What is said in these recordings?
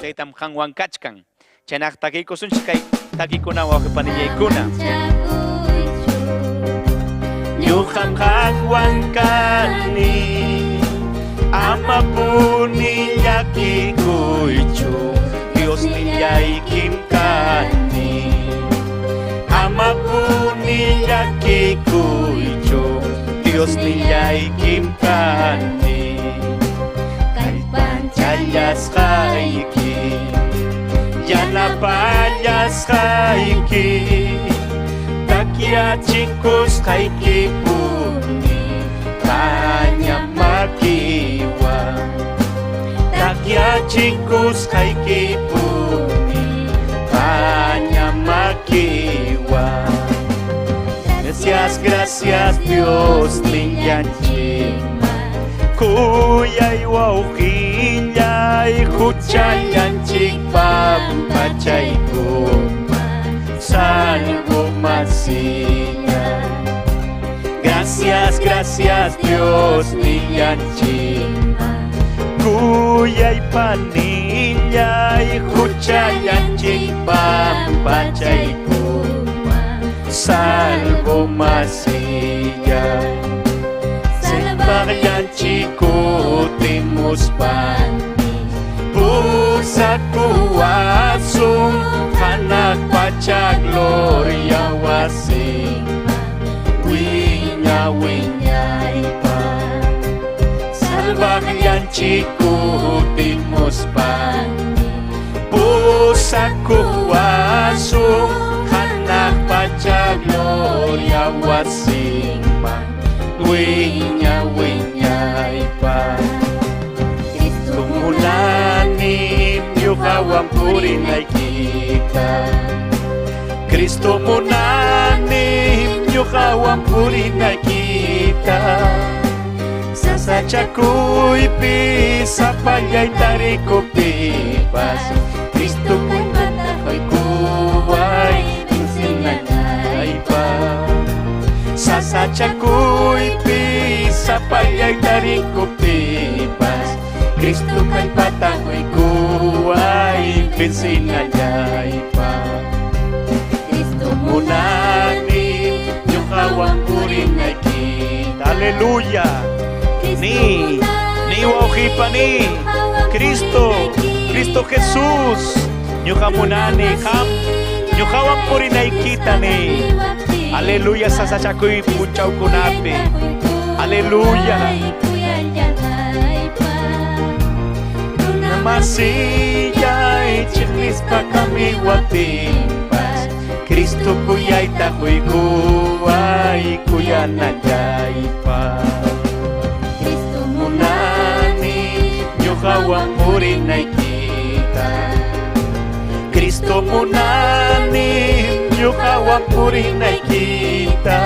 Taytam qanwan kachkan. Chaynaq takiykusunchik kay takikuna wawqi panillaykuna. Ñuqam qanwan kani, amapuni llakikuychu, Diosnillaykim kani. Amapuni llakikuychu, Diosnillaykim kani. Kallpanchallasqayki, yanapallasqayki, takyachikusqaykipuni, paña makiwan. Takyachikusqaykipuni, paña makiwan. Gracias, gracias Dios nillanchikman, kuyay wawqillay huchallanchik pampachaykuman, salvo masilla. Gracias, gracias Dios nillanchikman, kuyay panillay huchallanchik pampachaykuman, salvo masilla. Salvayanchik kutimuspani, pusakuwasun hanaq pacha gloria wasinman, wiña wiñaypaq. Salvayanchik kutimuspani, pusakuwasun hanaq pacha gloria wasinman, wiña wiñaypaq. Cristo munani ñuqawan purinaykita. Cristo munani ñuqawan purinaykita. Sasachakuypi sapallay tarikuptipas Cristo kallpata quykuway vencenallaypaq. Sasachakuypi sapallay tarikuptipas Cristo kallpata quykuway vencenallaypaq. Cristo Munani ñuqawan purinaykita. Aleluya. Ni, ni wawqipani, Cristo, Cristo Jesús, ñuqa munani qam, ñuqawan purinaykita ni. Aleluya, sasachakuy punchawkunapi. Aleluya. Masillay chiqnispa kamiwaptinpas Cristo kuyayta quykuway kuyanallaypaq. Cristo Munani ñuqawan purinaykita. Cristo munani ñuqawan purinaykita.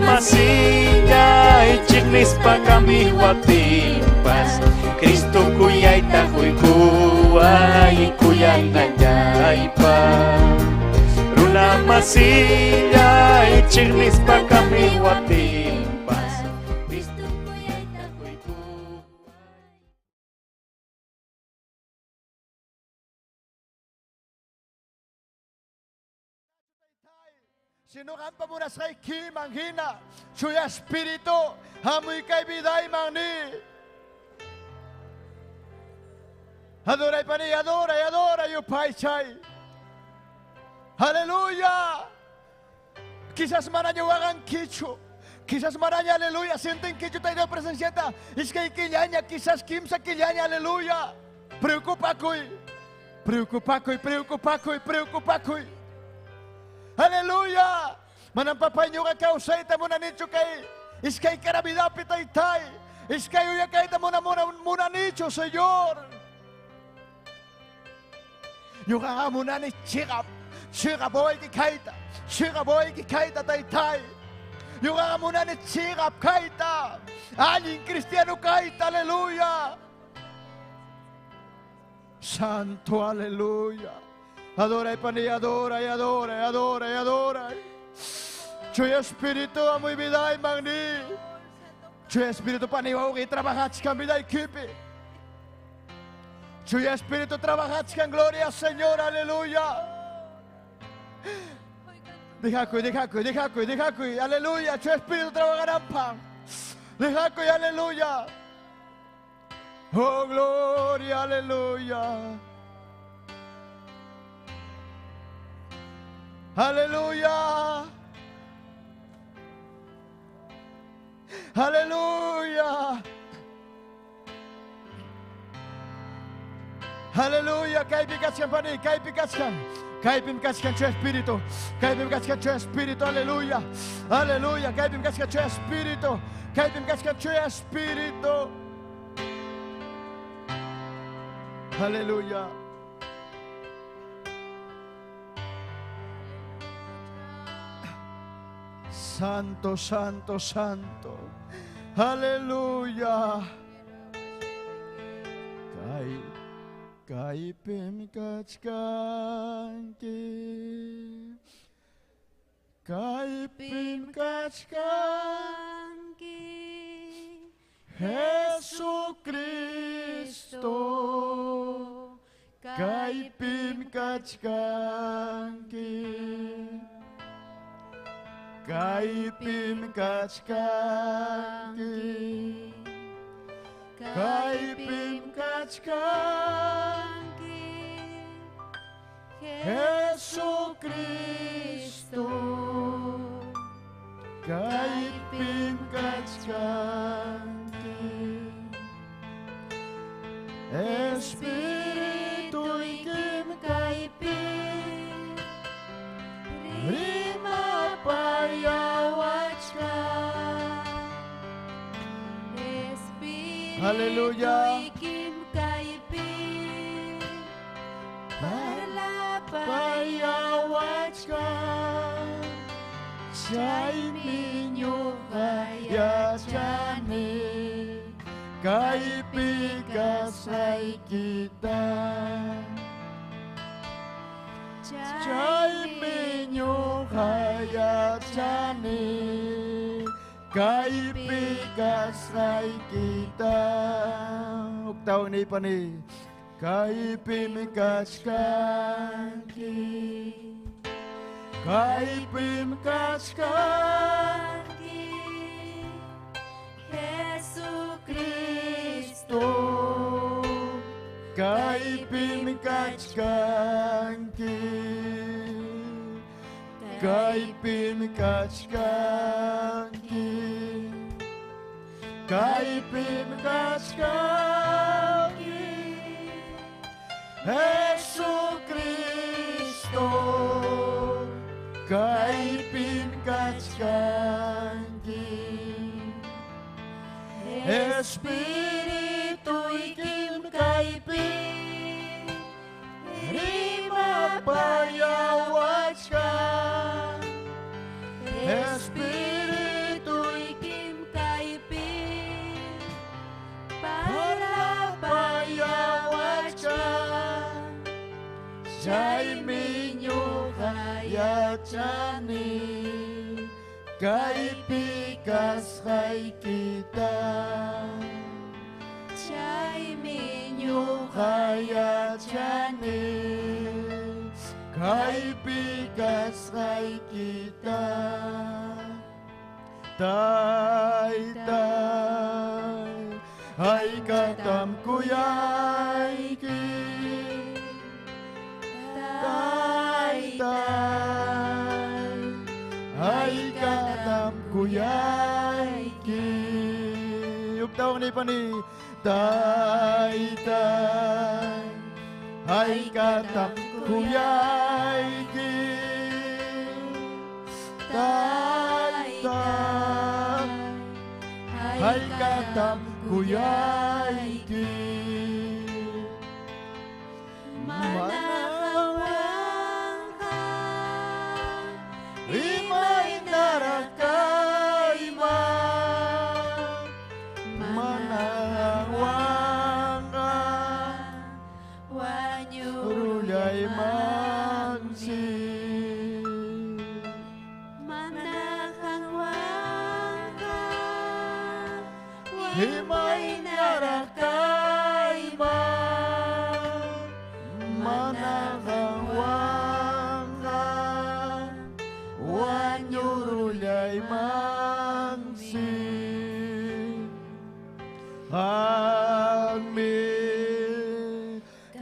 Masillay chiqnispa kamiwaptinpas Cristo kuyayta quykuway kuyanallaypaq. Runa masillay chiqnispa kamiwaptinpas Cristo kuyayta quykuway. Sino kampa munasqayki manghina, Chuya Espíritu, hamuy kay viday mangni. Adoray pani, adoray, adoray, yupaychay. Aleluya. Quizás manaña wagankichu. Quizás manaña, aleluya, sienten que yo tengo presencia. Iskay killaña, quizás kimsa killaña, aleluya. Preocupakuy, preocupakuy, preocupakuy, preocupakuy. Aleluya. Manang papay nyo ka kausay, tamo na nicho kay iskay karabidapi taytay. Iskay uya kay tamo na muna, muna nicho, Señor. Ñuqa munani chiqap, chiqap wawayki kayta, chiqap wawayki kayta taytay. Ñuqa munani chiqap kayta, allin cristiano kayta, aleluya. Santo, aleluya. Adora y pani, adora y adora y adora y adora. Chuya Espíritu, amo y vida y magni. Chuya Espíritu, pani, wawqi, trabajachkan vida y kipi. Chuya Espíritu, trabajachkan, gloria Señor, aleluya. Dejacuy, dejacuy, dejacuy, dejacuy, aleluya. Chuya Espíritu, trabajarán pan. Dejacuy, aleluya. Oh, gloria, aleluya. Aleluya. Aleluya. Aleluya. Kaypi kachkan pani, kaypi kachkan. Kaypim kachkan chu espíritu. Kaypim kachkan chu espíritu. Aleluya. Aleluya. Kaypim kachkan chu espíritu. Kaypim kachkan chu espíritu. Aleluya. Santo, santo, santo. Aleluya. Kay, kaypim kachkanki. Kaypim kachkanki. Jesucristo. Kaypim kachkanki. Kaypim kachkanki. Kaypim kachkanki. Jesucristo. Kaypim kachkanki. Espíritu ikim kaypim. Rimapayawachkan. Espíritu Aleluya. ikim kaypim. Parlapayawachkan Chaymi ñuqa yachani Kaypi kasqaykita Chaymi ñuqa yachani Kaypi kasqaykita Uktaw ni pani Kaypim kachkanki Kaypim kachkanki Jesucristo Kaypim kachkanki Kaypim kachkanki Kaypim kachkanki Jesucristo Kaypim kachkanki Espirituykim kaypi Rimapayawachkan Espirituykim kaypi Parlapayawachkan Chaymi ñuqa yachani Kaypi kasqaykita Chaymi Ñuqa yachani Kaypi kasqaykita Taytay Haykatam kuyayki Taytay Haykatam kuyayki Uktaw ni pani Taytay Haykatam kuyayki Taytay Haykatam kuyayki Manawanqa Imaynaraq kayman Manawanqa Rullaymansi Manawanqa Imaynaraq kayman Manawanqa Wañurullaymansi Qammi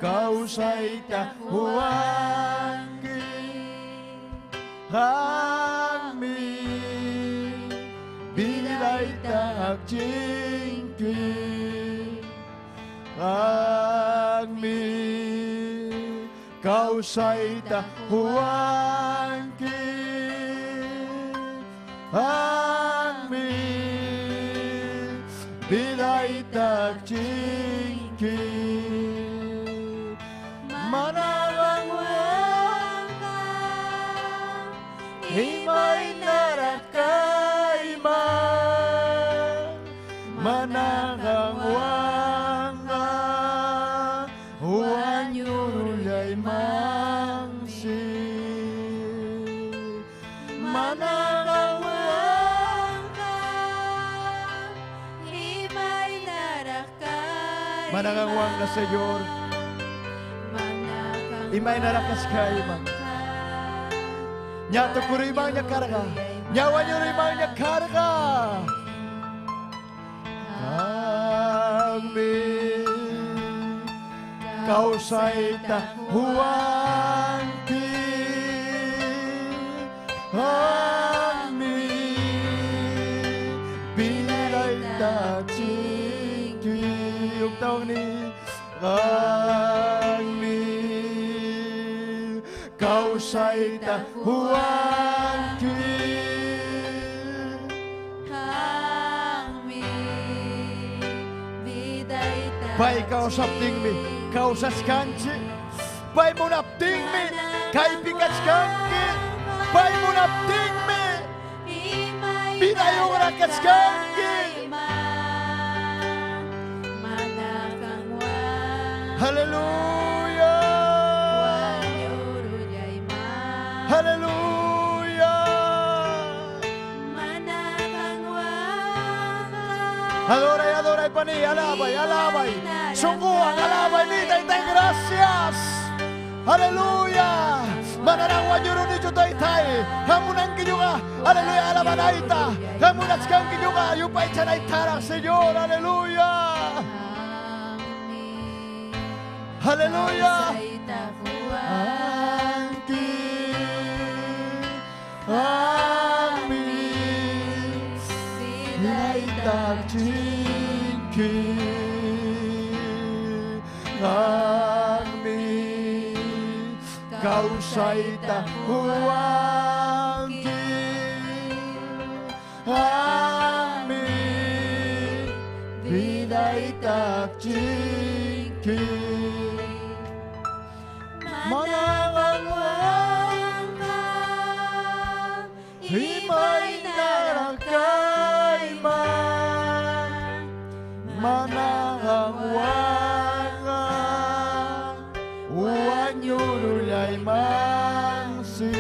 kawsayta quwanki Qammi vidayta aqchinki Qammi kawsayta quwanki Qammi vidayta aqchinki Manawanqa Imaynaraq kayman Manawanqa Wañurullaymansi Manawanqa Imaynaraq kayman Manawanqa, Señor. Imaynaraq kayman. Ña tukuruymanña karqa Ña wañuruymanña karqa Qammi kawsayta quwanki Qammi vidayta aqchinki Uktawni Qammi kawsayta quwanki Qammi vidayta Pay kawsaptinmi kawsaskanchik. Pay munaptinmi kaypi kachkanki. Pay munaptinmi vidayuqra kachkanki. Aleluya. Aleluya. Adora y adora y paní, alaba y alaba y sunguan, alaba y nita y ten gracias. Aleluya. Manarang wañuruni chutaytay. Hamunanki yuga. Aleluya, alabanaita. Hamunachkanki yuga. Yupaychanaitara, Señor. Aleluya. Aleluya. Anki, ami, chinki, ami, kawsayta huwanki, ami, vidayta chinki. Manangang imaynaraq kayman, mananganwanqa wañurullaymansi.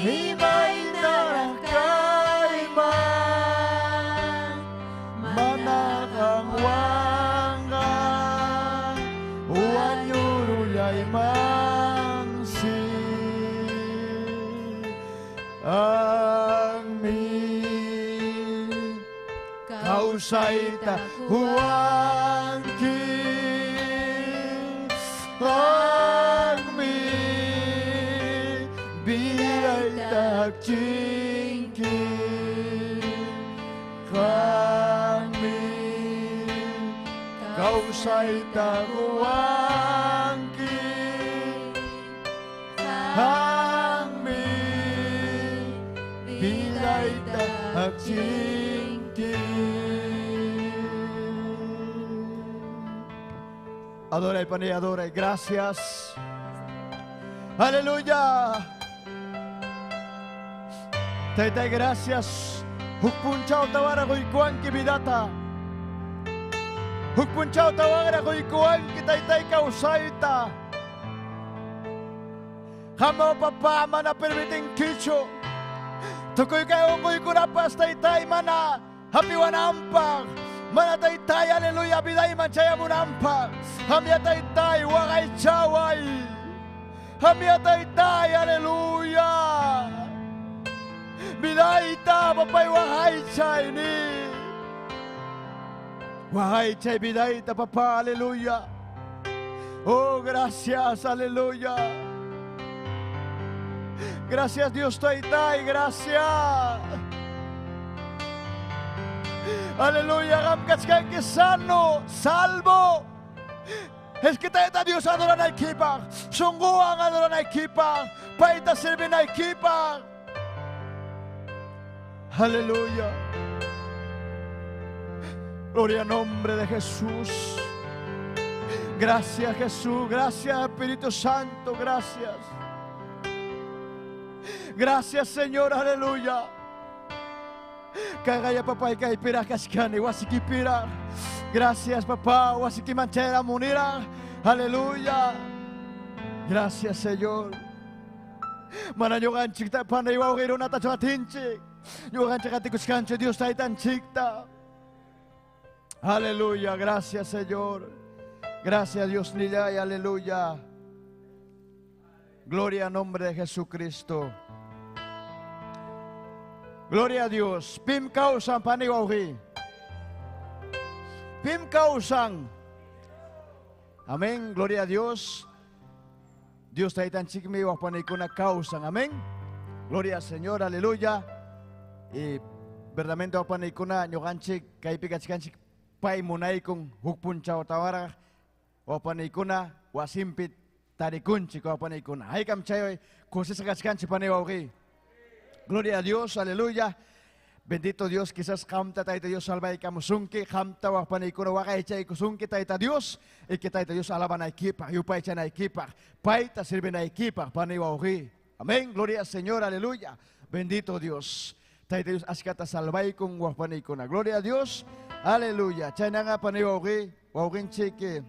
Imaynaraq kayman, mananganwanqa wañurullaymansi. Ami kawsayta huwanki, ami vidayta chinki, qammi kawsayta huwanki, qammi vidayta chinki. Adora y paní, adora y gracias. Aleluya. Taytay, gracias. Huk punchaw tawara quykuwanki vidata. Huk punchaw tawara quykuwanki taytay kawsayta. Hamo papá mana permitinkichu. Tukuy kay unquykunapas taytay mana hapiwanampaq. Mana taytay, aleluya, vidayman chayamunampaq. Hamya taytay, waqaychaway. Hamya taytay, aleluya. Vidayta, papay, waqaychay ni. Waqaychay vidayta, papá, aleluya. Oh, gracias, aleluya. Gracias, Dios taytay, gracias. Aleluya, qam sano, salvo. Es que tayta Dios adoranaykipaq, sunquwan adoranaykipaq, payta sirvinaykipaq. Aleluya. Gloria al nombre de Jesús. Gracias, Jesús. Gracias, Espíritu Santo. Gracias. Gracias, Señor. Aleluya. Kagaya papá y kaipira kashkani wasikipira. Gracias, papá. Wasikimanchera munira. Aleluya. Gracias, Señor. Mana ñuqanchikta panay wawqirunata chatinchik. Ñuqanchik atikuskanchik Dios taytanchikta. Aleluya. Gracias, Señor. Gracias, Dios nillay. Aleluya. Gloria al nombre de Jesucristo. Gloria a Dios. Pim kawsan panay wawqi. Pim kawsan. Amén. Gloria a Dios. Dios taytanchikmi wawpanaykuna kawsan. Amén. Gloria al Señor. Aleluya. Y verdaderamente wawpanaykuna ñuqanchik kaypi kachkanchik pay munaykun huk punchaw tawaraq wawpanaykuna wasinpi tarikunchik wawpanaykuna. Haykam chay kusisqa kachkanchik panay wawqi. Gloria a Dios, aleluya. Bendito Dios, quizás qamta Tayta Dios salvaykamusunki, qamta waqpanaykuna waqaychaykusunki Tayta Dios, y que Tayta Dios alabanaykipaq, yupaychanaykipaq, payta sirvinaykipaq, pani wawqi. Amén, gloria al Señor, aleluya. Bendito Dios. Tayta Dios achkata salvaykun waqpanaykuna. Gloria a Dios, aleluya. Chaynaqa pani wawqi, wawqinchik,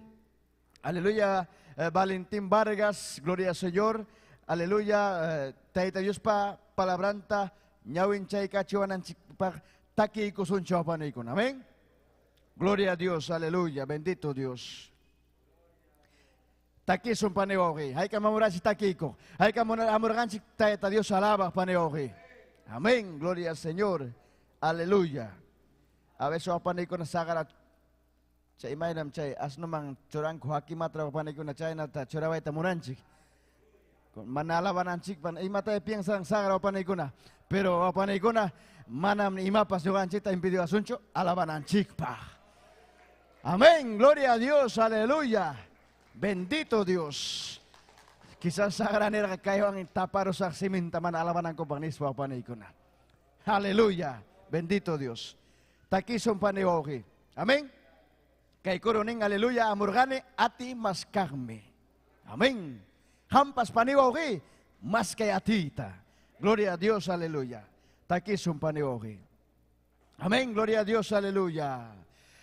aleluya, Valentín Vargas, gloria al Señor, aleluya, Tayta Diospa palabranta ñawinchaykachiwananchikpaq takiykusunchik waqpanaykuna. Amén. Gloria a Dios, aleluya, bendito Dios. Takisun pani wawqi, haykam amuranchik takiykuq, haykam amurqanchik Tayta Dios alabaq pani wawqi. Amén, gloria al Señor, aleluya. A veces waqpanaykuna saqara chay imaynam chay asnuman churanku hakimatra waqpanaykuna chaynata churawayta munanchik. Mana alabananchikpan imata piensan saqra waqpanaykuna, pero waqpanaykuna manam imapas ñuqanchikta impediwasunchu alabananchikpaq. Amén, gloria a Dios, aleluya. Bendito Dios. Quizás saqra nirqa kaywan taparusaq siminta mana alabanankupaq nispa waqpanaykuna. Aleluya, bendito Dios. Takisun pani wawqi. Amén. Kay kurunin, aleluya, amurqani ati maskaqmi. Amén. Hampas pani wawqi, maskay atita. Gloria a Dios, aleluya. Takisun pani wawqi. Amén, gloria a Dios, aleluya.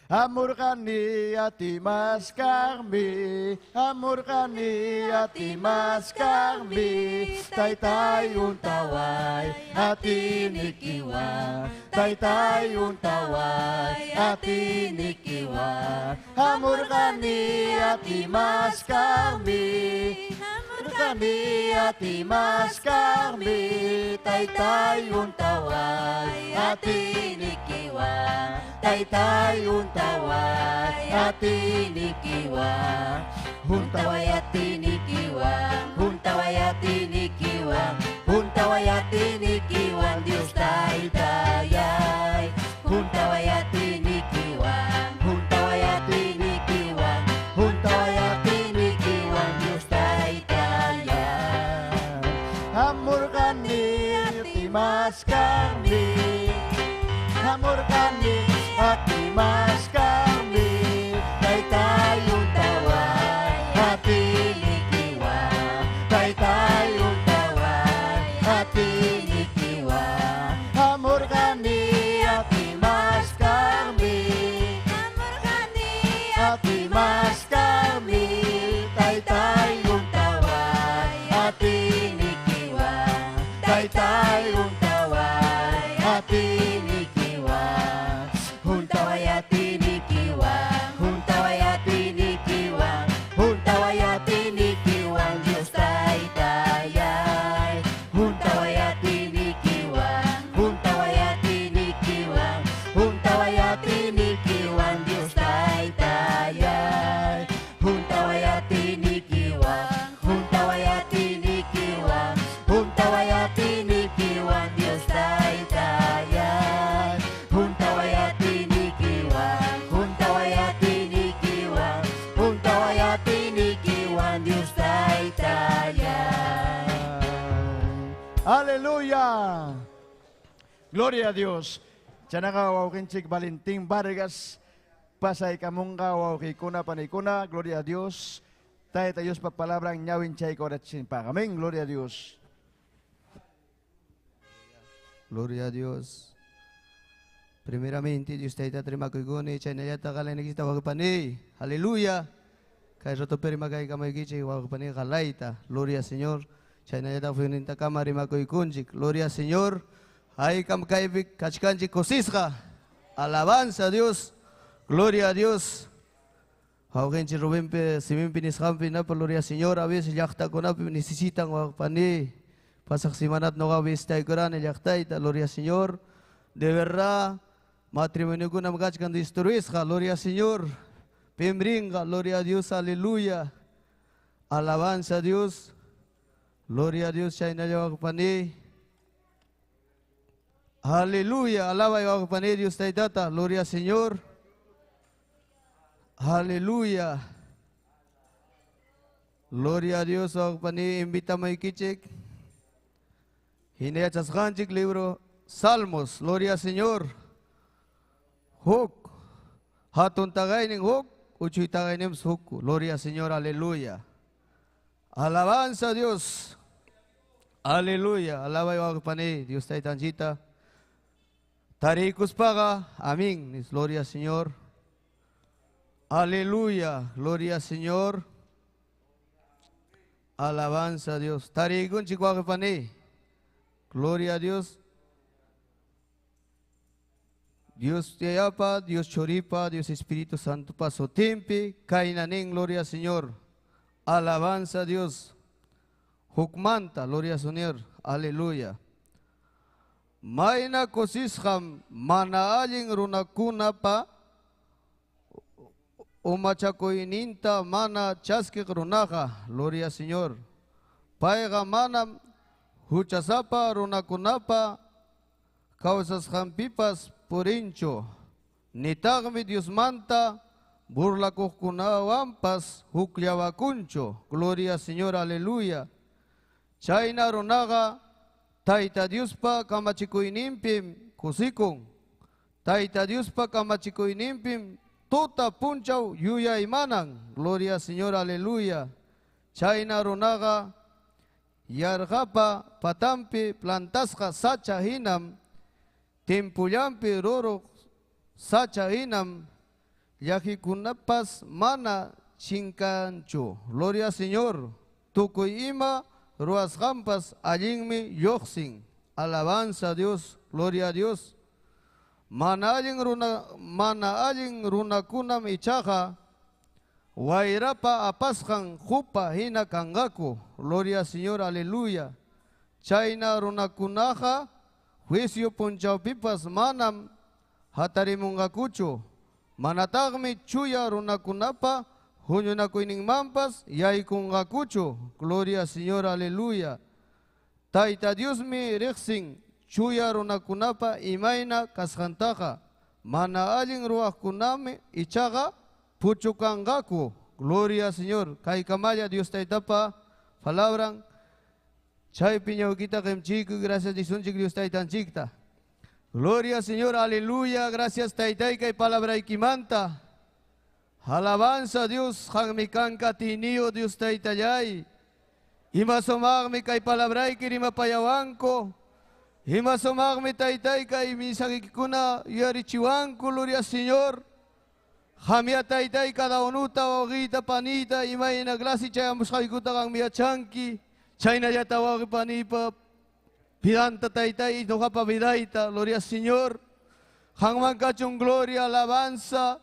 Amurqani ati maskaqmi, amurqani ati maskaqmi, taytay untaway ati nikiwa, taytay untaway ati nikiwa, amurqani ati maskaqmi, amurqani ati maskaqmi, taytay untaway ati nikiwa, taytay untaway ati nikiwa, Huntaway ati nikiwa, huntaway ati nikiwa, huntaway ati nikiwa, Dios taytayay. Huntaway ati nikiwa, huntaway ati nikiwa, huntaway ati nikiwa, Dios taytayay. Amurqani ati maskaqmi, amurqani ati maskaqmi, taytay untaway ati nikiwa, taytay untaway ati nikiwa, amurqani ati maskaqmi, amurqani ati maskaqmi, taytay untaway ati nikiwa, taytay untaway ati nikiwa, huntaway ati nikiwa, huntaway ati nikiwa, huntaway ati nikiwa, Dios taytayay. Huntaway ati nikiwa, huntaway ati nikiwa, huntaway ati nikiwa, Dios taytayay. Huntaway ati nikiwa, huntaway ati nikiwa, huntaway ati nikiwa, Dios taytayay. Huntaway ati nikiwa, huntaway ati nikiwa, huntaway ati nikiwa, Dios taytayay. Aleluya. Gloria a Dios. Chanaga wawqinchik Valentín Vargas, pasaykamunqa wawqiykuna panaykuna, gloria a Dios. Tayta Diospa palabran ñawinchaykurachinpaq. Amén, gloria a Dios. Gloria a Dios. Primeramente, Dios tayta rimakuykuni, chaynallata qalaynikita wawqipani. Aleluya. Kay rato rimakay kamaykichik wawqipani qalayta. Gloria al Señor. Chaynallata fuyunintakama rimakuykunchik. Gloria al Señor. Haykam kaypi kachkanchik kusisqa. Alabanza a Dios. Gloria a Dios. Wawqinchik Rubénpi, siminpi nisqanpi napa, gloria al Señor. A veces llaqtakunapi necesitan wawqipani. Pasaq semanat noqa visitaykurani llaqtayta, gloria al Señor. De verdad, matrimoniokunam kachkan destruisqa, gloria al Señor. Pimrinqa, gloria a Dios, aleluya. Alabanza a Dios. Gloria a Dios, chaynalla wawqipani. Aleluya, alaba wawqipani Dios taytata, gloria al Señor. Aleluya. Gloria a Dios, wawqipani, invitamaykichik. Hina yachasqanchik libro Salmos, gloria Señor. Huk, hatun tagaynin huk, uchuy tagaynin huk. Gloria Señor, aleluya. Alabanza a Dios. Aleluya. Alaba y pani, Dios taytanchita. Tarikuspaga, amén. Gloria Señor. Aleluya. Gloria Señor. Alabanza a Dios. Tarikunchik pani. Gloria a Dios. Dios Yayapa, Dios Choripa, Dios Espíritu Santo paso timpi, kainanin, gloria al Señor. Alabanza a Dios. Hukmanta, gloria al Señor. Aleluya. Mayna kusisqam mana allin runakunapa umachakuyninta mana chaskiq runaqa, gloria al Señor. Payqa manam huchasapa runakunapa kawsasqanpipas purinchu. Nitaqmi Diosmanta burlakuqkunawanpas hukllawakunchu. Gloria al Señor, aleluya. Chayna runaqa Tayta Diospa kamachikuyninpim kusikun. Tayta Diospa kamachikuyninpim tuta punchaw yuyaymanan. Gloria al Señor, aleluya. Chayna runaqa yarqapa patampi plantasqa sacha hinam, timpullampi ruruq sacha hinam, llakikunapas mana chinkanchu. Gloria al Señor. Tukuy ima ruwasqanpas allinmi lluqsin. Alabanza a Dios, gloria a Dios. Mana allin runa, mana allin runakunam ichaqa wayrapa apasqan hupa hina kanqaku. Gloria al Señor, aleluya. Chayna runakunaqa juicio punchawpipas manam hatarimunqakuchu. Manataqmi chuya runakunapa huñunakuyninmanpas yaykunqakuchu. Gloria al Señor, aleluya. Tayta Diosmi riqsin chuya runakunapa imayna kasqantaqa. Mana allin ruwaqkunami ichaqa puchukanqaku. Gloria al Señor. Kaykamalla Dios Taytapa palabran. Chaypi ñawkita qimchiyku, gracias disunchik Dios Taytanchikta. Gloria al Señor, aleluya. Gracias Taytay kay palabraykimanta. Alabanza a Dios, qanmi kanka atiyniyo Dios Taytallay. Ima sumaqmi kay palabrayki rimapayawanku. Ima sumaqmi Taytay kay misaykikuna yuyarichiwanku, gloria al Señor. Qamya Taytay cada unuta wawqiyta panita imayna clase chayamusqaykuta qanmi yachanki. Chaynallata wawqi panipa vidanta Taytay ñuqapa vidayta, gloria al Señor. Qanman kachun gloria, alabanza.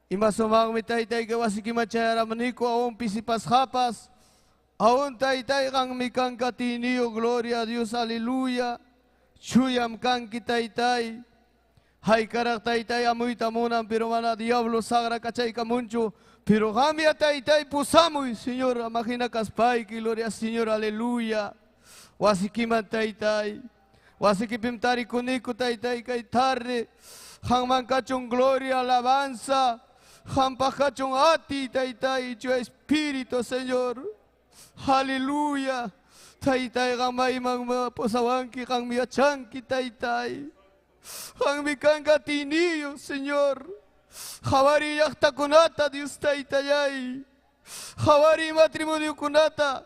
Ima sumaqmi Taytay kay wasikiman chayaramaniku aún pisipasqapas. Aún Taytay qanmi kanka atiyniyo, gloria a Dios, aleluya. Chuyam kanki Taytay. Haykaraq Taytay amuyta munan, pero mana diablo sagra kachaykamunchu. Pero qamya Taytay pusamuy, Señor, amahina kaspayki, gloria al Señor, aleluya. Wasikiman Taytay. Wasikipim tarikuniku Taytay kay tarde. Qanman kachun gloria, alabanza. Qampaq kachun ati Taytay, chuya Espíritu, Señor. Aleluya. Taytay qamayman pusawanki, qanmi yachanki Taytay. Qanmi kanka atiyniyo, Señor. Qhawari llaqtakunata, Dios Taytallay. Qhawari matrimoniokunata,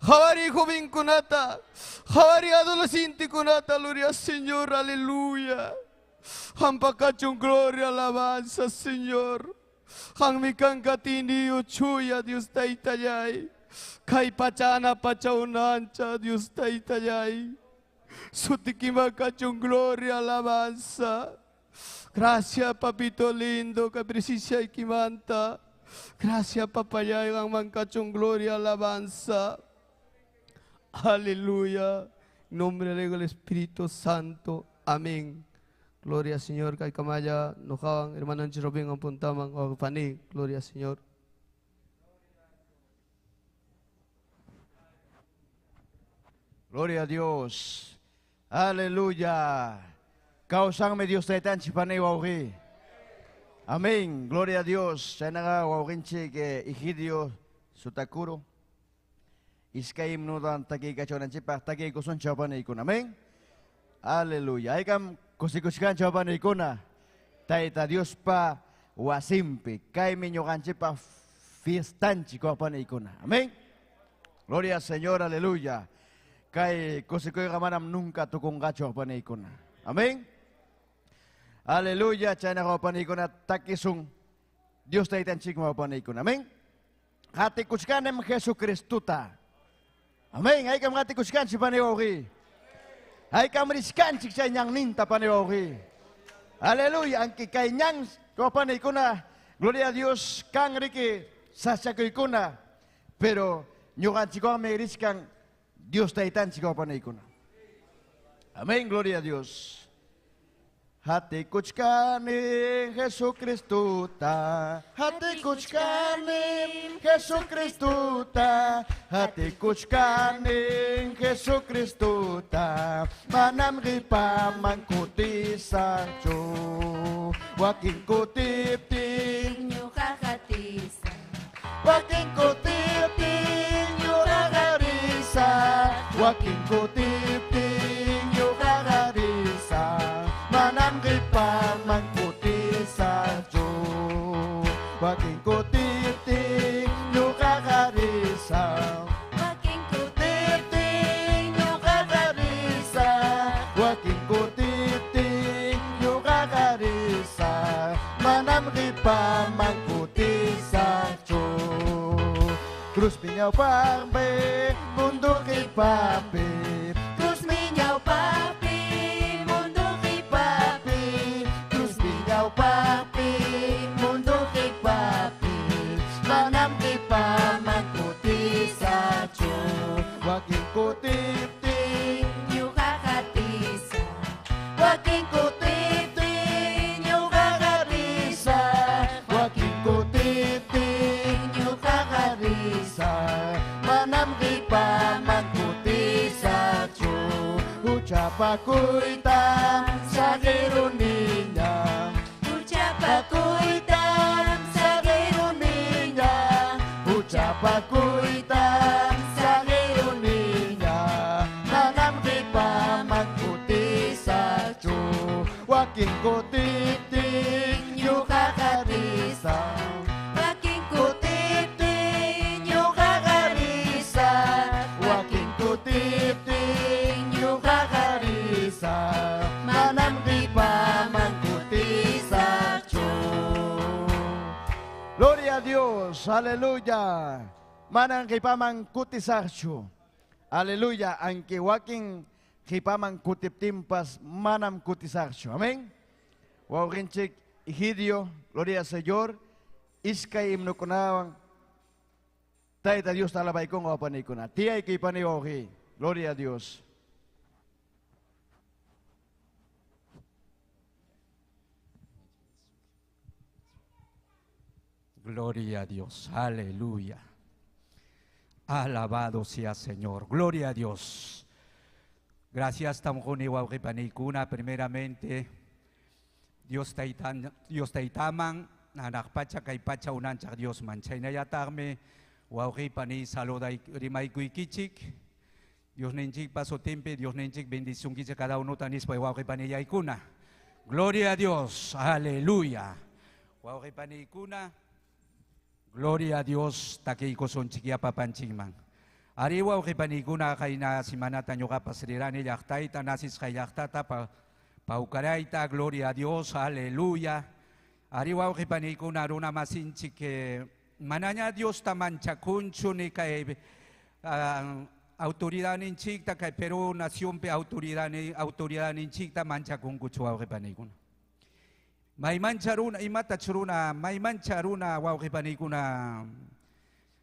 qhawari jovenkunata, qhawari adolescentekunata, gloria al Señor, aleluya. Qampa kachun gloria, alabanza, Señor. Qanmi kanka atiyniyo, chuya, Dios Taytallay. Kay pachana pachaunancha, Dios Taytallay. Sutikiman kachun gloria, alabanza. Gracias, papito lindo, que precisa y kimanta. Gracias, papayay, qanman kachun gloria, alabanza. Aleluya. En nombre del Espíritu Santo. Amén. Gloria al Señor. Kay kamaya, nojaban, hermano Robin, apuntaman, pani. Gloria al Señor. Gloria a Dios. Aleluya. Kawsangmi Dios Taytanchik panay wawqi. Amén. Gloria a Dios. Chaynaqa wawqinchik Egidio Sutakuro. Iskay himnutan takiykachawninchikpaq takiykusunchik panaykuna. Amén. Aleluya. Haykam kusikuchkanchik wawqipanaykuna. Tayta Diospa wasinpi. Kaymi ñuqanchikpa fiestanchik wawqipanaykuna. Amén. Gloria al Señor, aleluya. Kay kusikuyqa manam nunca tukunqachu wawqipanaykuna. Amén. Aleluya, chayna wawqipanaykuna takisun. Dios taytanchikman wawqipanaykuna. Amén. Qatikuchkanim Jesucristuta. Amén. Haykam qatikuchkanchik pani wawqi. Haykam richkanchik chay ñanninta pani wawqi. Aleluya, aunque kay ñan wawqipanaykuna, gloria a Dios, kan riki sachakuykuna, pero ñuqanchikwanmi richkan Dios taytanchik wawqipanaykuna. Amén, gloria a Dios. Hatikuchkani Jesucristuta, hatikuchkani Jesucristuta, hatikuchkani Jesucristuta, manam qipaman kutisaqchu, wakin kutiptin ñuqa qatisaq, wakin kutiptin ñuqa qarisaq, wakin kutiptin ñuqa qarisaq, manam qipaman kutisaqchu, wakin kutiptin ñuqa qarisaq, wakin kutiptin ñuqa qarisaq, wakin kutiptin ñuqa qarisaq, manam qipaman kutisaqchu. Cruz piñawpaqpi, mundo qipapi, Cruz miñawpaqpi, mundo qipapi, Cruz piñawpaqpi, mundo qipapi, manam qipaman kutisaqchu, wakin kutiptin ñuqa qatisaq, wakin kutiptin ñuqa qarisaq, wakin kutiptin ñuqa qarisaq, manam qipaman kutisaqchu, huchapakuytam saqiruniña, huchapakuytam saqiruniña, huchapakuytam saqiruniña, manam qipaman kutisaqchu, wakin kutiptin ñuqa qarisaq, wakin kutiptin ñuqa qarisaq, wakin kutiptin ñuqa qarisaq, manam qipaman kutisaqchu. Gloria a Dios, aleluya. Manan qipaman kutisaqchu. Aleluya, aunque wakin qipaman kutiptinpas manam kutisaqchu. Amén. Wawqinchik Egidio, gloria al Señor, iskay himnokunawan Tayta Dios alabaykunqa wawqipanaykuna. Tiyayki pani wawqi. Gloria a Dios. Gloria a Dios, aleluya. Alabado sea Señor, gloria a Dios. Gracias, Tamjuni wawqipanaykuna. Primeramente, Dios taytan, Dios taytaman, hanaq pacha kay pacha unanchaq Dios man. Chaynallataqmi wawqipani saluday rimaykuykichik. Dios ninchik pasotimpi, Dios ninchik bendicionkichik cada uno tanispa wawqipanillaykuna. Gloria a Dios, aleluya. Wawqipanaykuna, gloria a Dios, takiykusunchik yapapanchikman. Ari wawqipanaykuna qayna simanata ñuqapas rirani llaqtayta, nasisqay llaqtata pawkarayta, gloria a Dios, aleluya. Ari wawqipanaykuna runa masinchik manaña Diosta manchakunchu ni kay autoridad ninchikta kay Perú nacionpi autoridad ninchikta manchakunkuchu wawqipanaykuna. Maymancha runa, imata chruna, maymancha runa wawqipanaykuna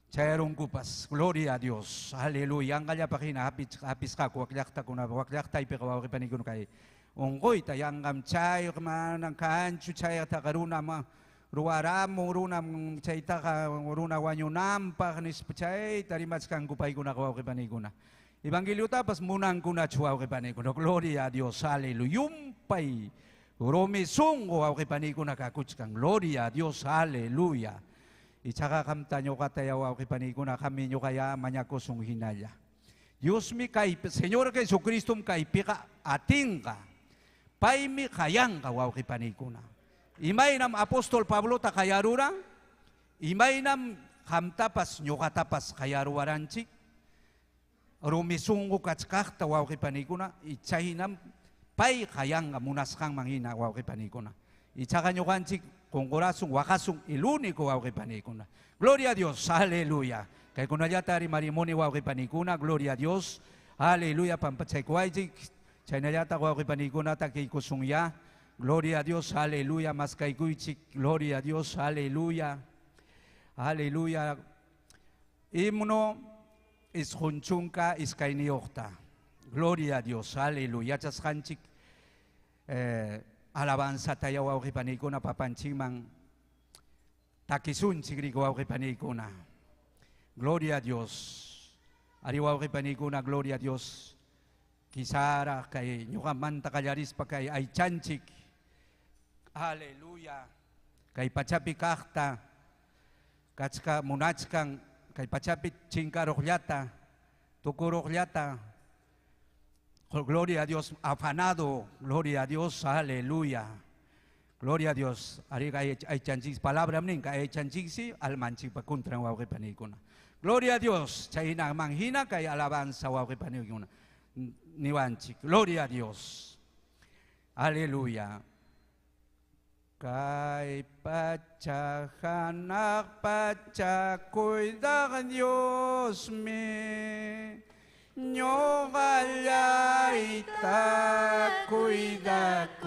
chayarunkupas. Gloria a Dios, aleluya. Anqallapaq hina hapisqaku wak llaqtakuna, wak llaqtaypiqa wawqipanaykuna kay unquyta yanqam chay manan kanchu chaytaqa runa ma ruwaramun, runa chaytaqa runa wañunanpaq nispa chayta rimachkanku paykunaqa wawqipanaykuna. Evangeliotapas munankunachu wawqipanaykuna. Gloria a Dios, aleluya. Yumpay rumi sunqu wawqipanaykuna kakuchkan. Gloria a Dios, aleluya. Ichaqa qamta ñuqata ya wawqipanaykuna, qammi ñuqaya mañakusun hinalla. Diosmi kaypi, Señor Jesucristom kaypiqa atinqa. Paymi qayanqa wawqipaniykuna. Imaynam apóstol Pablota qayarura, imaynam qamtapas ñuqatapas qayaruwaranchik. Rumi sunqu kachkaqta wawqipaniykuna, chaynam pay qayanqa munasqanman hina wawqipaniykuna. Ichaqa ñuqanchik qunqurasun, waqasun, el único wawqipaniykuna. Gloria a Dios, aleluya. Kaykunallata rimarimuni wawqipaniykuna, gloria a Dios, aleluya, pampachaykuwaychik. Chaynallata wawqipaniykuna takiykusunya. Gloria a Dios, aleluya, maskaykuychik, gloria a Dios, aleluya. Aleluya. Himno 92. Gloria a Dios, aleluya. Yachasqanchik alabanza taya wawqipaniykuna papanchikman takisunchik riki wawqipaniykuna. Gloria a Dios. Ari wawqipaniykuna, gloria a Dios. Quizara kay ñuqamanta qallarispa kay aychanchik. Aleluya. Kay pachapi kaqta kachka munachkan kay pachapi chinkaruqllata tukuruqllata. Gloria a Dios, afanado, gloria a Dios, aleluya. Gloria a Dios. Ari kay aychanchik palabra nin kay aychanchik si almanchikpa kuntran wawqipaniykuna. Gloria a Dios, chayna manhina kay alabanza wawqipaniykuna. Niwanchik, gloria a Dios. Aleluya. Kay pacha hanaq pacha cuidaq Dios mi ñuqallayta cuidakuwan.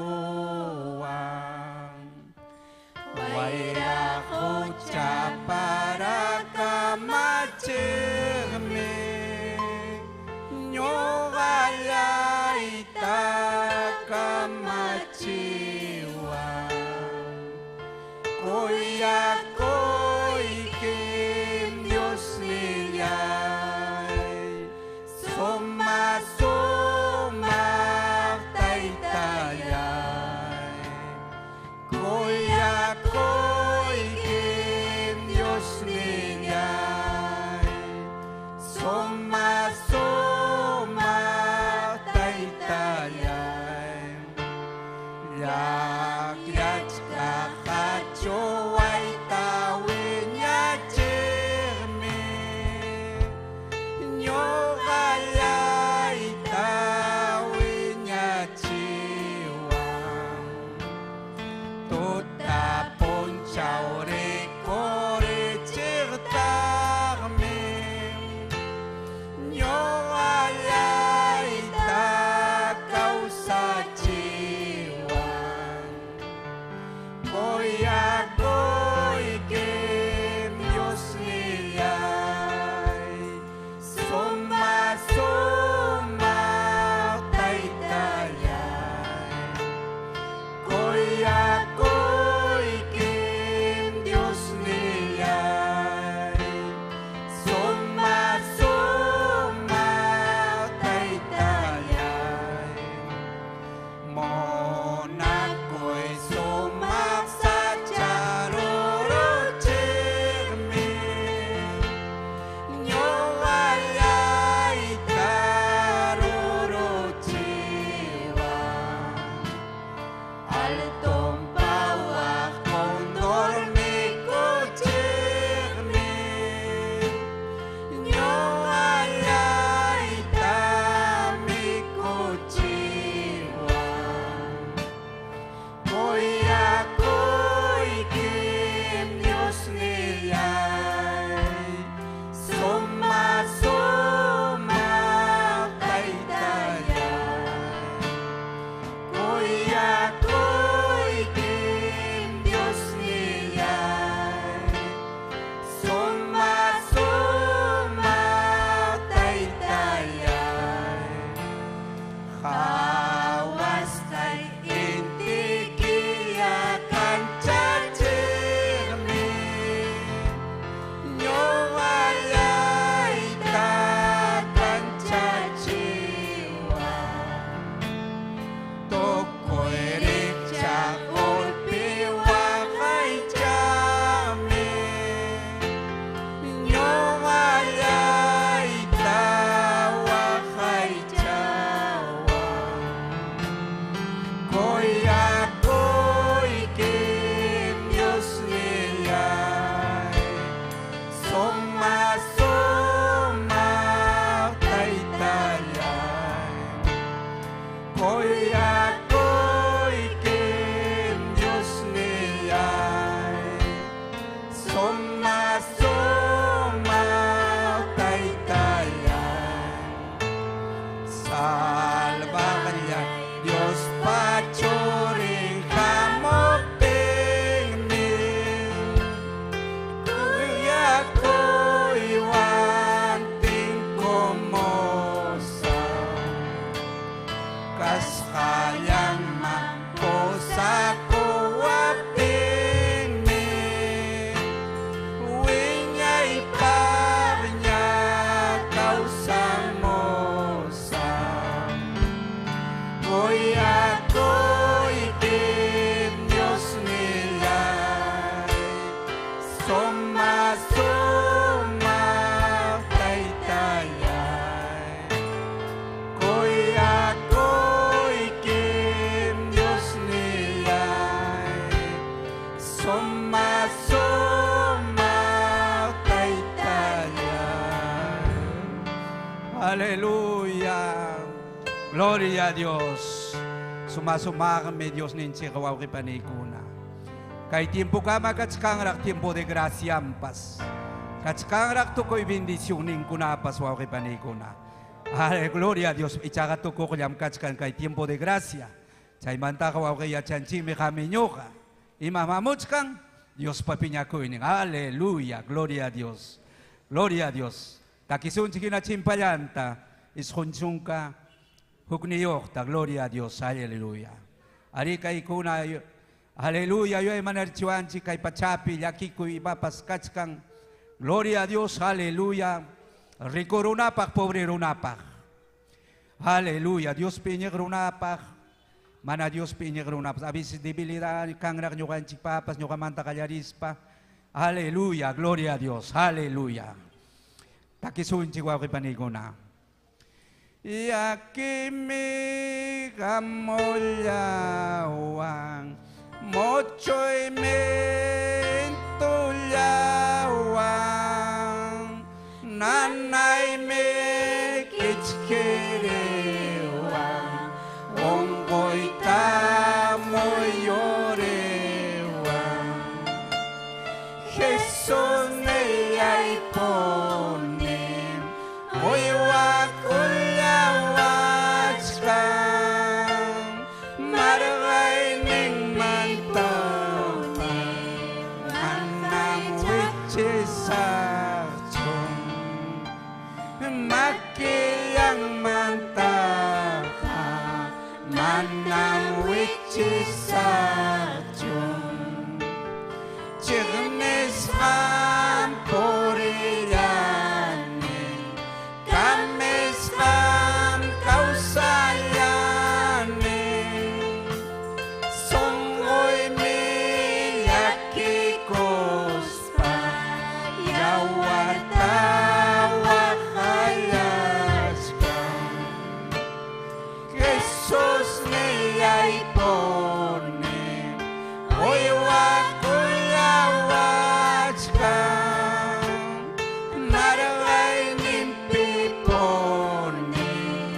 Wayra qucha para kamachirmi ñuqallayta kamachiwan. Kuyakuykim Dios nillay, suma sumaq taytallay. Kuyakuykim Dios nillay, suma sumaq taytallay. Llaqllachka qachuwayta wiñachirmi ñuqallayta wiñachiwan. Tuta punchaw rikurichiqtaqmi ñuqallayta kawsachiwan. Kuyakuykim Dios nillay, suma sumaq taytallay. Kuyakuykim Dios nillay, suma sumaq taytallay. Munakuy sumaq sacha ruruchirmi ñuqallayta ruruchiwan. Alton pawaq cóndor mikuchirmi ñuqallayta mikuchiwan. Kuyakuykim Dios nillay, suma sumaq taytallay. Kuyakuykim Gloria a Dios. Sumasumaqmi Dios ninchik wawqipanikuna. Kay tiempo kama kachkanraq tiempo de graciampas. Kachkanraq tukuy bendición ninkunapas wawqipanikuna. Ay, gloria a Dios. Ichaqa tukuqllam kachkan kay tiempo de gracia. Chaymantaqa wawqi yachanchikmi qamiñuqa. Ima mamuchkan Diospa piñakuynin. Aleluya. Gloria a Dios. Gloria a Dios. Takisunchik hina chimpallanta. Isqunchunka hukniyuqta. Gloria a Dios. Aleluya. Arikaykuna. Aleluya. Yuyaymanarchiwanchik kay pachapi llakikuy imapas kachkan. Gloria a Dios. Aleluya. Rico runapaq, pobre runapaq. Aleluya. Dios piñiq runapaq. Mana Dios piñiq runapaq. A veces debilidad kanraq ñuqanchik papas ñuqamanta qallarispa. Aleluya. Gloria a Dios. Aleluya. Takisunchik wawqipanikuna. Yakimi kamollawan mochoy mentullawan nanay me kichkerewan ongoyta moyorewan Jesús nellay ponem uywakullawachkan marqaynin mantaqa manam wichisaqchun makillanmantaqa manam wichisaqchun chiqnisqam purillani kamisqam kawsallani sunquymi llakikuspa yawarta waqallachkan Jesús nillay ponem uywakullawachkan marqayninpi ponem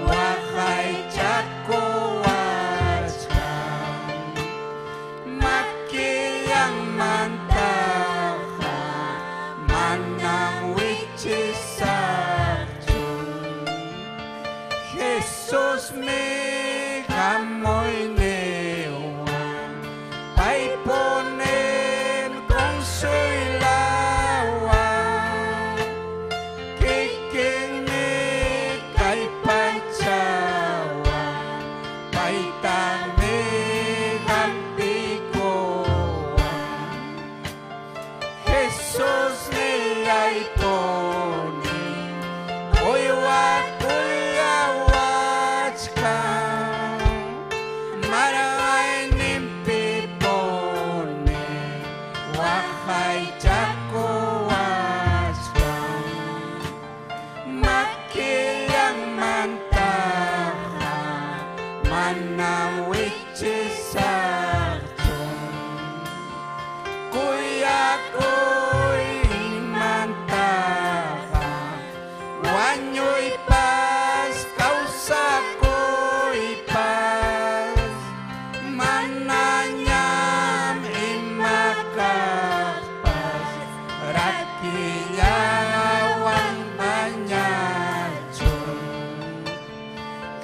waqaychakuwachkan makillanmantaqa manam wichisaqchun Jesús mi hamuyniwan paypunim consuylawan kikinmi kallpachawan paytaqmi hampiykuwan Jesús nillay ponim uywakullawachkan marqayninpi ponem waqaychakuwachkan makillanmantaqa manam wichisaqchun kuyakuymantaqa wañuypas kawsakuypas manañam ima kaqpas rakillawan mañachun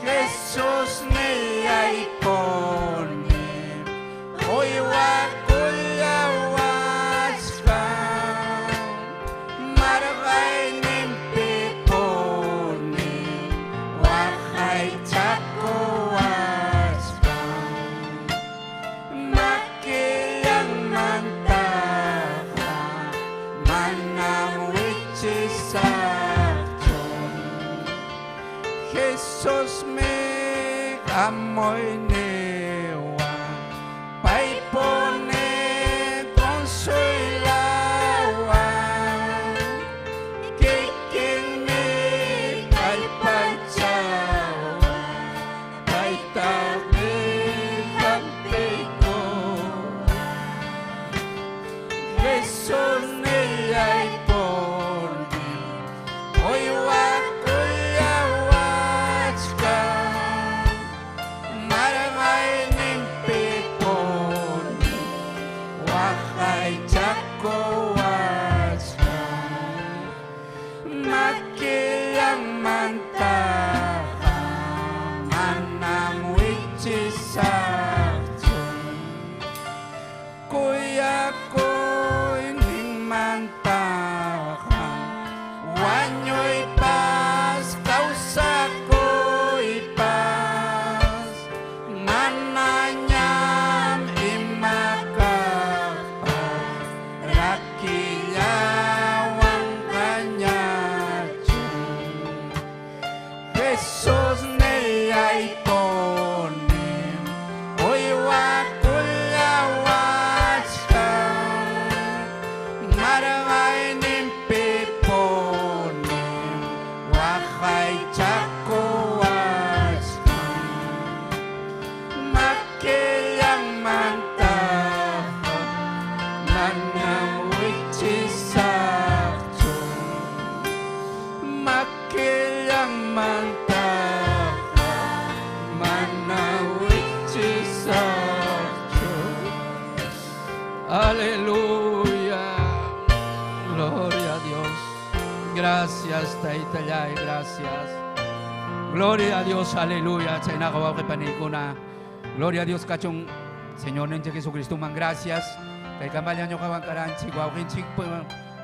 Jesús nillay ponem uywakullawachkan marqayninpi ponem waqaychakuwachkan makillanmantaqa manam wichisaqchun Jesús mi hamuyniwan paypunim consuylawan kikinmi kallpachawan paytaqmi hampiykuwan Jesús nillay ponem uywakullawachkan Aleluya. Gloria a Dios. Gracias, Taytallay, gracias. Gloria a Dios, aleluya. Chaynaqa wawqi panikuna. Gloria a Dios kachun. Señor ninchik Jesucristo man gracias. Kay kamalla ñuqawan karanchik wawqinchik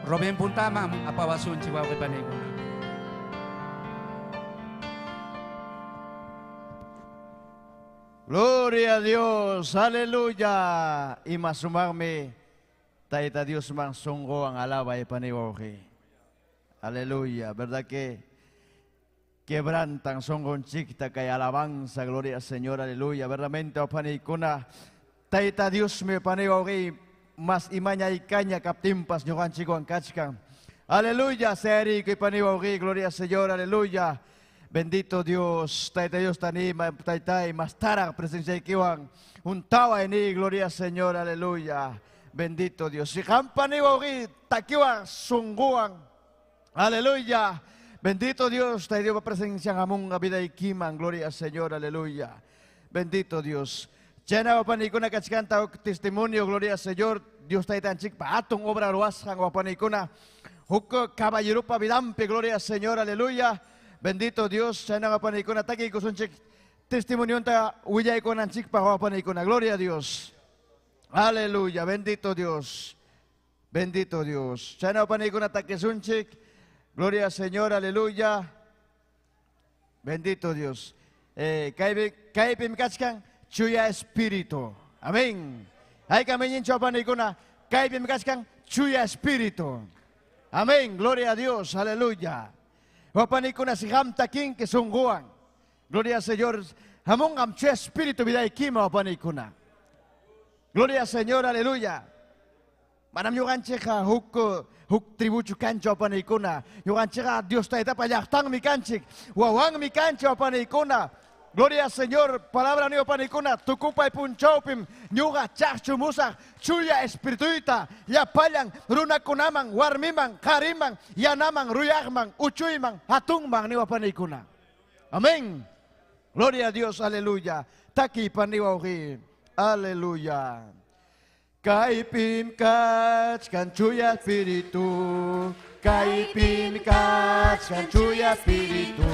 Robén puntaman apawasunchik wawqi panikuna. Gloria a Dios, aleluya. Ima sumaqmi Tayta Dios man sunquwan alabay paniwawqi. Aleluya, ¿verdad que quebrantan sunqunchikta kay alabanza, gloria al Señor, aleluya. Verdaderamente panikuna Tayta Dios mi paniwawqi mas imaña ikaña kaptimpas ñuqanchikwan kachkan. Aleluya, sayarikuy paniwawqi, gloria al Señor, aleluya. Bendito Dios, Tayta Dios tanima, Taytay, mas taraq presenciaykiwan, huntawa ini, gloria al Señor, aleluya. Bendito Dios. Si qam paniwawqi takiwan sunquwan, aleluya. Bendito Dios, Tayta Dios presencia hamunqa vidaykiman, gloria al Señor, aleluya. Bendito Dios. Chayna wapanikuna kachkanta huk testimonio, gloria al Señor. Dios Taytanchikpa hatun obra ruwasqan wapanikuna. Huk caballeropa vidampi, gloria al Señor, aleluya. Bendito Dios, chayna wapanikuna takiykusunchik testimonionta willaykunanchikpaq wapanikuna. Gloria a Dios. Aleluya, bendito Dios. Bendito Dios. Chayna wapanikuna takisunchik. Gloria al Señor, aleluya. Bendito Dios. Kaypim kachkan chuya espíritu. Amén. Hay kamiñincho wapanikuna. Kaypim kachkan chuya espíritu. Amén. Gloria a Dios, aleluya. Wapanikuna si hamta kinki sunquwan. Gloria al Señor. Hamunqam chuya espíritu vidaykima wapanikuna. Gloria al Señor, aleluya. Manam ñuqanchikqa huk tribuchu kanchu wapanikuna. Ñuqanchikqa Dios Taytapa llaqtanmi kanchik, wawanmi kanchik wapanikuna. Gloria al Señor, palabra ni wapanikuna, tukupay punchawpim ñuqa chaqchumusaq chuya espirituyta llapallan runakunaman, warmiman, qhariman, yanaman, ruyaqman, uchuyman, hatunman ni wapanikuna. Amén. Gloria a Dios, aleluya. Taki paniwawqi. Aleluya. Kaypim kachkan chuya espíritu, kaypim kachkan chuya espíritu,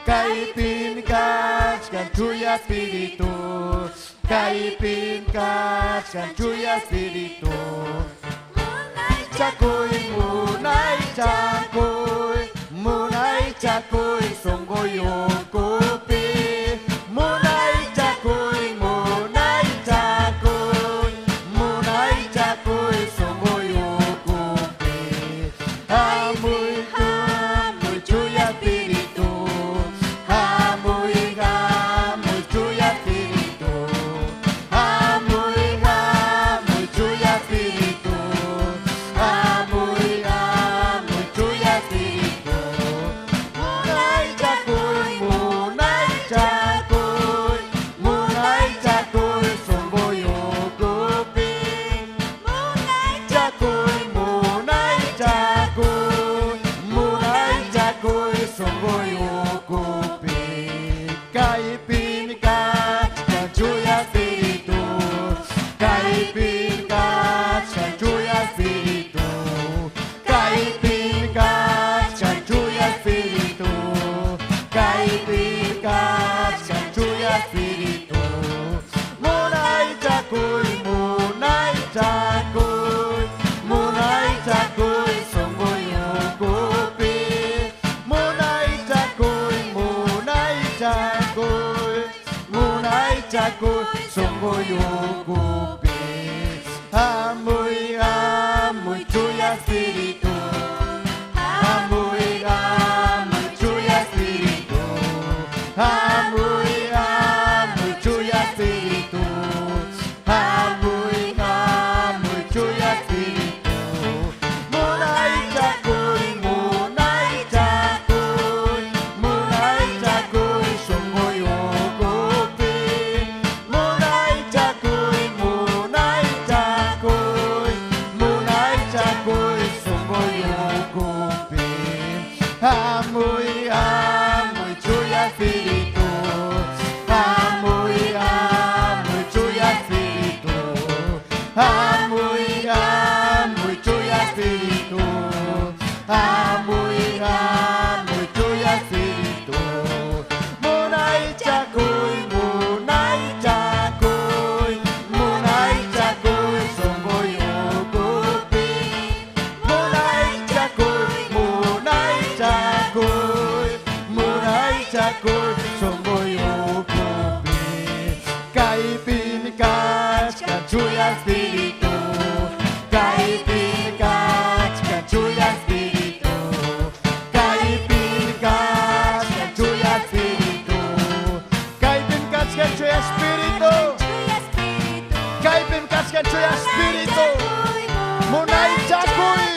kaypim kachkan chuya espíritu, kaypim kachkan chuya espíritu. Chakuy, munay chakuy, munay chakuy, sunquyukupi, munay chakuy, munay chakuy, munay chakuy, sunquyukupi. Hamuy, hamuy, chuya espíritu, hamuy, hamuy, chuya espíritu, hamuy, hamuy, chuya espíritu, hamuy, hamuy, chuya espíritu. Munay chakuy, munay chakuy, munay chakuy, sunquyukupi. Munay chakuy, munay chakuy, munay chakuy, sunquyukupi. Kaypim kachkan chuya espíritu, kaypim kachkan chuya espíritu, kaypim kachkan chuya espíritu, kaypim kachkan chuya espíritu. Munay chakuy, munay chakuy, munay chakuy, sunquyukupi. Munay chakuy, munay chakuy, munay chakuy, sunquyukupi. Hamuy, hamuy, chuya espíritu. Hamuy, hamuy, chuya espíritu. Hamuy, hamuy, chuya espíritu. Hamuy, hamuy, chuya espíritu. Munay chakuy, munay chakuy, munay chakuy, sunquyukupi. Munay chakuy, munay Chuya Espíritu, kaypim kachkan Chuya Espíritu, kaypim kachkan Chuya Espíritu, Kaypim kachkan Chuya Espíritu. Kaypim kachkan Chuya Espíritu. Munaychakuy.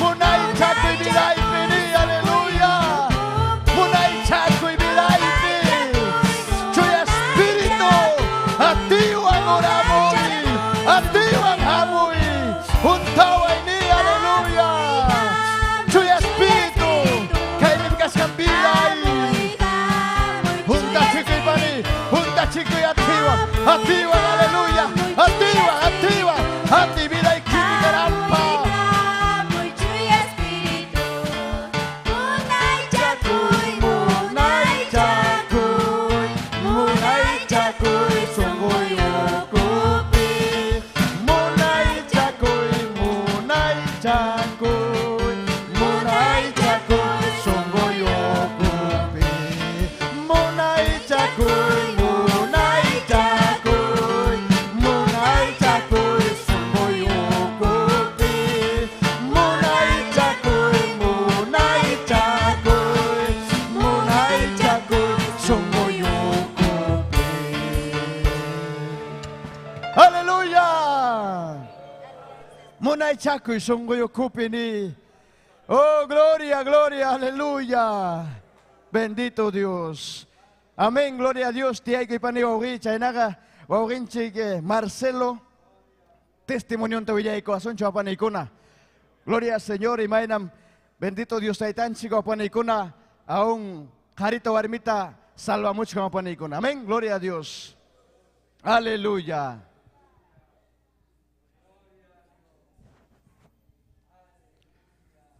Munaychakuy vidaypi ni, aleluya. Munaychakuy vidaypi. Chuya Espíritu. Atiwan uramuy. Atiwan hamuy. Huntaway ni, aleluya. Chuya Espíritu. Kaypim kachkan viday. Huntachikuy pani, huntachikuy atiwan, atiwan, aleluya, atiwan, atiwan, ati vida y kananpaq. Munaychakuy, munaychakuy, sunquy ukupi. Munaychakuy, munaychakuy, munaychakuy, sunquy ukupi. Munaychakuy, munaychakuy, munaychakuy, sunquy ukupi. Munaychakuy, munaychakuy, munaychakuy, sunquy ukupi. Aleluya. Munaychakuy sunquy ukupi ni. Oh, gloria, gloria, aleluya. Bendito Dios. Amén, gloria a Dios. Tiyaykuy pani wawqi, chaynaqa wawqinchik Marcelo testimonionta willayku asuncho apanaykuna. Gloria al Señor, imaynam bendito Dios taytanchik apanaykuna aún qarita warmita salvamuchkan apanaykuna. Amén, gloria a Dios. Aleluya.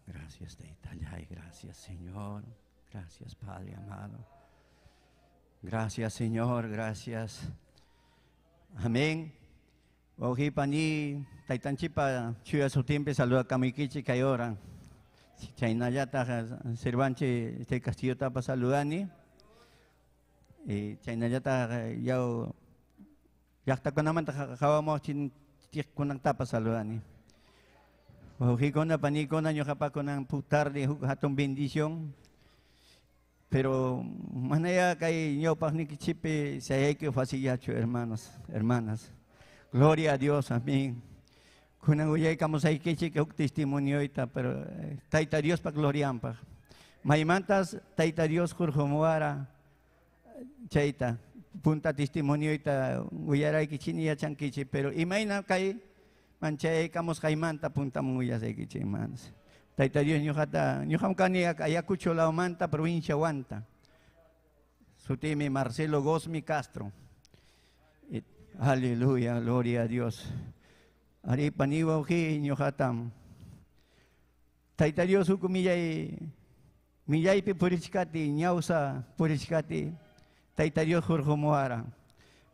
Gracias, Taytallay, gracias, Señor. Gracias, Padre amado. Gracias, Señor, gracias. Amén. Wawqi pani taytanchikpa chuya sutinpi saludakamuykichik kay hora. Chaynallataq sirvanchik este Castillotapas saludani. Chaynallataq yaw llaqtakunamanta qawamuqchinchikkunatapas saludani. Wawqikuna panikuna ñuqapakunan tarde huk hatun bendición. Pero manaya kay ñawpaqnikichikpi sayayki fasillachu, hermanos, hermanas. Gloria a Dios, amén. Kunan willaykamusaykichik huk testimonioyta, pero Tayta Diospa glorianpaq. Maymantas Tayta Dios hurqumuwara chayta punta testimonioyta willaraykichik yachankichik, pero imayna kay manchaykamusqaymanta puntaman willasaykichik, hermanos. Tayta Dios ñuqata, ñuqam kani Ayacucho lawmanta, provincia Huanta. Sutimi Marcelo Gosmi Castro. Aleluya, gloria a Dios. Ari pani wawqi ñuqatam. Tayta Dios huk millay, millaypi purichkati, ñawsa purichkati. Tayta Dios hurqumuwara.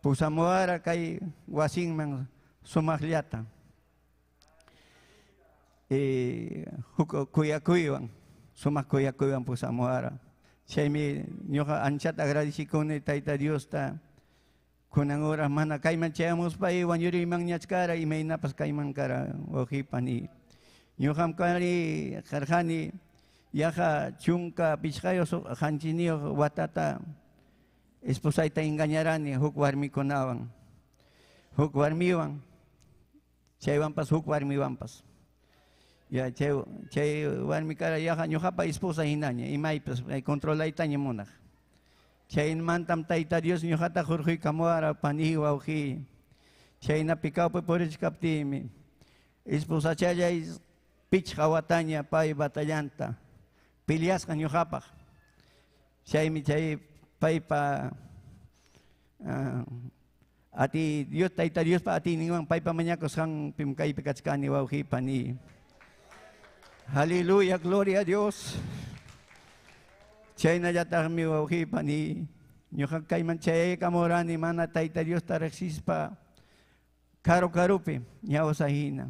Pusamuwara kay wasinman sumaqllata. Huk kuyakuywan, sumaq kuyakuywan pusamuwara. Chaymi ñuqa anchata agradecikuni Tayta Diosta. Kunan horas mana kayman chayamuspay wañuriyman ñachkara imaynapas kayman kara wawqi pani. Ñuqam kani karqani yaqa chunka pichqayuq qanchiniyuq watata esposayta engañarani huk warmikunawan, huk warmiwan, chaywanpas huk warmiwanpas. Ya chay chay warmi kara yaqa ñuqapa esposa hinaña imaypas controlaytaña munaq. Chaymantam Tayta Dios ñuqata hurquykamuwara pani wawqi. Chaynapi kawpi purichkaptiymi esposachallay pichqa wataña pay batallanta peleasqa ñuqapaq. Chaymi chay paypa ati Dios Tayta Diospa atiyninwan paypa mañakusqanpim kaypi kachkani wawqi pani. Aleluya, gloria a Dios. Chaynallataqmi wawqi pani ñuqa kayman chayaykamurani mana Tayta Diosta riqsispa karu karupi ñawsa hina.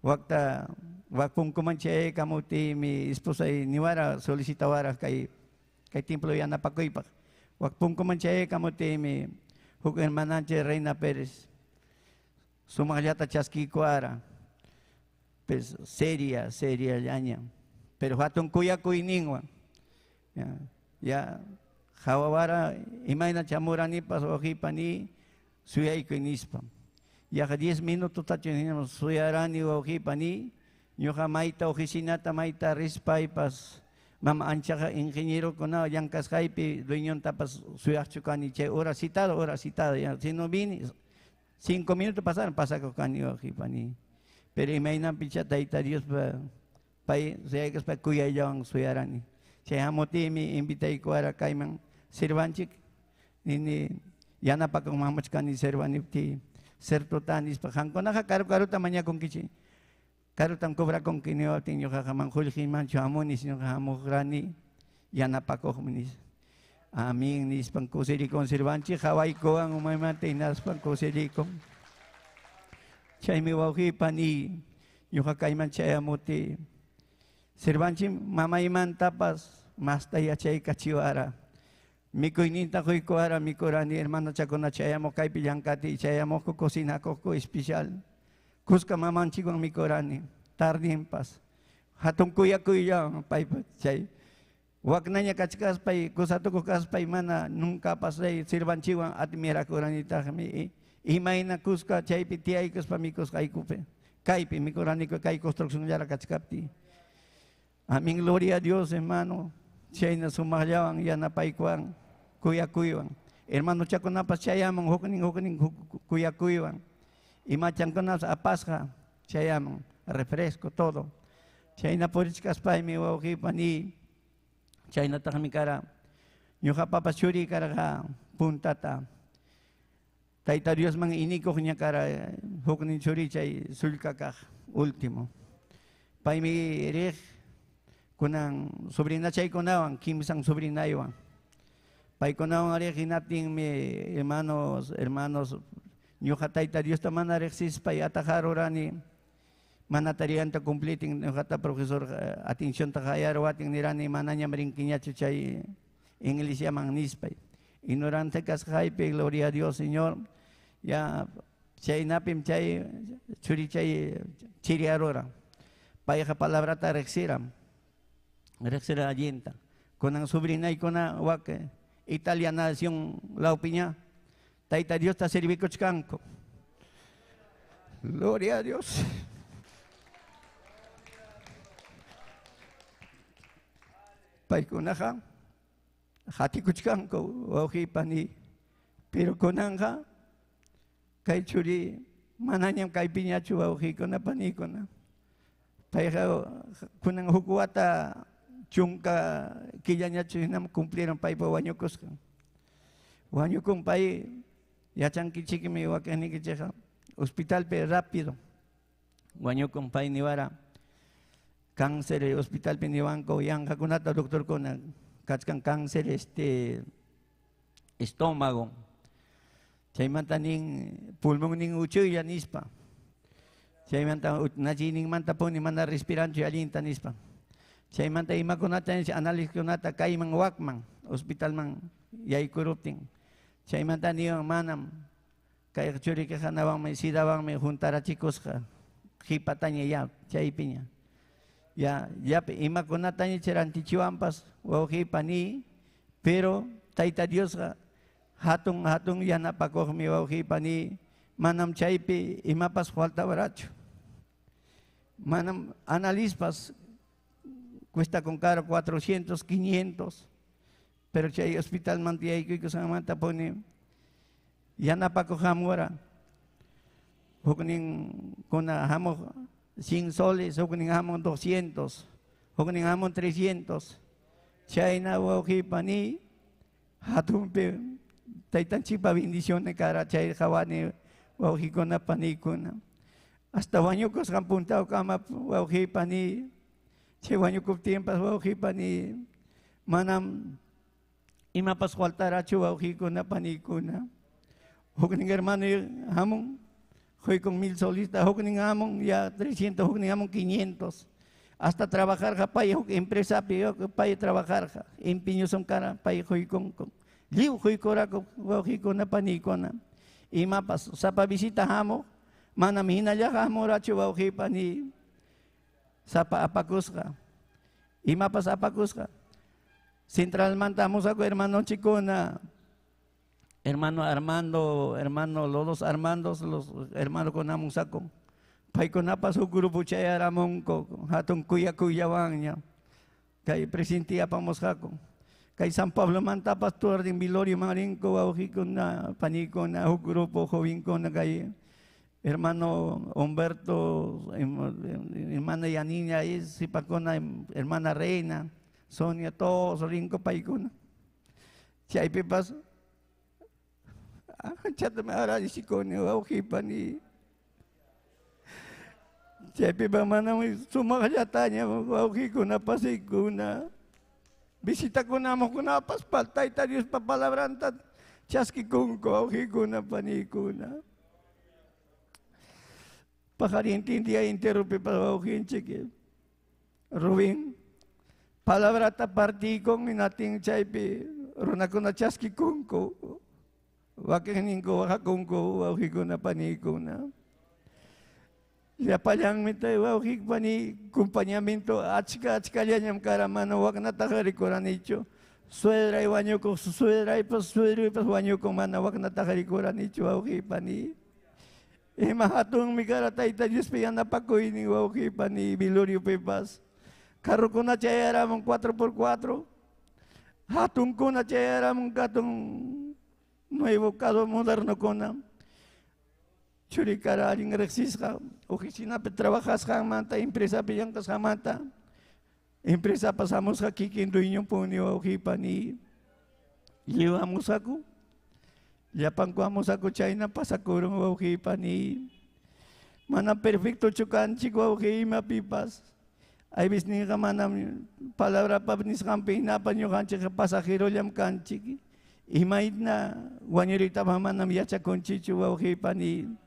Waqta wak punkuman chayaykamuptiymi esposay niwara solicitawara kay kay templo yanapakuypaq. Wak punkuman chayaykamuptiymi huk hermananchik Reina Pérez. Sumaqllata chaskiykuwara. Pues seria, seria llaña. Pero hatun kuyakuyninwan. Ya, ya hawawara imayna chamuranipas wawqipani suyaykuy nispa. Yaqa 10 minutotachu hinam suyarani wawqipani ñuqa mayta oficinata mayta rispaypas mama anchaqa ingenierokuna llankasqaypi dueñontapas suyaqchu kani chay hora citado ya si no vine 5 minutos pasaron pasakuq kani wawqipani. Pero imaynanpicha Tayta Diospa pay suyaykuspa kuyayllawan suyarani. Chay hamutiymi invitaykuwara kayman sirvanchik nini yanapakuq mamuchkani sirvaniptiy certota nispa qamkunaqa karu karuta mañakunkichik karutam cobrakunki niwaptin ñuqaqa man qullqiymanchu hamuni ñuqa hamuqrani yanapakuqmi nispa. Amén nispan kusirikun sirvanchik qhawaykuwan umaymanta hinaspan kusirikun. Chaymi wawqipani ñuqa kayman chayamuti sirvanchik mamaymantapas masta yachaykachiwara. Mikuyninta quykuwara mikurani hermanochakuna chayamuq kaypi llankati chayamuqku cocinakuqku especial. Kuska mamanchikwan mikurani tardinpas. Hatun kuyakuyllawan paypa chay waknaña kachkaspay kusatukuq kaspay mana nunca pasay sirvanchikwan admirakuranitaqmi imayna kuska chaypi tiyaykuspa mikusqaykupi kaypi mikuraniku kay construccionllara kachkaptiy. Amén, gloria a Dios, hermano. Chayna sumaqllawan yanapaykuwan kuyakuywan. Hermanochakunapas chayaman huknin huknin kuyakuywan. Imachankunapas apasqa chayaman refresco todo. Chayna purichkaspaymi wawqipani chaynataqmi kara ñuqapapas churiy karqa puntata. Tayta Diosman inikuq ña kara huknin churiy chay sullka kaq último. Paymi riq kunan sobrinachaykunawan kimsan sobrinaywan. Paykunawan riq hinaptinmi hermanos, hermanos ñuqa Tayta Diosta mana riqsispay atajarurani mana tareanta cumplitin ñuqata profesor atencionta qayaruwatin nirani manañam rinkiñachu chay iglesiaman nispay. Ignorante kasqaypi, gloria a Dios, Señor. Ya chaynapim chay churi chay chiriarura. Payqa palabrata riqsiram. Riqsira allinta. Kunan sobrinaykuna wak Italia nación lawpiña Tayta Diosta servikuchkanku. Gloria a Dios. Paykunaqa hatikuchkanku wawqipani, pero kunanqa kay churi manañam kaypiñachu wawqikuna panikuna. Payqa kunan huk wata chunka killañachu hinam cumplieron paypa wañukusqan. Wañukun pay yachankichikmi wakinnikichikqa hospitalpi rápido. Wañukun pay niwara cáncer hospitalpi niwanku yanqakunata doctorkuna kachkan cáncer estómago. Chaymanta nin pulmonnin uchuylla nispa. Chaymanta nachiyninmanta puni mana respiranchu allinta nispa. Chaymanta imakunata análisis-kunata kayman wakman hospitalman yaykuruptin. Chaymanta niwan manam kay churikiqa nawanmi sidawanmi juntarachikusqa qhipataña ya chaypiña. Ya llapa imakunataña charantichiwanpas wawqipani, pero Tayta Diosqa hatun hatun yanapakuqmi wawqipani, manam chaypi imapas faltawarachu. Manam analispas cuesta con caro 400, 500, pero chay hospital mantiyaykuy-kusanmanta puni yanapakuq hamura. Huknin kuna hamuq 100 soles, huknin hamun 200, huknin hamun 300. Chayna wawqipani hatunpi taytanchikpa bendiciones kara chay qhawani wawqikuna panikuna. Hasta wañukusqan puntawkama wawqipani chay wañukuptinpas wawqipani manam imapas faltarachu wawqikuna panikuna. Huknin hermano hamun huykun 1000 solista, huknin hamun ya 300, huknin hamun 500. Hasta trabajar pay huk empresapi pay trabajar empeño son cara pay huykun lliw huykuraku wawqikuna panikuna. Imapas sapa visita hamuq Manam hinallaqa hamurachu wawqipani. Sapa apakusqa. Imapas apakusqa. Centralmanta hamusaku hermanonchikuna. Hermano Armando, hermano los dos Armandos, los hermanos con hamusaku. Paykunapas huk grupo chayaramunku, hatun kuyakuyawanña. Kay presidente apamusqaku. Kay San Pablo mantapas tuardin Vilorio marinko wawqikuna, panikuna, huk grupo jovenkuna kay hermano Humberto, hermana Yanina, sipakuna, hermana Reina, Sonia, todos rinko paykuna. Chaypipas anchata me agradecikuni wawqipani. Chaypipas manam sumaqllataña wawqikuna pasikuna. Visitakunamukunapas Tayta Diospa palabranta chaskikunku wawqikuna panikuna. Pajarintin día interrumpe para wawqinchik. Rubín, palabrata partikun inatin chaypi runakuna chaskikunku. Wakinninku waqakunku wawqikuna panikuna. Llapallanmi tay wawqipani acompañamiento achka achkallañam kara mana waknataqa rikuranichu. Suegray wañukuq, suegraypas suegruypas wañukun mana waknataqa rikuranichu wawqipani. Ima hatunmi kara Tayta Diospi yanapakuynin wawqipani Viloriopipas. Carrokuna chayaramun 4x4. Hatunkuna chayaramun katun nuevo carro modernokuna. Churikara allin riqsisqa, oficinapi trabajasqanmanta, empresapi llank'asqanmanta. Empresapas hamusqa kikin dueñonpuni wawqipani. Lliw hamusqaku. Llapanku hamusqaku chayna pasakurun wawqipani. Mana perfectochu kanchik wawqi imapipas. Aybis ninqa manam palabrapa nisqanpi hinapa ñuqanchikqa pasajerollam kanchik. Imayna wañuriytapas manam yachakunchikchu wawqipani.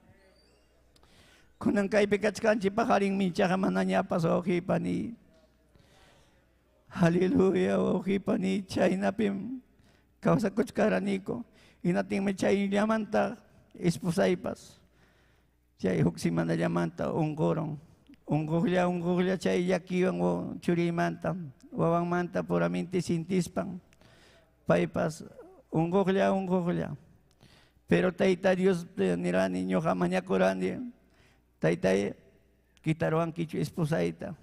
Kunan kaypi kachkanchik paqarinmi ichaqa manañapas wawqipani. Aleluya wawqipani, chaynapim kawsakuchkaraniku. Hinatinmi chayllamanta esposaypas. Chay huk semanallamanta unqurun. Unquqlla unquqlla chay llakiwan churimanta, wawanmanta puramente sintispan. Paypas unquqlla unquqlla. Pero Tayta Dios nirani ñuqa mañakurani. Taytay kitaruwankichu esposayta.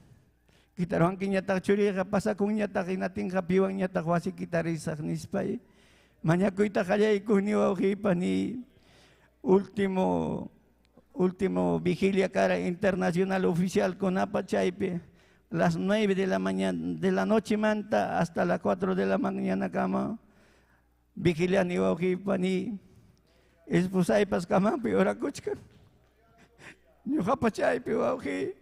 Kitaruwankiñataq churiyqa pasakunñataq hinatinqa piwanñataq wasi kitarisaq nispay. Mañakuyta qallaykuni wawqipani. Último vigilia cara internacional oficial kunapa chaypi. Las 9 de la mañana, de la noche manta hasta las 4 de la mañana kama. Vigiliani wawqipani. Esposaypas kamanpi orakuchkan. Ñuqapa chaypi wawqi.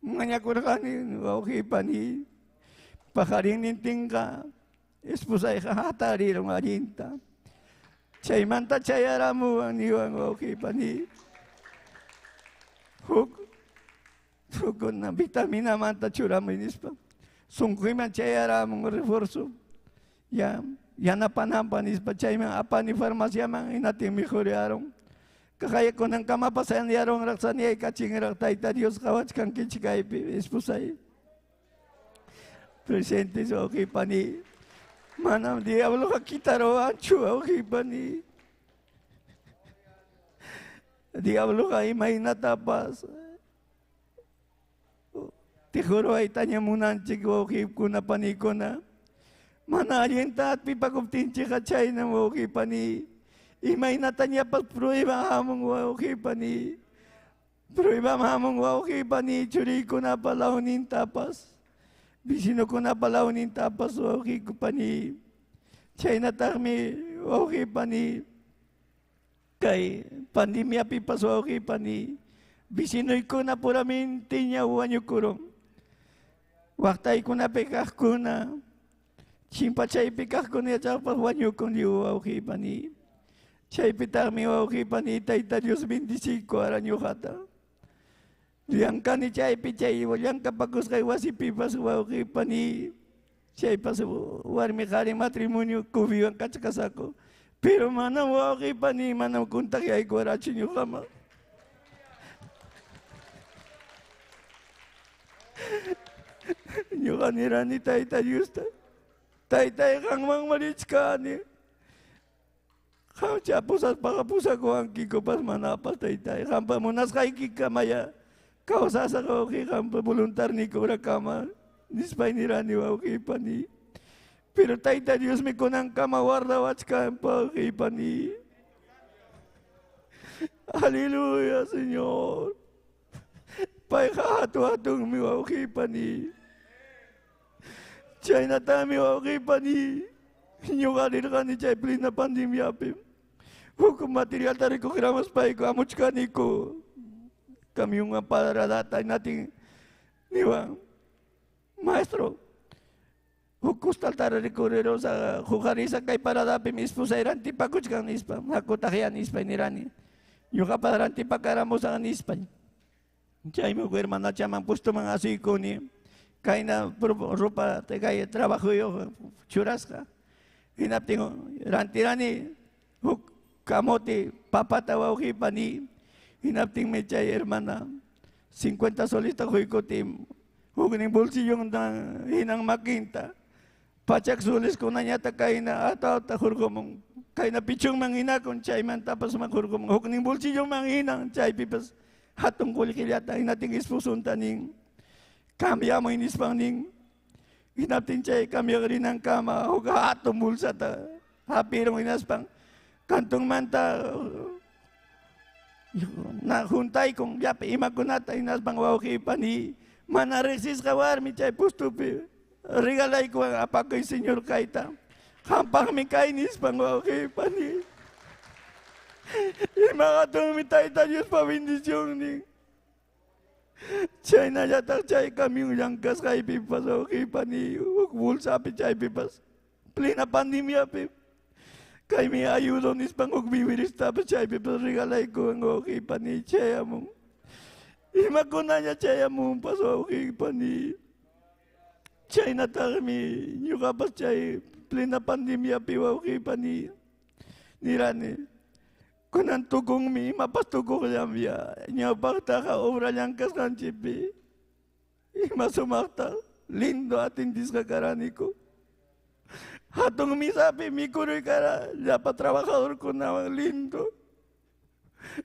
Mañakurqani wawqipani. Paqarinnintinqa esposayqa hatarirun allinta. Chaymanta chayaramuwan niwan wawqipani. Huk hukuna vitaminamanta churamuy nispa. Sunquyman chayaramun refuerzo. Ya yanapananpaq nispa chayman apani farmaciaman hinatin mejorarun. Kaqayakunankamapas saniyarunraq saniyaykachinraq Tayta Dios qhawachkankichik kaypi esposay. Presente wawqipani. Manam diabloqa kitaruwanchu wawqipani. Diabloqa imaynatapas tijuruwaytaña munanchik wawqikuna panikuna. Mana allinta atipakuptinchikqa chaynam wawqipani. Imaynatañapas prueba hamun wawqipani. Prueba hamun wawqipani churiykunapa lawnintapas. Vecinokunapa lawnintapas wawqipani. Chaynataqmi wawqipani. Kay pandemiapipas wawqipani. Vecinoykuna puramintiña wañukurun. Waqtaykunapi kaqkuna, chimpachaypi kaqkuna yachaqpas wañukun lliw wawqipani. Chaypitaqmi wawqipani Tayta Dios bendiciyku ara ñuqata. Llankani chaypi chay llankapakusqay wasipipas wawqipani. Chaypas warmi qhari matrimonio kufiwan kachkasaqku. Pero manam wawqipani manam kuntakyaykuwarachu ñuqaman. Ñuqa nirani Tayta Diosta. Taytay qanmanmi richkani. Qamcha pusaspaqa pusakuwankikupas manapas taytay. Qampa munasqaykikamaya kawsasaq wawqiy qampa voluntarniyku urakama nispay nirani wawqiy pani. Pero Tayta Diosmi kunankama guardawachkan wawqiy pani. Aleluya, Señor. Payqa hatu hatunmi wawqiy pani. Chaynatami wawqiy pani. Ñuqa rirqani chay plena pandemiapi. Huk materialta recogeramaspayku amuchkaniku. Camionwan paradata hinatin niwan maestro huk costalta recorrerosa huqarisa kay paradapi mi esposay rantipakuchkan nispa hakutaqya nispa nirani ñuqapas rantipakaramusaq nispa. Chaymi huk hermanachaman puestoman asuykuni kayna ropa kay trabajoyuq churasqa. Hinaptin rantirani huk camote papata wawqipani. Hinaptinmi chay hermana 50 solista quykutin huknin bolsillonta hinan makinta pachak soliskunañata kayna atawta hurqumun kayna pichunman hinakun chaymantapas hurqumun huknin bolsillonman hinan chaypipas hatun qullqillata hinatin esposunta nin cambiamuy nispan nin hinaptin chay cambiaq rinankama huk hatun bolsata hapirun hinaspan kantunmanta na juntaykun llapa imakunata hinaspan wawqipani mana riqsisqa warmi chay pustupi regalaykuwan apakuy Señor kayta qampaqmi kay nispan wawqipani ima hatunmi Tayta Diospa bendicionnin chaynallataq chay camión llankasqaypipas wawqipani huk bolsapi chaypipas plena pandemiapi kaymi ayudo nispan huk viviristapas chaypipas regalaykuwan wawqipani chayamun imakunaña chayamunpas wawqipani chaynataqmi ñuqapas chay plena pandemiapi wawqipani nirani kunan tukunmi imapas tukuqllam ya ñawpaqtaqa obra llankasqanchikpi ima sumaqta lindo atendisqa karaniku hatun misapi mikuruy kara llapa trabajadorkunawan lindo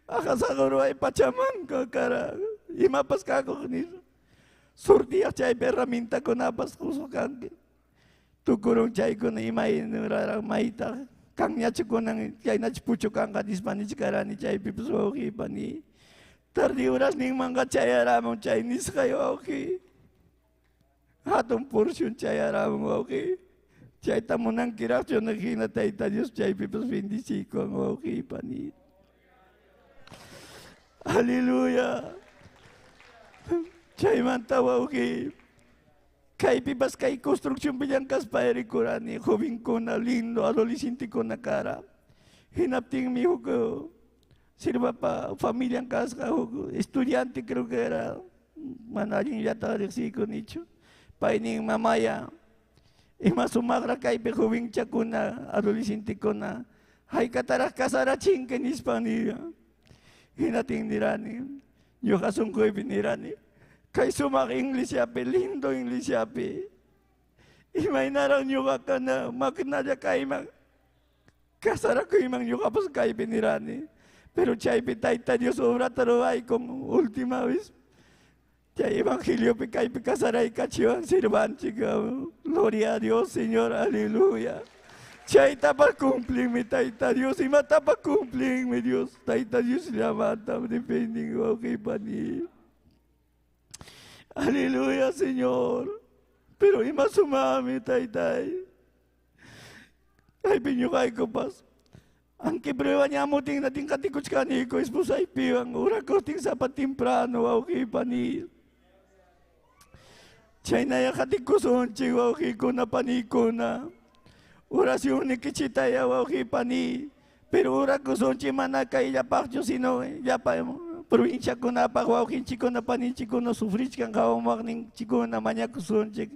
aqasaqruway pachamanka kara imapas kakuq nispa surtiyaq chaypi herramientakunapas qusuq kanki tukurun chaykuna imaynaraq maytaq kanñachu kunan chaynachu puchu kanqa nispa nichkarani chaypipas wawqipani tardi horasninmanqa chayaramun chay nisqay wawqi hatun porción chayaramun wawqi chayta munankiraqchu hina Tayta Dios chaypipas bendicikun wawqipani. Aleluya. Chaymanta wawqi kaypipas kay construccionpi llankaspa rikurani jovenkuna lindo adolescentekuna kara hinaptinmi huk sirvapa familian kasqa huk estudiante creo que era mana allinllata riqsiykunichu paynin mamaya ima sumaqra kaypi jovenchakuna adolescentekuna haykataraq casarachinki nispan nira hinatin nirani ñuqa sunquypi nirani kay sumaq inglisiapi lindo inglisiapi imaynaraq ñuqa kana makinalla kayman casarakuyman ñuqapas kaypi nirani pero chaypi Tayta Dios obrata ruwaykun última vez chay evangeliopi kaypi casaraykachiwan sirvanchik. Gloria a Dios, Señor, aleluya. Chaytapas cumplinmi Tayta Dios, imatapas cumplinmi Dios. Tayta Dios llamata dependen wawqipani. Aleluya, Señor. Pero ima sumami taytay. Kaypi ñuqaykupas aunque prueba ñamutin natin katikuchkaniku esposaypiwan urakutin sapa temprano wawqipani. Chaynaya qatikusunchik wawqikuna panikuna. Oración nikichitaya wawqipani. Pero urakusunchik mana kayllapaqchu sino llapa provinciakunapaq wawqinchikkuna paninchikkuna sufrichkan qawamaqninchikkuna mañakusunchik.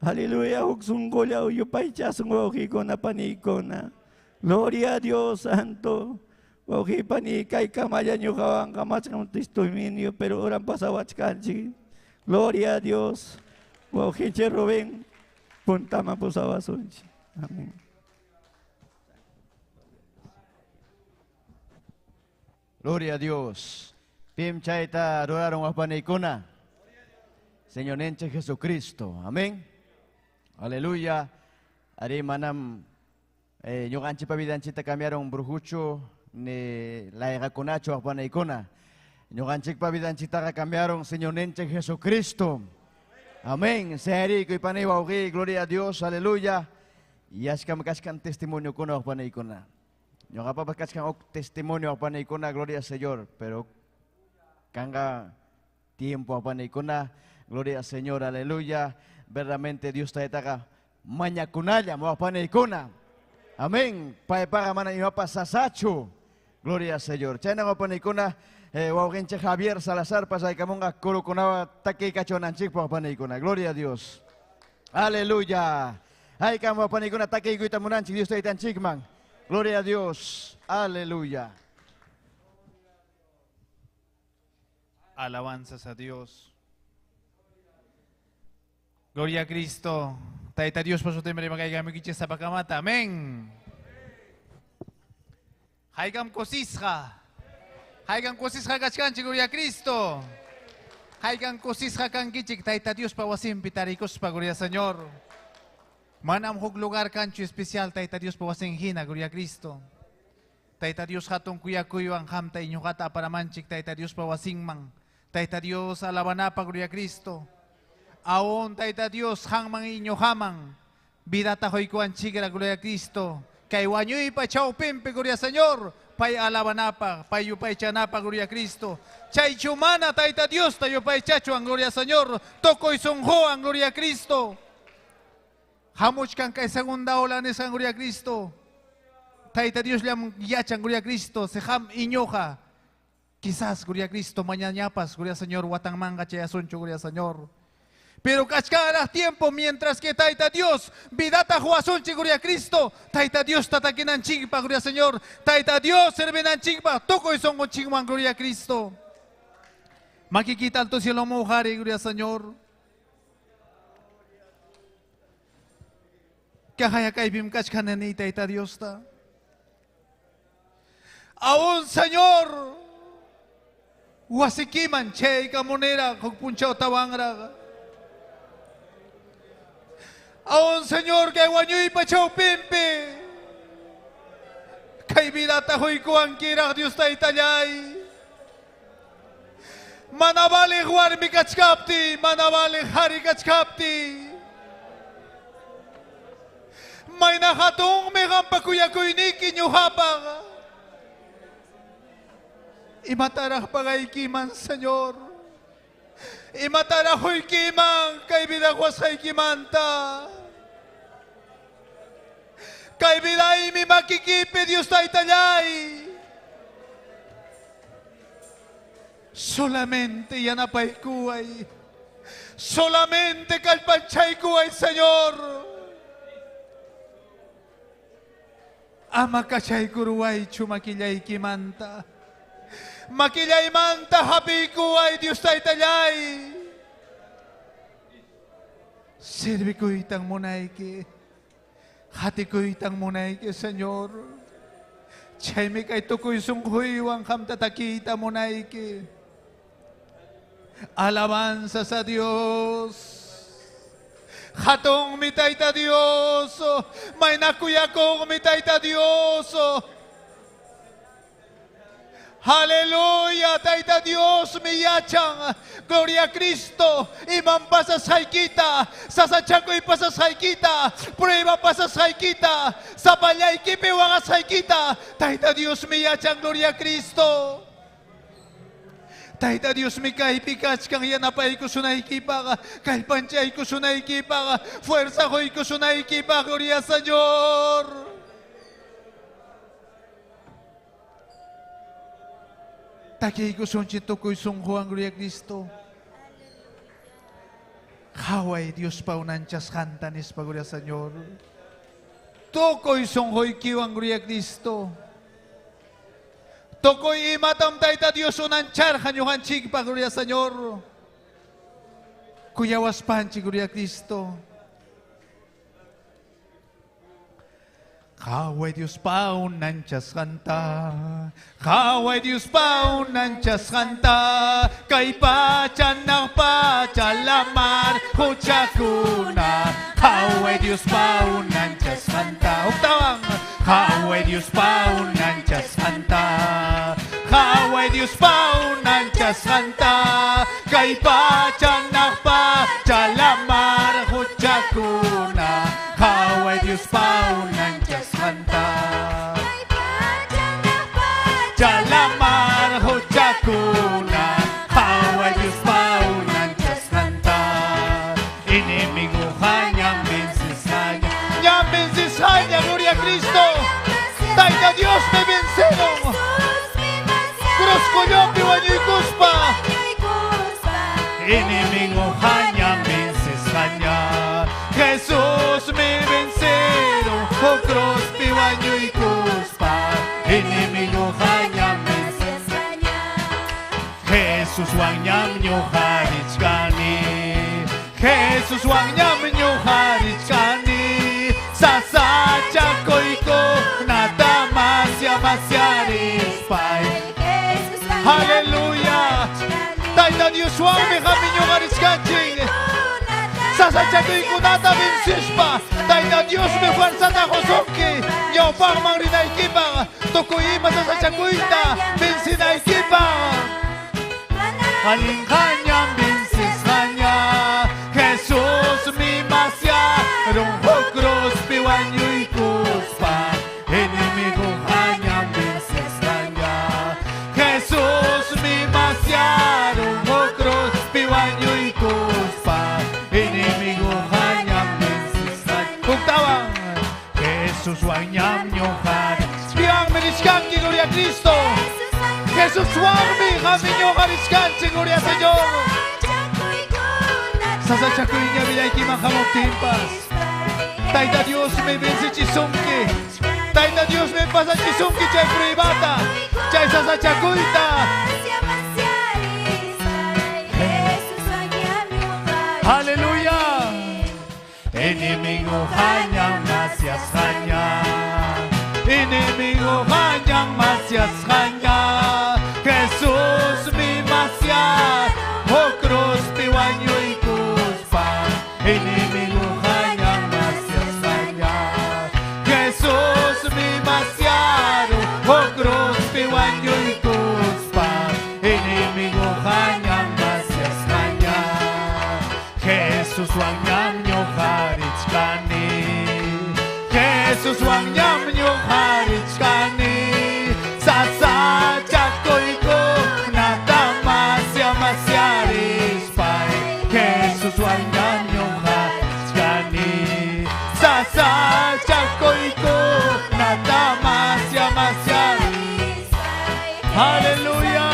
Aleluya, huk sunqulla yupaychasun wawqikuna panikuna. Gloria a Dios santo. Wawqipani kaykamalla ñuqawanqa machkan testimonio pero horan pasawachkanchik. Gloria a Dios. Wawqinchik Rubén, puntaman pusawasunchik. Amén. Gloria a Dios. Pim chayta ruraron wapanaykuna. Señor Jesucristo. Amén. Aleluya. Ari manam ñuqanchikpa vidanchikta cambiaron brujucho ni layqakunachu wapanaykuna. Ñuqanchikpa vidanchiktaqa cambiaron Señor Jesucristo. Amén. Searico y panay wawqi, gloria a Dios. Aleluya. Y ashkam kashkan testimonio kuna wapanaykuna. Ñuqapapas kachkan huk testimonio wapanaykuna, gloria al Señor, pero kanga tiempo wapanaykuna, gloria al Señor, aleluya. Verdaderamente Dios taytaqa mañakunalla wapanaykuna. Amén. Paypaqa mana imapas sasachu. Gloria al Señor. Chayna wapanaykuna, wawqinchik Javier Salazar pasaykamunqa kurukunawa takiykachunanchikpaq wapanaykuna. Gloria a Dios. Aleluya. Haykam wapanaykuna takiykuyta munanchik Dios taytanchikman. Gloria a Dios. Aleluya. Alabanzas a Dios. Gloria a Cristo. Taita Dios por su tembre Sapakamata. Amén. Haykam kosisqa. Haykam kosisqa kachkanchik, gloria a Cristo. Haykam kosisqa kankichik, Taita Dios pa wasinpi tarikuspa, gloria al Señor. Manam huk lugar kanchu especial, Taita Dios pa wasin hina, gloria a Cristo. Taita Dios hatun kuyakuywan hamta iñuqata aparamanchik, Taita Dios pa wasinman. Taita Dios alabanapa, gloria a Cristo. Aún Taita Dios hanman iñuqaman. Vidata hoykuanchikra, gloria a Cristo. Kay wañuypa chawpinpi, gloria al Señor. Pay alabanapa, pay yupaychanapa, gloria a Cristo. Chay chumana, Taita Dios, ta yupaychachuan, gloria al Señor. Tokoy sonjoan, gloria a Cristo. Hamuchkan kay segunda ola nisqan, gloria a Cristo. Taita Dios llam yachan, gloria a Cristo. Se ham iñoja. Quizás, gloria a Cristo, mañañapas, gloria al Señor, watanmanga chayasunchu, gloria al Señor. Pero kachkaraj tiempo mientras que Taita Dios, vidata huasunchi, gloria a Cristo. Taita Dios tatakinanchikpa, gloria al Señor. Taita Dios servinanchikpa, tukuy sonqonchikman, gloria a Cristo. Makikita alto cielo mojare, gloria al Señor. Kahaya kaypim kachkanani, Taita Dios ta. Aún, Señor, wasikiman chayka monera, huk punchaw tawanraqa. Aún, Señor, kay wañuypa chawpinpi. Kay vidata huykuwankiraq Dios taytallay. Mana valiq warmi kachkapti, mana valiq qhari kachkapti. Mayna hatunmi qampa kuyakuyniki ñuqapaq. Imataraq pagaykiman, Señor. Imataraq huykiman kay vida wasqaykimanta. Kay vidaymi makikipi Dios taytallay. Solamente yanapaykuway. Solamente kallpanchaykuway, Señor. Ama kachaykuruwaychu makillaykimanta. Makillaymanta hapiykuway, Dios taytallay. Sirvikuytan munayki. Hatikuytan munayki, Señor. Chaymi kay tukuy sunquywan qamta takiyta munayki. Alabanzas a Dios. Hatun mi Tayta Dios. Mayna kuyakuqmi Tayta Dios. Aleluya, Tayta Dios mi yachan. Gloria a Cristo. Iman pasasqaykita, sasachakuy pasasqaykita, prueba pasasqaykita, sapallaykipi waqasqaykita. Tayta Dios mi yachan, gloria a Cristo. Tayta Dios mi kaypi kachkan yanapaykusunaykipaq, kallpanchaykusunaykipaq, fuerza quykusunaykipaq, gloria al Señor. Takiykusunchik tukuy sunquwan, gloria a Cristo. Qhaway Diospa unanchasqanta nispa, gloria al Señor. Tukuy sunquykiwan, gloria a Cristo. Tukuy imatam Tayta Dios unancharqa ñuqanchikpaq, gloria al Señor. Kuyawaspanchik, Gloria Cristo. Qhaway Diospa unanchasqanta, qhaway Diospa unanchasqanta, kay pacha hanaq pacha lamar quchakuna, qhaway Diospa unanchasqanta. Huktawan, qhaway Diospa unanchasqanta, qhaway Diospa unanchasqanta, kay pacha hanaq pacha lamar quchakuna, qhaway Diospa unanchasqanta. Chalamar huchakuna, qhaway Diospa unanchasqanta. Enemigo hañam vencisqaña, ñam vencisqaña, gloria a Cristo. Tayta Dios me venceron. Cruz kullopi wañuykuspa. Enemigo hañam vencisqaña, Jesús me venceron, oh cruzpi wañuykuspa. Enemigo hañam vencisqaña, Jesús wañam ñuqarichkani, Jesús wañam ñuqarichkani, sasachakuykunata masya masyarispay. Aleluya. Tayta Dioswanmi qami ñuqarichkanchik. Sasachakuykunata vencispa. Tayta Diosmi fuerzata qusunki. Ñawpaqman rinaykipaq. Tukuy ima sasachakuyta vencinaykipaq. Allinqañam vencisqaña, Jesús mi masyaron, oh cruzpi wañuykuspa. Enemigo hañam vencisqaña, Jesús mi masyaron, oh cruzpi wañuykuspa. Enemigo hañam vencisqaña. Huktawan. Jesús wañam ñuqari. Piwanmi richkanki, gloria a Cristo. Jesús wanmi qami ñuqarichkanchik, gloria al Señor. Sasachakuyña vidaykiman hamuptinpas. Tayta Dios me vencechisunki. Tayta Dios me pasachisunki chay pruebata. Chay sasachakuyta. Aleluya. Enemigo hañam masyasqaña, Enemigo hañam masyasqaña, Jesús mi masyar, oh cruzpi wañuykuspa. Enemigo hañam masyasqaña, Jesús mi masyar, oh cruzpi wañuykuspa. Enemigo hañam masyasqaña, Jesús wañam ñuqarichkani, Jesús wañam ñuqarichkani, sasachakuykunata masya masyarispay. Jesús wañam ñuqarichkani, sasachakuykunata masya masyarispay. Aleluya.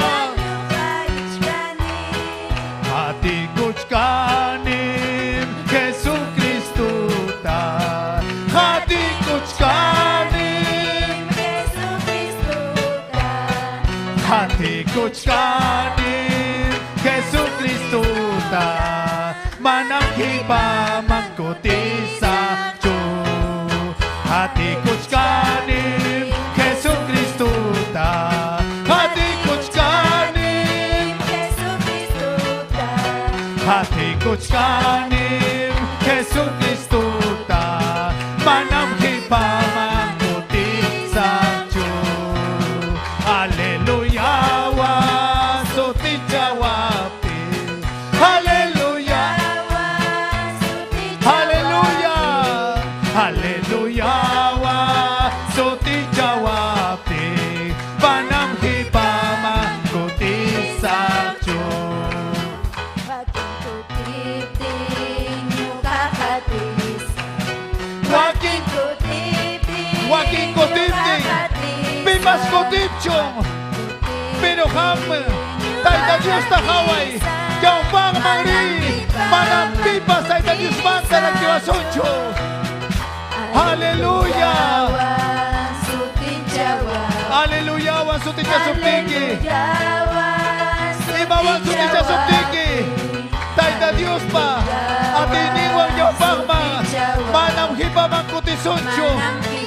Qatikuchkanim Jesucristota, Qatikuchkanim, Qatikuchkanim Jesucristota, manam qipaman kutisaqchu. Qatikuchkanim Jesucristota, Qatikuchkanim, Qatikuchkanim Jesucristota, manam qipaman kutisaqchu. Aleluya, sutichawaptin. Aleluya. Aleluya. Aleluya, sutichawaptin. Manam qipaman kutisaqchu. Wakin wakin kutiptin. Pipas kutipchun. Pero qam Tayta Diosta qhaway. Ñawpaqman riy. Manam pipas Tayta Diosmanta rakiwasunchu. Aleluya. Aleluya, sutichasuptiki. Imawan sutichasuptiki. Tayta Diospa atiyninwan ñawpaqman manam qipaman kutisunchu.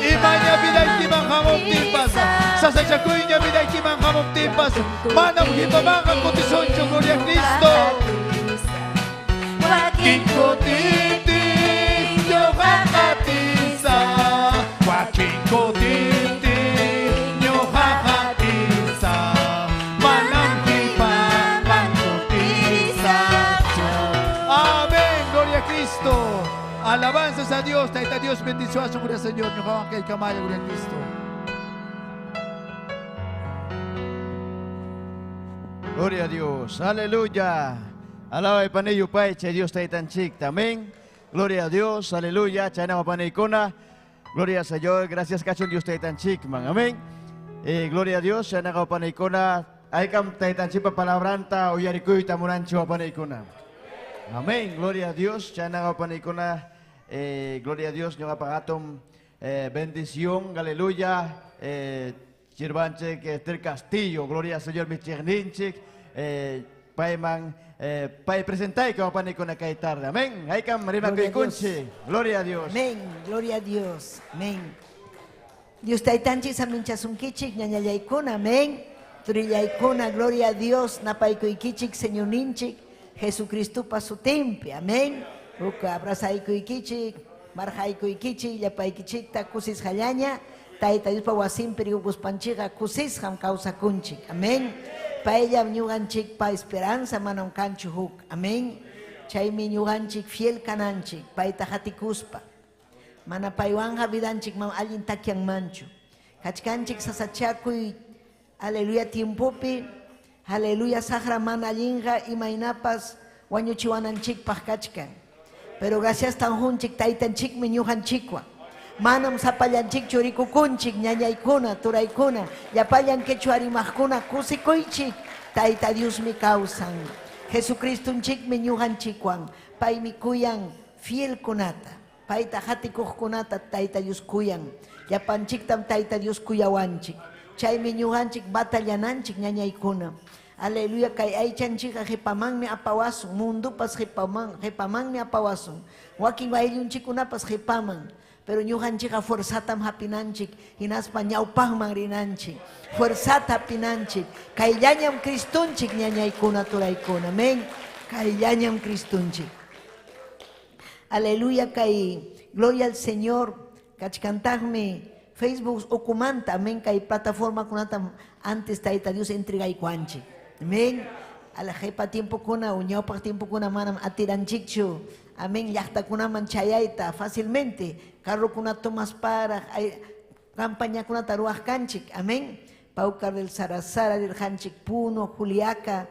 Imaña vidaykiman hamuptinpas, sasachakuyña vidaykiman hamuptinpas, manam qipamanqa kutisunchu, gloria a Cristo. Wakin kutiptin ñuqa qatisaq, wakin kutiptin ñuqa qatisaq, manam qipaman kutisaqchu. Amén, gloria a Cristo. Alabanzas a Dios, Tayta Dios bendició a su gloria Señor. Ñuqawan kay kamalla, gloria a Cristo. Gloria a Dios, aleluya. Alaba y panillo paiche, Dios taytanchikta, amén. Gloria a Dios, aleluya. Chaynama panaykuna. Gloria al Señor, gracias kachun Dios taytanchikman, amén. Gloria a Dios, chaynama panaykuna. Aykam taytanchikpa palabranta uyarikuyta munanchik panaykuna. Amén, gloria a Dios, chaynama panaykuna. Gloria a Dios, ñuqapaq hatun bendición, aleluya. Chirbanchik, Esther Castillo, gloria al Señor, michiqninchik. Payman, pay presentayku panaykuna kay tarde. Amén. Aykam rimakuykunchik. Gloria a Dios. Amén, gloria a Dios. Amén. Dios taytanchik saminchasunkichik ñañallaykuna, amén. Turillaykuna, gloria a Dios, napaykuykichik, Señorninchik, Jesucristopa sutinpi, amén. Uka abrazaykuykichin, marhaykuykichik, llapaykichikta kusisqallaña, Tayta Diospa wasinpi rikukuspanchikqa kusisqam kawsakunchik, amén. Payllam ñuqanchikpa esperanza manam kanchu huk, amén. Chaymi ñuqanchik fiel kananchik, payta hatikuspa. Mana paywanqa vidanchik mam allin takyanmanchu. Kachkanchik sasachakuy, aleluya tiempopi, aleluya saqra mana allinqa imaynapas wañuchiwananchikpaq kachkan. Pero gracias tanjunchik taytanchikmi ñuqanchikwan. Manam sapallanchikchu rikukunchik, ñañaykuna, turaykuna, llapallan quechua rimaqkuna kusikuychik, Tayta Diosmi kawsan. Jesucristunchikmi ñuqanchikwan, paymi kuyan fielkunata, payta hatikuqkunata Tayta Dios kuyan. Llapanchiktam Tayta Dios kuyawanchik. Chaymi ñuqanchik batallananchik ñañaykuna. Aleluya, kay aychanchikqa qipamanmi apawasun, mundupas qipamanmi apawasun. Wakin ayllunchikkunapas qipaman. Pero ñuqanchikqa fuerzatam hapinanchik, hinaspa ñawpaqman rinanchik. Fuerzata hapinanchik. Kayllañam Cristunchik ñañaykuna turaykuna. Amén. Kayllañam Cristunchik. Aleluya, kay gloria al Señor. Kachkantaqmi Facebook ukumanta, amén, kay plataforma kunatam antes Tayta Dios entregaykuanchik. Amén. A la jepa tiempo kuna, uñawpaq tiempo kuna manam atiranchikchu. Amén, llaqtakunaman chayayta fácilmente. Carro kuna tomas para, ay, campaña kuna ruwaq kanchik. Amén. Paucar del Sarasara, del Hanchik Puno, Juliaca.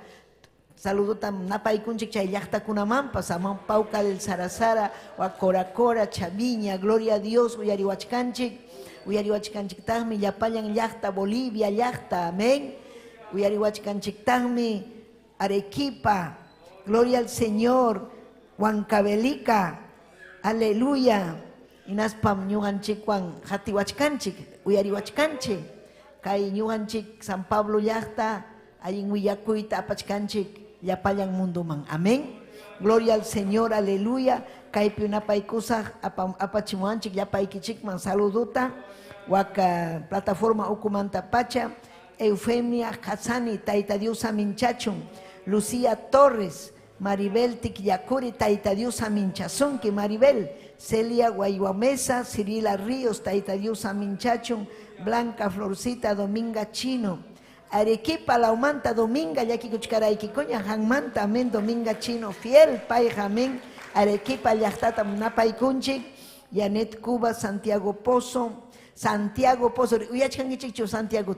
Saludotam napaykunchik chay llaqtakunamanpas, amén, Paucar del Sarasara, Cora Cora, Chaviña, gloria a Dios, uyariwachkanchik. Uyariwachkanchiktaqmi llapallan llaqta, Bolivia llaqta, amén. Uyariwachkanchiktaqmi Arequipa, gloria al Señor, Huancavelica, aleluya. Inaspam ñuqanchikwan hatiwachkanchik, uyariwachkanchik. Kay ñuqanchik San Pablo llaqta, allin willakuyta apachkanchik llapallan munduman. Amén. Gloria al Señor, aleluya. Kaypi unapaykusaq apachimuanchik llapaykichikman saluduta. Waka plataforma ukumanta pacha. Eufemia Hassani, Tayta Dios aminchachun. Lucía Torres, Maribel Tikyakuri, Tayta Dios aminchasunki, Maribel. Celia Guayuamesa, Cirila Ríos, Tayta Dios aminchachun. Blanca Florcita, Dominga Chino. Arequipa, Laumanta, Dominga, Yakikuchkaraykikuña, Hanmanta, amén, Dominga Chino, fiel, Payja, amén. Arequipa, llaqtata, napaykunchik. Yanet Cuba, Santiago Pozo, Santiago Pozo, uyachkankichikchu Santiago.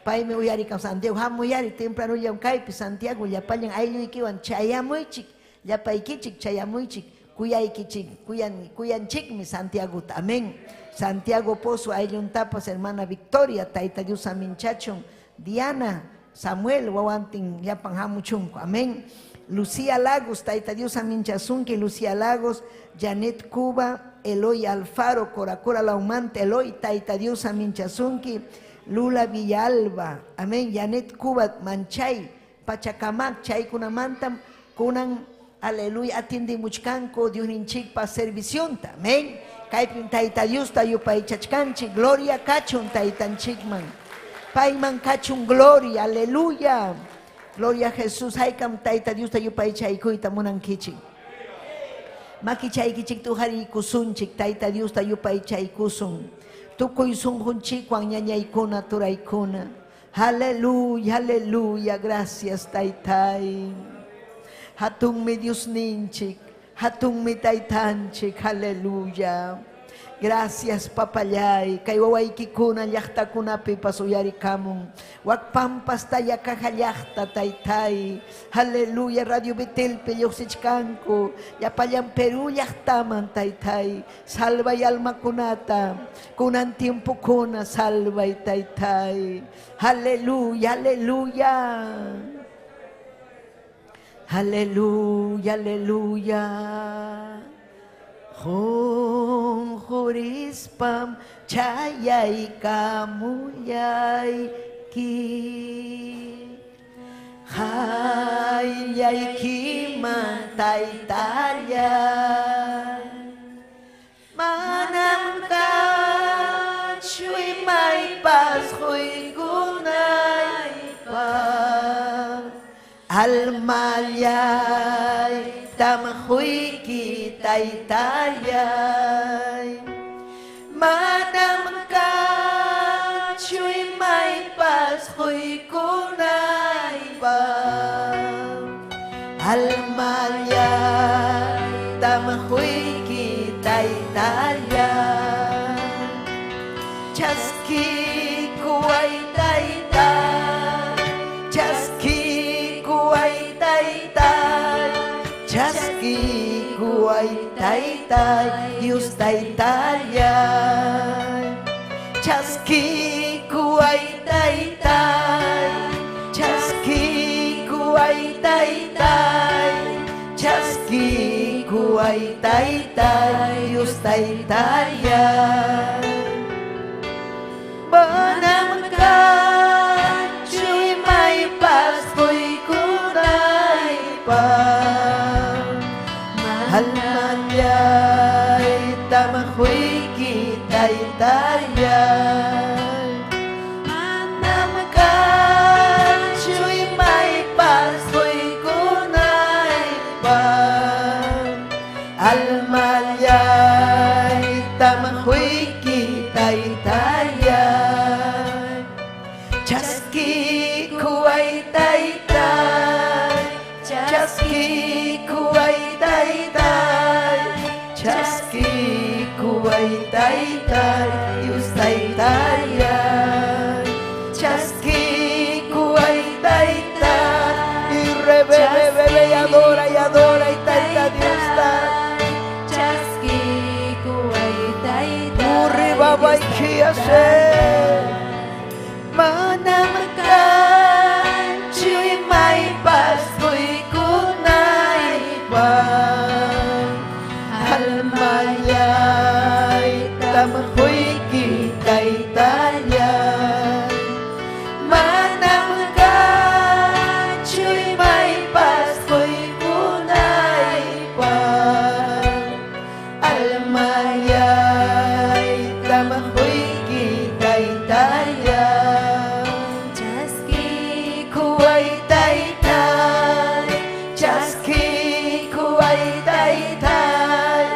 Paymi uyarikan Santiago, hamuyari, temprano kaypi, Santiago, llapallan aylluykiwan, chayamuychik, llapaykichik, chayamuychik, kuyaykichik, kuyanchikmi Santiagota, amén. Santiago Pozo, aylluntapas, hermana Victoria, Tayta Dios aminchachun, Diana, Samuel, wawantin, llapan hamuchunku, amén. Lucía Lagos, Tayta Dios aminchasunki, Lucía Lagos, Janet Cuba, Eloy Alfaro, Coracora Laumante, Eloy, Tayta Dios aminchasunki, Lula Villalba, amén, Janet Cuba, Manchay, Pachacamac, Chaykunamantam, kunan aleluya, atiendemuchkanku Diosninchikpa servicionta. Amén. Kaypim Tayta Diosta yupaychachkanchik, gloria kachun Taytanchikman. Payman kachun gloria, aleluya. Gloria a Jesús, haykam Tayta Diosta yupaychaykuyta munankichik. Makichaykichik tuhariykusunchik, Tayta Diosta yupaychaykusun. Tukuy sunqunchikwan ñañaykuna turaykuna. Aleluya, aleluya, gracias Taytay. Hatunmi Diosninchik, hatunmi Taytanchik, aleluya. Gracias papallay, kay wawaykikuna llaqtakunapipas uyarikamun. Wak pampas tayakaja llaqta taytay. Aleluya, Radio Betelpi lluqsichkanku. Llapallan Perú llaqtaman taytay. Salvay almakunata. Kunan tiempokuna salvay taytay. Aleluya, aleluya. Aleluya, aleluya. Qunqurispam chayaykamullayki. Qayllaykiman taytallay. Manam kanchu imaypas quykunaypaq. Almallay tamjuyki taytallay. Manam kanchu imaypas quykunaypaq. Almallay tamjuyki taytallay. Chaskikuway taytay, chaskikuway taytay, chaskikuway taytay, Dios taytallay. Chaskikuway taytay, chaskikuway taytay, chaskikuway taytay, Dios taytallay. Manam kanchu imaypas quykunaypaq. Almallay tamjuyki taytallay. Manam kanchu imaypas quykunaypaq. Almallay tamjuyki taytallay. Chaskikuway taytay, chaskikuway taytay, chaskikuway taytay, Dios taytallay. Chaskikuway taytay, y rebebe, bebe, y adora, y adora, y tayta Dios tay. Chaskikuway taytay, Urri baba y kiase. Manam kanchu imaypas quykunaypaq. Almallay tamjuyki taytallay. Manam kanchu imaypas quykunaypaq. Almallay tamjuyki taytallay. Chaskikuway taytay, chaskikuway taytay,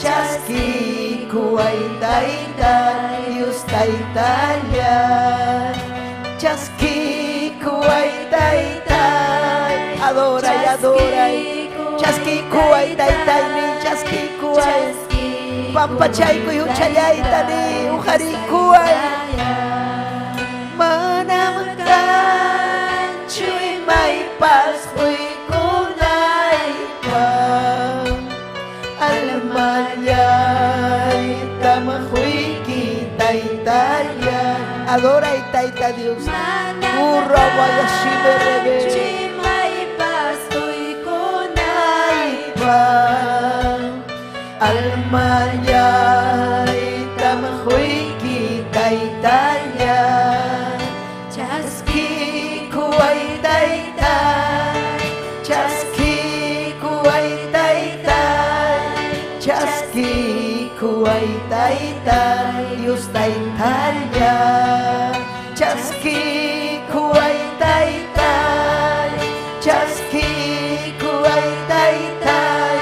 chaskikuway taytay, Dios taytallay. Chaskikuway taytay, adora y adora. Chaskikuway taytay ni chaskikuway. Pampachaykuy huchallayta ni uqarikuway. Manam kanchu imaypas quykunaypaq. Almallay tamjuyki taytallay. Adora y tayta Dios. Urra vaya si me rebe. Almallay tamjuyki taytallay. Chaskikuway taytay, chaskikuway Chaskikuway taytay,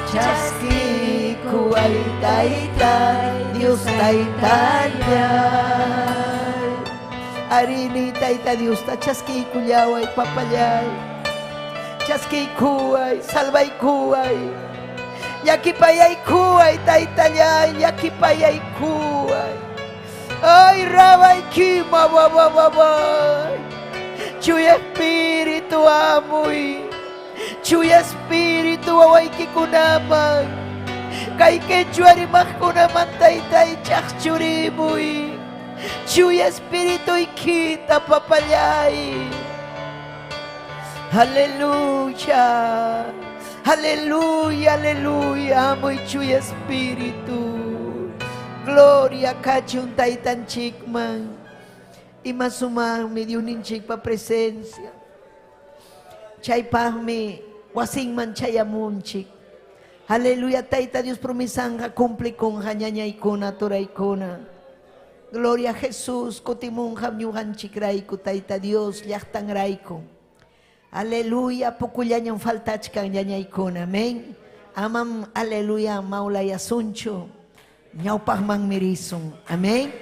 chaskikuway taytay, Dios taytallay. Arini tayta Diosta chaskikullaway papallay. Chaskikuway, salvaykuway. Llakipayaykuway taytallay, llakipayaykuway. Ay, rabaykima babababay. Chuya Espíritu amuy. Chuya Espíritu wawaykikunaman. Kay quechua rimaqkunaman taytay chaqchurimuy. Chuya Espíritu ikita papallay. Aleluya. Aleluya, aleluya. Amuy Chuya Espíritu. Gloria kachun taytanchikman. Ima sumaqmi Diosninchikpa presencia. Chaypaqmi wasinman chayamunchik. Aleluya, Tayta Dios promisanja cumplikunqa ñañaykuna turaykuna. Gloria a Jesús, kutimunqam ñuqanchikrayku, Tayta Dios, llaqtanrayku. Aleluya, pukullañam faltachkan ñañaykuna, amén. Amam, aleluya, maulayasunchu. Ñawpaqman mirisun, amén.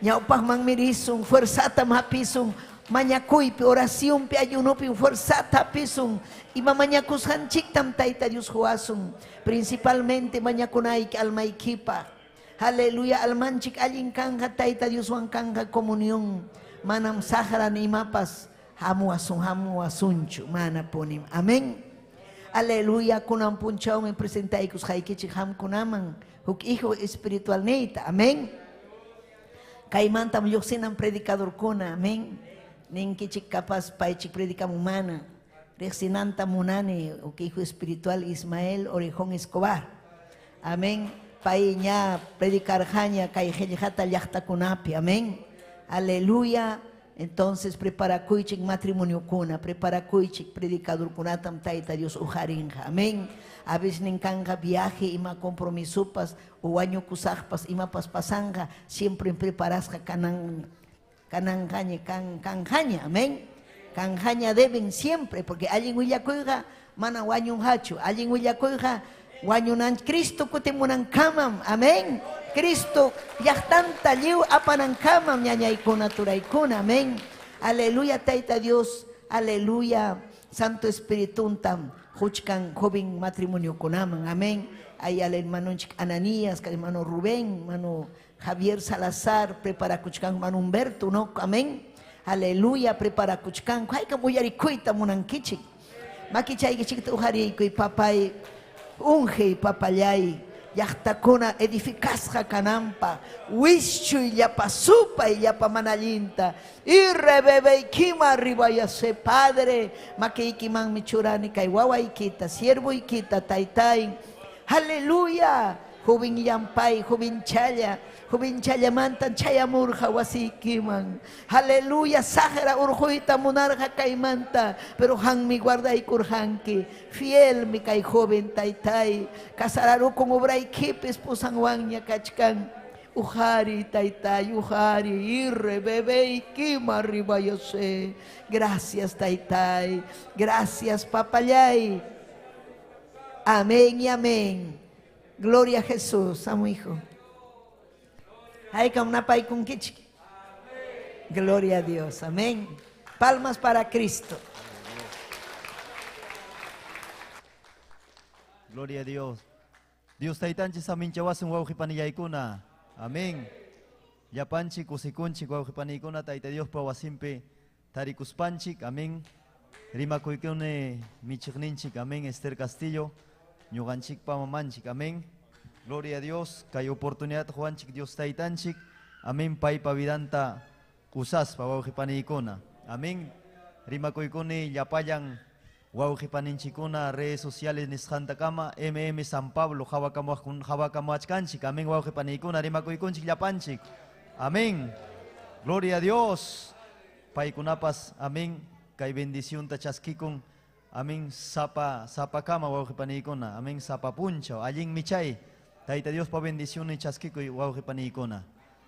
Ñawpaqman mirisun, fuerzatam hapisun, mañakuypi, oracionpi, ayunopi, fuerzata hapisun. Ima mañakusqanchiktam Tayta Dios huwasun. Principalmente mañakunayki almaykipa. Aleluya, almanchik allin kanja, Tayta Dioswan kanja comunión. Manam saqra ni imapas hamuwasun, hamuwasunchu, mana punim. Amén. Aleluya, kunan punchawmi presentaykusqaykichik hamkunaman huk hijo espiritual niyta. Amén. Kaymantam lluqsinan predicadorkuna. Amén. Ninkichik capaz paychik predicamun mana. Riqsinanta munani huk hijo espiritual Ismael Orejón Escobar. Amén. Pay ña predicarqaña kay qillqata llaqtakunapi. Amén. Aleluya. Entonces preparakuychik matrimoniokuna, preparakuychik predicadorkunatam Tayta Dios uqarinqa. Amén. A veces ninkanja viaje ima compromisopas o wañukusaqpas imapas pasanqa, siempre preparasqa kanan kananqaña kan kanjaña. Amén. Kanjaña deben siempre, porque allin willakuyqa mana wañunqachu. Allin willakuyqa wañunan Cristo kutimunankamam. Amén. Cristo llaqtanta lliw apanankamam ñañaykuna turaykuna. Amén. Aleluya, Tayta Dios. Aleluya. Santo Espirituntam huchkan joven matrimoniokunaman. Amén. Ahí al hermano Ananías, al hermano Rubén, hermano Javier Salazar, preparakuchkan hermano Humberto, ¿no? Amén. Aleluya, preparakuchkan. Haykam uyarikuyta munankichik. Makichaykichikta ujarikuy, papay, unge papallay. Llaqtakuna edificasqa kananpaq, wischuy llapa supay llapa manallinta. Irrebebeykima ribayase, Padre, makiykimanmi churani kay wawaykita, siervoykita, taytay. Aleluya. Joven llampay, joven challa, joven challamantan chayamurqa wasiykiman. Aleluya, saqra urquyta munarqa kaymanta, pero hanmi guardaykurqanki. Fiel mi kay joven taytay, casararukun obraykipis esposanwanña kachkan. Ujari, taytay, ujari, irre, bebeykima ribayose. Gracias, taytay. Gracias, papallay. Amén y amén. Gloria a Jesús, amo hijo. Haykam napaykunkichik. Gloria a Dios, amén. Palmas para Cristo. Gloria a Dios. Dios taytanchik saminchawasun wawqipanillaykuna. Amén. Llapanchik kusikunchik wawqipaniykuna Tayta Diospa wasinpi tarikuspanchik. Amén. Rimakuykuni michiqninchik. Amén. Esther Castillo. Ñuqanchikpa mamanchik. Amén. Gloria a Dios. Kay oportunidad Juanchik Dios taytanchik. Amén. Paypa vidanta usaspa wawqipaniykuna. Amén. Rimakuykuni llapallan wawqipaninchikuna redes sociales nisqantakama MM San Pablo hawakamuachkanchik. Amén. Wawqipaniykuna rimakuykunchik llapanchik. Amén. Gloria a Dios. Paykunapas amén. Kay bendicionta chaskikun. Amén. Sapa sapakama wawqipaniykuna. Amén. Sapa punchaw. Allin michay. Tayta Diospa bendición y chaskikuy wawqipaniykuna.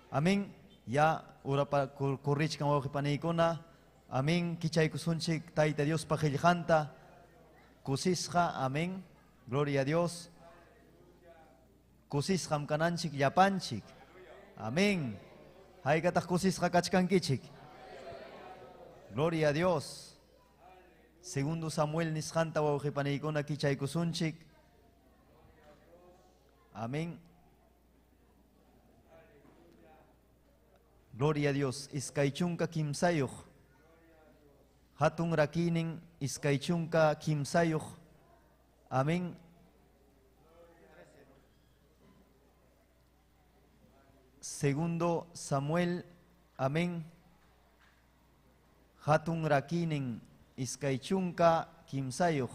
Amén. Ya urapa kurrichkan wawqipaniykuna. Amén. Kichaykusunchik Tayta Diospa qillqanta. Kusisqa, amén. Gloria a Dios. Kusisqam kananchik llapanchik. Amén. Haykataq kusisqa kachkankichik. Gloria a Dios. Segundo Samuel nisqanta wawqipaniykuna kichaykusunchik. Amén. Gloria a Dios. Iskay chunka kimsayuq. Hatun rakiynin iskay chunka kimsayuq. Amén. Segundo Samuel, amén. Hatun rakiynin iskay chunka kimsayuq.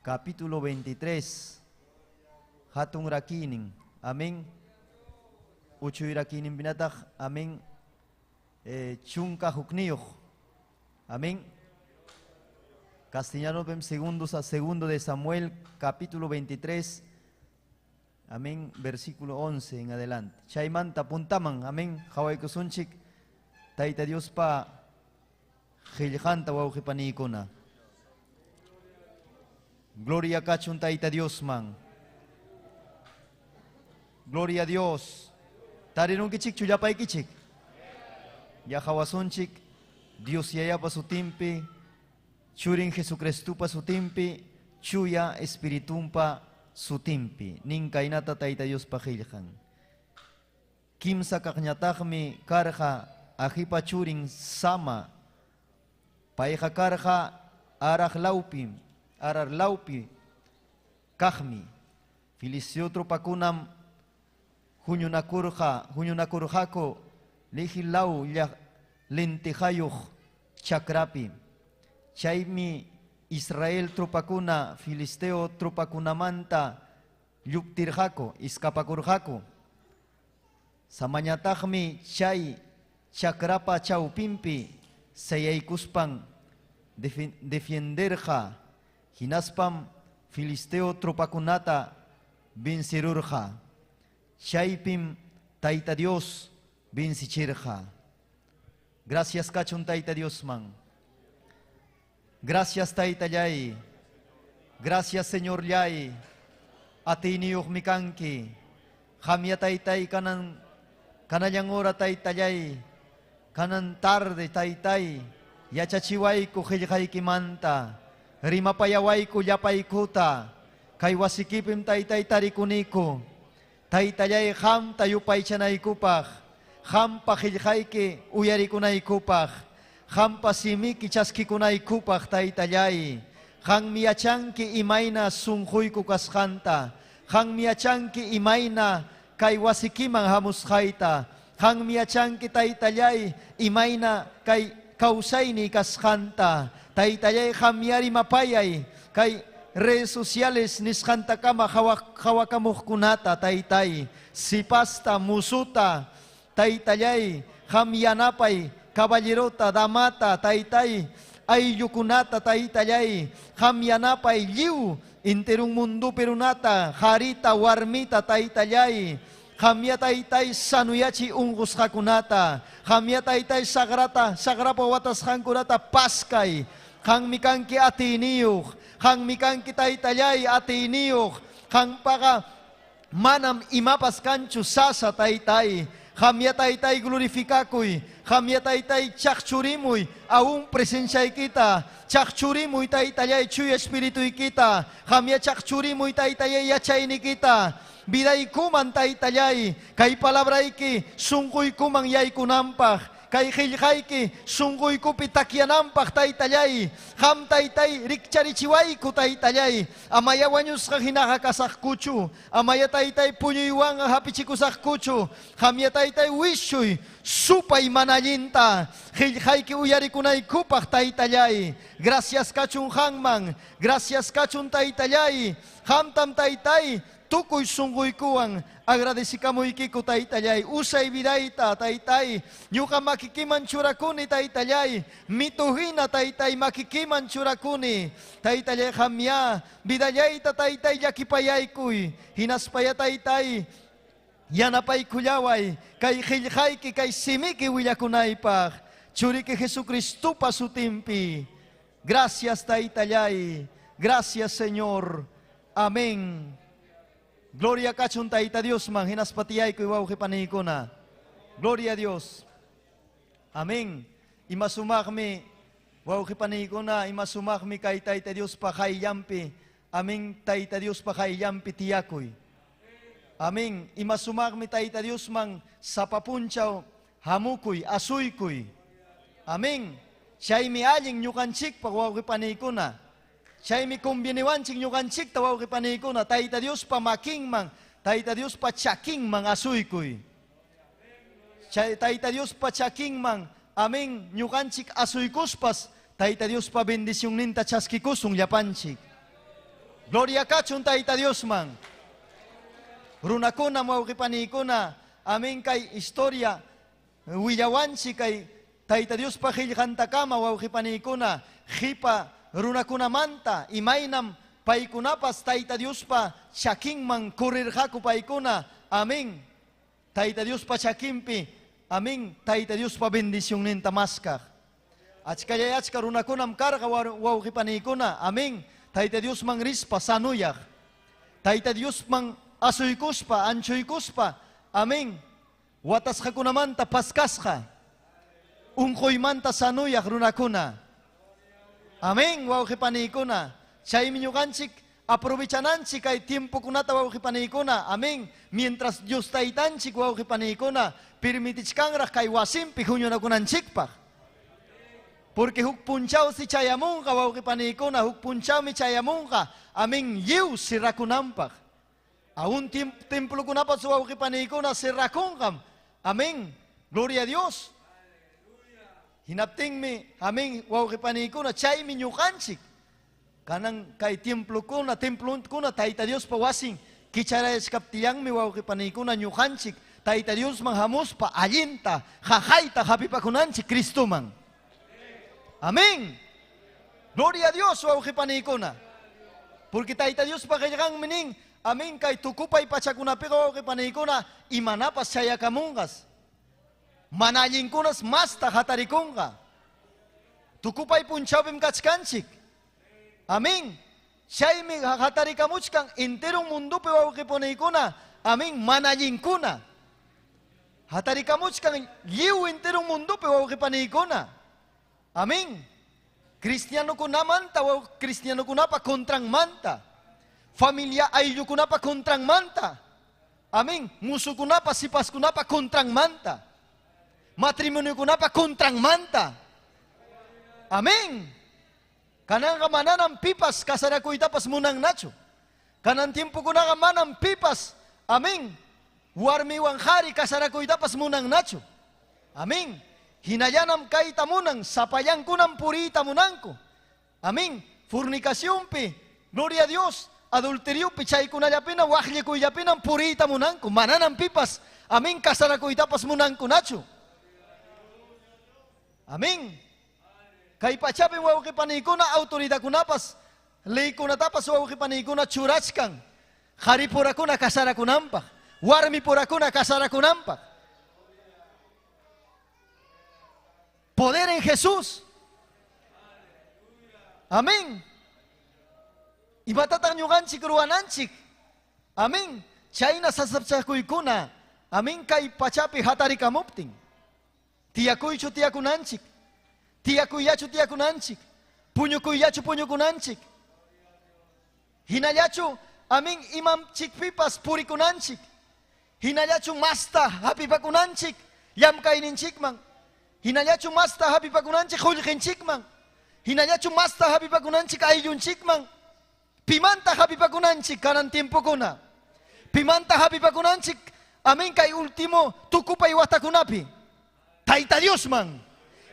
Capítulo 23. Hatun rakiynin, amén. Uchuy rakiynin pinataq, amén. Chunka hukniyuq. Amén. Castellano segundo, segundo de Samuel, capítulo 23. Amén, versículo 11 en adelante. Chaymanta puntaman, amén. Qhawaykusunchik, Tayta Diospa qillqanta wawqipaniykuna. Gloria kachun Tayta Diosman. Gloria a Dios. Tarirunkichik llapaykichik. Ya qhawasunchik Dios Yayapa sutinpi, Churin Jesucristupa sutinpi, Chuya Espiritumpa sutinpi. Nin kaynata Tayta Diospa qillqan. Kimsa kaqñataqmi karqa Ajipa churin Sama. Payqa karqa Araqlawpi, Ararlawpi kaqmi. Filisteo tropakunam huñunakurqa, huñunakurqaku Lehi law lentejayuq chakrapi. Chaymi Israel tropakuna filisteo tropakunamanta lluptirqaku, iskapakurqaku. Samañataqmi chay chakrapa chawpinpi sayaykuspan defienderqa, hinaspam filisteo tropakunata vencirurqa. Chaypim Tayta Dios vencichirqa. Gracias kachun Tayta Diosman. Gracias Taytallay. Gracias Señor llay. Atiyniyuqmi kanki. Qamya Taytay kanan kanallan hora Taytallay. Kanan tarde Taytay. Yachachiwayku qillqaykimanta. Rimapayawayku llapaykuta. Kay wasikipim Taytay tarikuniku. Taytallay qamta yupaychanaykupaq. Qampa qillqayki uyarikunaykupaq. Qampa simiki chaskikunaykupaq Taytallay. Qanmi yachanki imayna sunquyku kasqanta. Qanmi yachanki imayna kay wasikiman hamusqayta. Qanmi yachanki Taytallay imayna kay kawsayni kasqanta. Taytallay qamyari mapayay kay redes sociales nisqantakama qhawakamuqkunata Taytay. Sipasta, musuta, Taytallay, qam yanapay, caballerota, damata, Taytay, ayllukunata, Taytallay, qam yanapay, lliw, enterun mundupi runata, qarita, warmita, Taytallay, qamya Taytay sanuyachi unqusqakunata, qamya Taytay sagrata, sagrapa watasqankunata paskay, qanmi kanki atiyniyuq, qanmi kanki Taytallay atiyniyuq, qampaqa manam imapas kanchu sasa Taytay. Qamya Taytay glorificakuy, qamya Taytay chaqchurimuy, aún presenciaykita, chaqchurimuy Taytallay chuya espirituykita, qamya chaqchurimuy Taytallay yachaynikita, vidaykuman Taytallay, kay palabrayki sunquykuman yaykunampaq, kay qillqayki sunquykupi takyananpaq Taytallay, qam Taytay rikcharichiwayku Taytallay, amaya wañusqa hinaqa kasaqkuchu, amaya Taytay puñuywanqa hapichikusaqkuchu, qamya Taytay wischuy supay mana allinta, qillqayki uyarikunaykupaq Taytallay, gracias kachun qanman, gracias kachun Taytallay, qamtam Taytay tukuy sunquykuwan agradecikamuykiku Taytallay, usay vidayta Taytay, ñuqa makikiman churakuni Taytallay, mituhina Taytay makikiman churakuni, Taytallay qamya vidallayta Taytay llakipayaykuy, hinaspaya Taytay yanapaykullaway kay qillqayki kay simiki willakunaypaq. Churiki Jesucristopa sutinpi. Gracias Taytallay. Gracias Señor. Amén. Gloria kachun Tayta Diosman hinaspa tiyaykuy wawqi paniykuna. Gloria a Dios. Amén. Ima sumaqmi wawqi paniykuna, ima sumaqmi kay Tayta Diospa qayllanpi. Amén. Tayta Diospa qayllanpi tiyakuy. Amén. Ima sumaqmi Tayta Diosman sapa punchaw hamukuy, asuykuy. Amén. Chaymi allin ñuqanchikpaq wawqi paniykuna. Chaymi convieniwanchik ñuqanchikta wawqi paniykuna Tayta Diospa makinman, Tayta Diospa chakinman asuykuy. Chay Tayta Diospa chakinman, amén, ñuqanchik asuykuspas Tayta Diospa bendicionninta chaskikusun llapanchik. Gloria kachun Tayta Diosman. Runakuna wawqi paniykuna, amén, kay historia willawanchik kay Tayta Diospa qillqantakama wawqi paniykuna, qipa runakunamanta imaynam paykunapas Tayta Diospa chakinman corrirqaku paykuna, amén. Tayta Diospa chakinpi, amén, Tayta Diospa bendicionninta maskaq. Achkallay achka runakunam karqa wawqi paniykuna, amén. Tayta Diosman rispa sanuyaq. Tayta Diosman asuykuspa, anchuykuspa, amén. Watasqakunamanta paskasqa. Unquymanta sanuyaq runakuna. Amén, wawqi paniykuna. Chaymi ñuqanchik aprovechananchik kay tiempokunata wawqi paniykuna. Amén. Mientras Dios taytanchik wawqi paniykuna permitichkanraq kay wasinpi huñunakunanchikpaq. Porque huk punchawsi chayamunqa wawqi paniykuna, huk punchawmi chayamunqa. Amén, lliw sirrakunanpaq. Aún templokunapas wawqi paniykuna sirrakunqam. Amén. Gloria a Dios. Hinaptinmi, amén, wawqi paniykuna, chaymi ñuqanchik. Kanan kay templokuna, templonkuna Tayta Diospa wasin kicharayachkaptillanmi wawqi paniykuna ñuqanchik Tayta Diosman hamuspa allinta, jajayta hapipakunanchik Cristoman. Amén. Gloria a Dios wawqi paniykuna. Porque Tayta Diospa qillqanmi nin, amén, kay tukupay pachakunapiqa wawqi paniykuna imanapas chayakamunqas. Mana allinkunas masta hatarikunqa. Tukupay punchawpim kachkanchik. Amén. Chaymi hatarikamuchkan entero mundopi wawqi paniykuna. Amén, mana allinkuna. Hatarikamuchkan lliw entero mundopi wawqi paniykuna. Amén. Cristianokunamanta, cristianokunapa contranmanta. Familia ayllukunapa contranmanta. Amén. Musukunapa, sipaskunapa contranmanta. Matrimoniokunapa contranmanta. Amén. Kananqa mananam pipas kasarakuytapas munannachu. Kanan tiempokunaqa manam pipas. Amén. Warmiwan qhari kasarakuytapas munannachu. Amén. Hinallanam kayta munan, sapallankunam puriyta munanku. Amén. Fornicacionpi, gloria a Dios, adulteriopi, chaykunallapina, waqllikuyllapinam puriyta munanku. Mananam pipas, amén, kasarakuytapas munankunachu. Amén. Kay pachapi wawqi paniykuna autoridadkunapas, leykunatapas wawqi paniykuna churachkan. Qharipurakuna kasarakunanpaq, warmipurakuna kasarakunanpaq. Poder en Jesús. Amén. Imatataq ñuqanchik ruwananchik. Amén. Chayna sasachakuykuna. Amén, kay pachapi hatarikamuptin. Tiyakuychu tiyakunanchik. Tiyakuyllachu tiyakunanchik. Puñukuyllachu puñukunanchik. Hinallachu, amén, imamchikpipas purikunanchik. Hinallachu masta hapipakunanchik llamkayninchikman. Hinallachu masta hapipakunanchik qullqinchikman. Hinallachu masta hapipakunanchik ayllunchikman. Pimanta hapipakunanchik kanan tiempokuna. Pimanta hapipakunanchik, amén, kay último tukupay watakunapi. Tayta Diosman,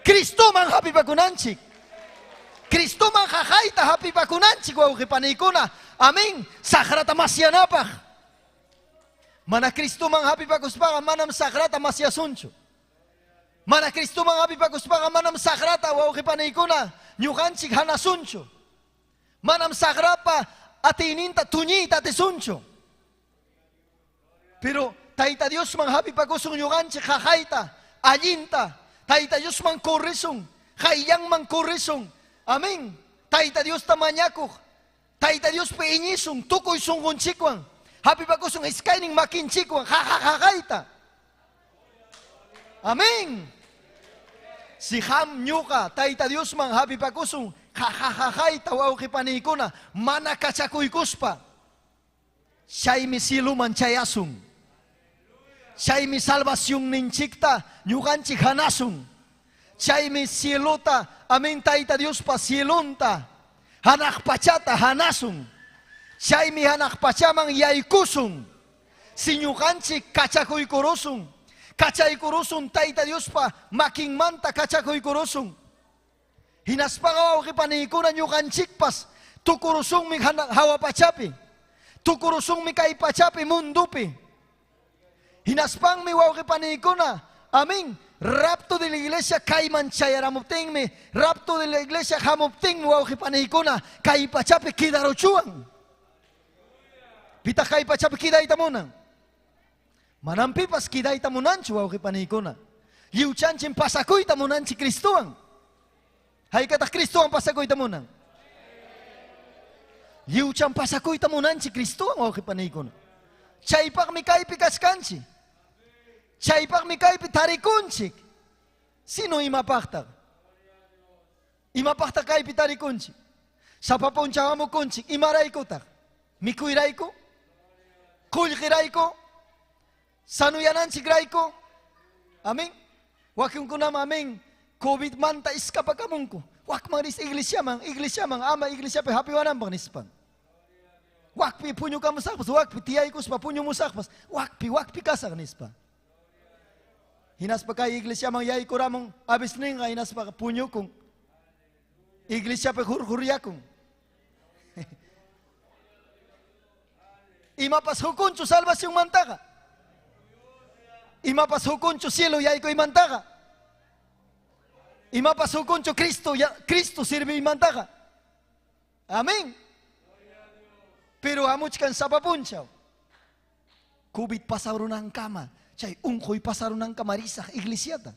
Cristoman hapipakunanchik. Cristoman jajayta hapipakunanchik wawqi paniykuna. Amén, saqrata masyanapaq. Mana Cristoman hapipakuspaqa manam saqrata masyasunchu. Mana Cristoman hapipakuspaqa manam saqrata wawqi paniykuna ñuqanchik hanasunchu. Manam saqrapa atiyninta tuñiyta atisunchu. Pero Tayta Diosman hapipakusun ñuqanchik jajayta, allinta. Tayta Diosman corrisun, qayllanman corrisun. Amén. Tayta Diosta mañakuq. Tayta Diospi iñisun, tukuy sunqunchikwan. Hapipakusun iskaynin makinchikwan, ja ja jaqayta. Amén. Si ham ñuqa Tayta Diosman hapipakusun, ja ja jaqayta wawqipaniykuna, mana kachakuykuspa. Chaymi cieluman chayasun. Chaymi salvación ninchikta ñuqanchik hanasun. Chaymi cielota, amén Tayta Diospa cielonta, hanaq pachata hanasun. Chaymi hanaq pachaman yaykusun. Si ñuqanchik kachakuykurusun, kachaykurusun Tayta Diospa makinmanta kachakuykurusun. Hinaspaqa wawqipaniykuna ñuqanchikpas tukurusunmi hawa pachapi. Tukurusunmi kay pachapi mundupi. Hinaspanmi wawqipaniykuna, amén. Rapto de la iglesia kayman chayaramuptinmi, rapto de la iglesia hamuptinmi wawqipaniykuna kay pachapi kidaruchuwan. Pitaq kay pachapi kidayta munan? Manam pipas kidayta munanchu wawqipaniykuna. Lliwchanchik pasakuyta munanchik Cristowan. Haykataq Cristowan pasakuyta munan? Lliwchan pasakuyta munanchik Cristowan wawqipaniykuna. Chaypaqmi kaypi kachkanchik. Chaypaqmi kaypi tarikunchik. Sino imapaqtaq? Imapaqtaq kaypi tarikunchik? Sapa punchaw hamukunchik. Imaraykutaq? Mikuyrayku? Qullqirayku? Sanuyananchikrayku? Amén. Wakinkunam amén. COVID manta iskapakamunku. Wakman ris iglesiaman, iglesiaman, ama iglesiapi hapiwananpaq nispan. Wakpi puñukamusaqpas, wakpi tiyaykuspa puñumusaqpas, wakpi, wakpi kasaq nispa. Hinaspa kay iglesiaman yaykuramun, abisninqa hinaspaqa puñukun. Iglesiapi hurhuryakun. Imapas hukunchu salvacionmantaqa. Imapas hukunchu cielo yaykuymantaqa. Imapas hukunchu Cristo, ya, Cristo sirviymantaqa. Amén. Pero hamuchkan sapa punchaw. COVID pasarunankama, chay unquy pasarunankama risaq iglesiata.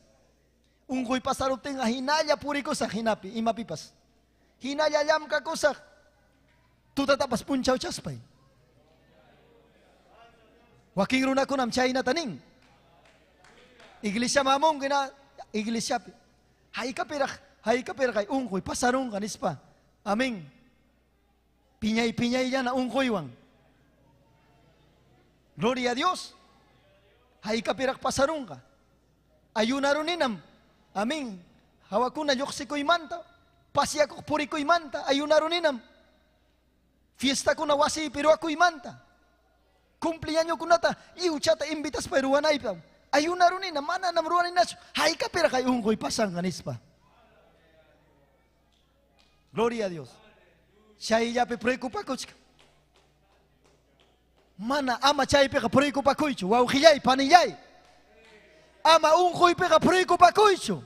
Unquy pasaruptinqa hinalla purikusaq hinapi, imapipas. Hinalla llamkakusaq. Tutatapas punchawchaspay. Wakin runakunam chaynata nin. Iglesia mamunki na, iglesiapi. Haykapiraq, haykapiraq unquy pasarunqa nispa. Amén. Piñay piñayllana unquywan. Gloria a Dios. Haykapiraq pasarunqa. Ayunaruninam. Amén. Hawakuna lluqsikuymanta, pasiakuq purikuymanta, ayunaruninam. Fiestakuna wasiypi ruwakuymanta. Cumpleañokunata lliwchata invitaspa ruwanaypaq. Ayunarunina, mananam ruwaninachu. Haykapiraq hay unquy pasanqa nispa. Gloria a Dios. Chayllapi preocupakuchka. Mana ama chaypiqa preocupakuychu, wawqillay, panillay. Ama unquypiqa preocupakuychu.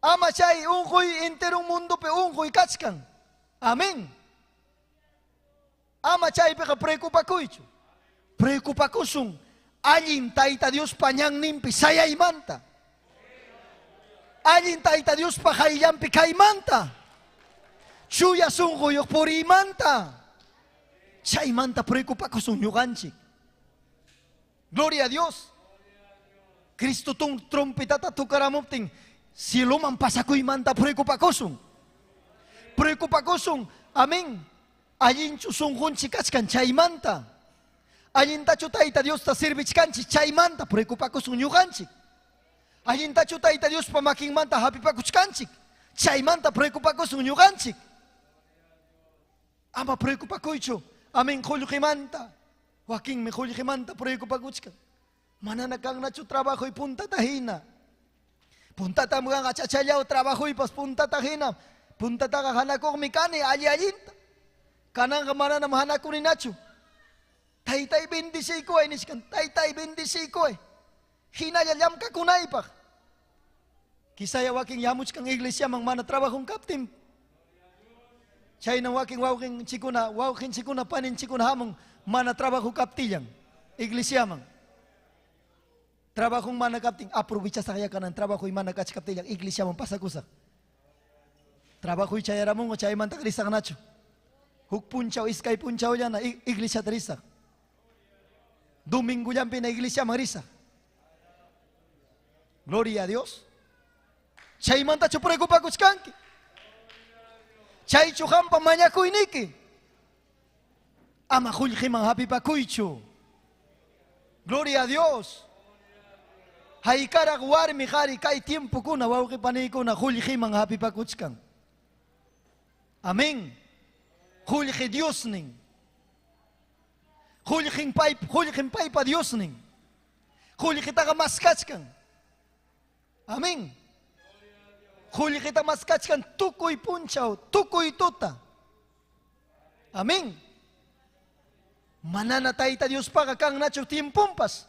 Ama chay unquy entero mundopi unquy kachkan. Amén. Ama chaypiqa preocupakuychu. Preocupakusun allin Tayta Diospa ñanninpi sayaymanta. Allin Tayta Diospa hayllanpi kaymanta. Chuya sunquyuq puriymanta. Chaymanta preocupakusun ñuqanchik. Gloria a Dios. Cristo trompetata tukaramuptin cieloman pasakuymanta preocupakusun. Preocupakusun. Amén. Allinchu sunqunchik kachkan chaymanta. Allintachu Tayta Diosta sirvichkanchik chaymanta preocupakusun ñuqanchik. Allintachu Tayta Diospa makinmanta hapipakuchkanchik chaymanta preocupakusun ñuqanchik. Ama preocupakuychu. Amén, qullqimanta. Wakinmi qullqimanta preocupakuchkan. Manana kannachu trabajo y puntata hina. Puntata mugan achachallao trabajo y pas puntata hina. Puntataqa hanakuqmi kani alli allinta. Kananqa mananam hanakuninachu. Taytay bendiciykuway nishkan. Taytay bendiciykuway. Hinalla llamkakunaypaq. Quizaya wakin yamuchkan iglesiaman mana trabajon kaptin. Chayna wakin wawqinchikuna, wawqinchikuna, paninchikuna hamun mana trabajo kaptillan iglesiaman. Trabajon mana kaptin aprovechasaqya kanan trabajoy mana kachkaptillan iglesiaman pasakusaq. Trabajoy chayaramunqa chaymantaqa risaqnachu. Huk punchaw iskay punchawllana iglesiata risaq. Domingollampina iglesiaman risaq. Gloria a Dios. Chaymantachu preocupakuchkanki. Chaychu qampa mañakuyniki. Ama qullqiman hapipakuychu. Gloria a Dios. Haykaraq warmi qhari kay tiempokuna wawqi paniykuna qullqiman hapipakuchkan. Amén. Qullqi Diosnin. Qullqin pay, qullqin paypa Diosnin. Qullqitaqa maskachkan. Amén. Qullqita maskachkan tukuy punchaw, tukuy tuta. Amén. Manana Tayta Diospaqa kannachu tiemponpas.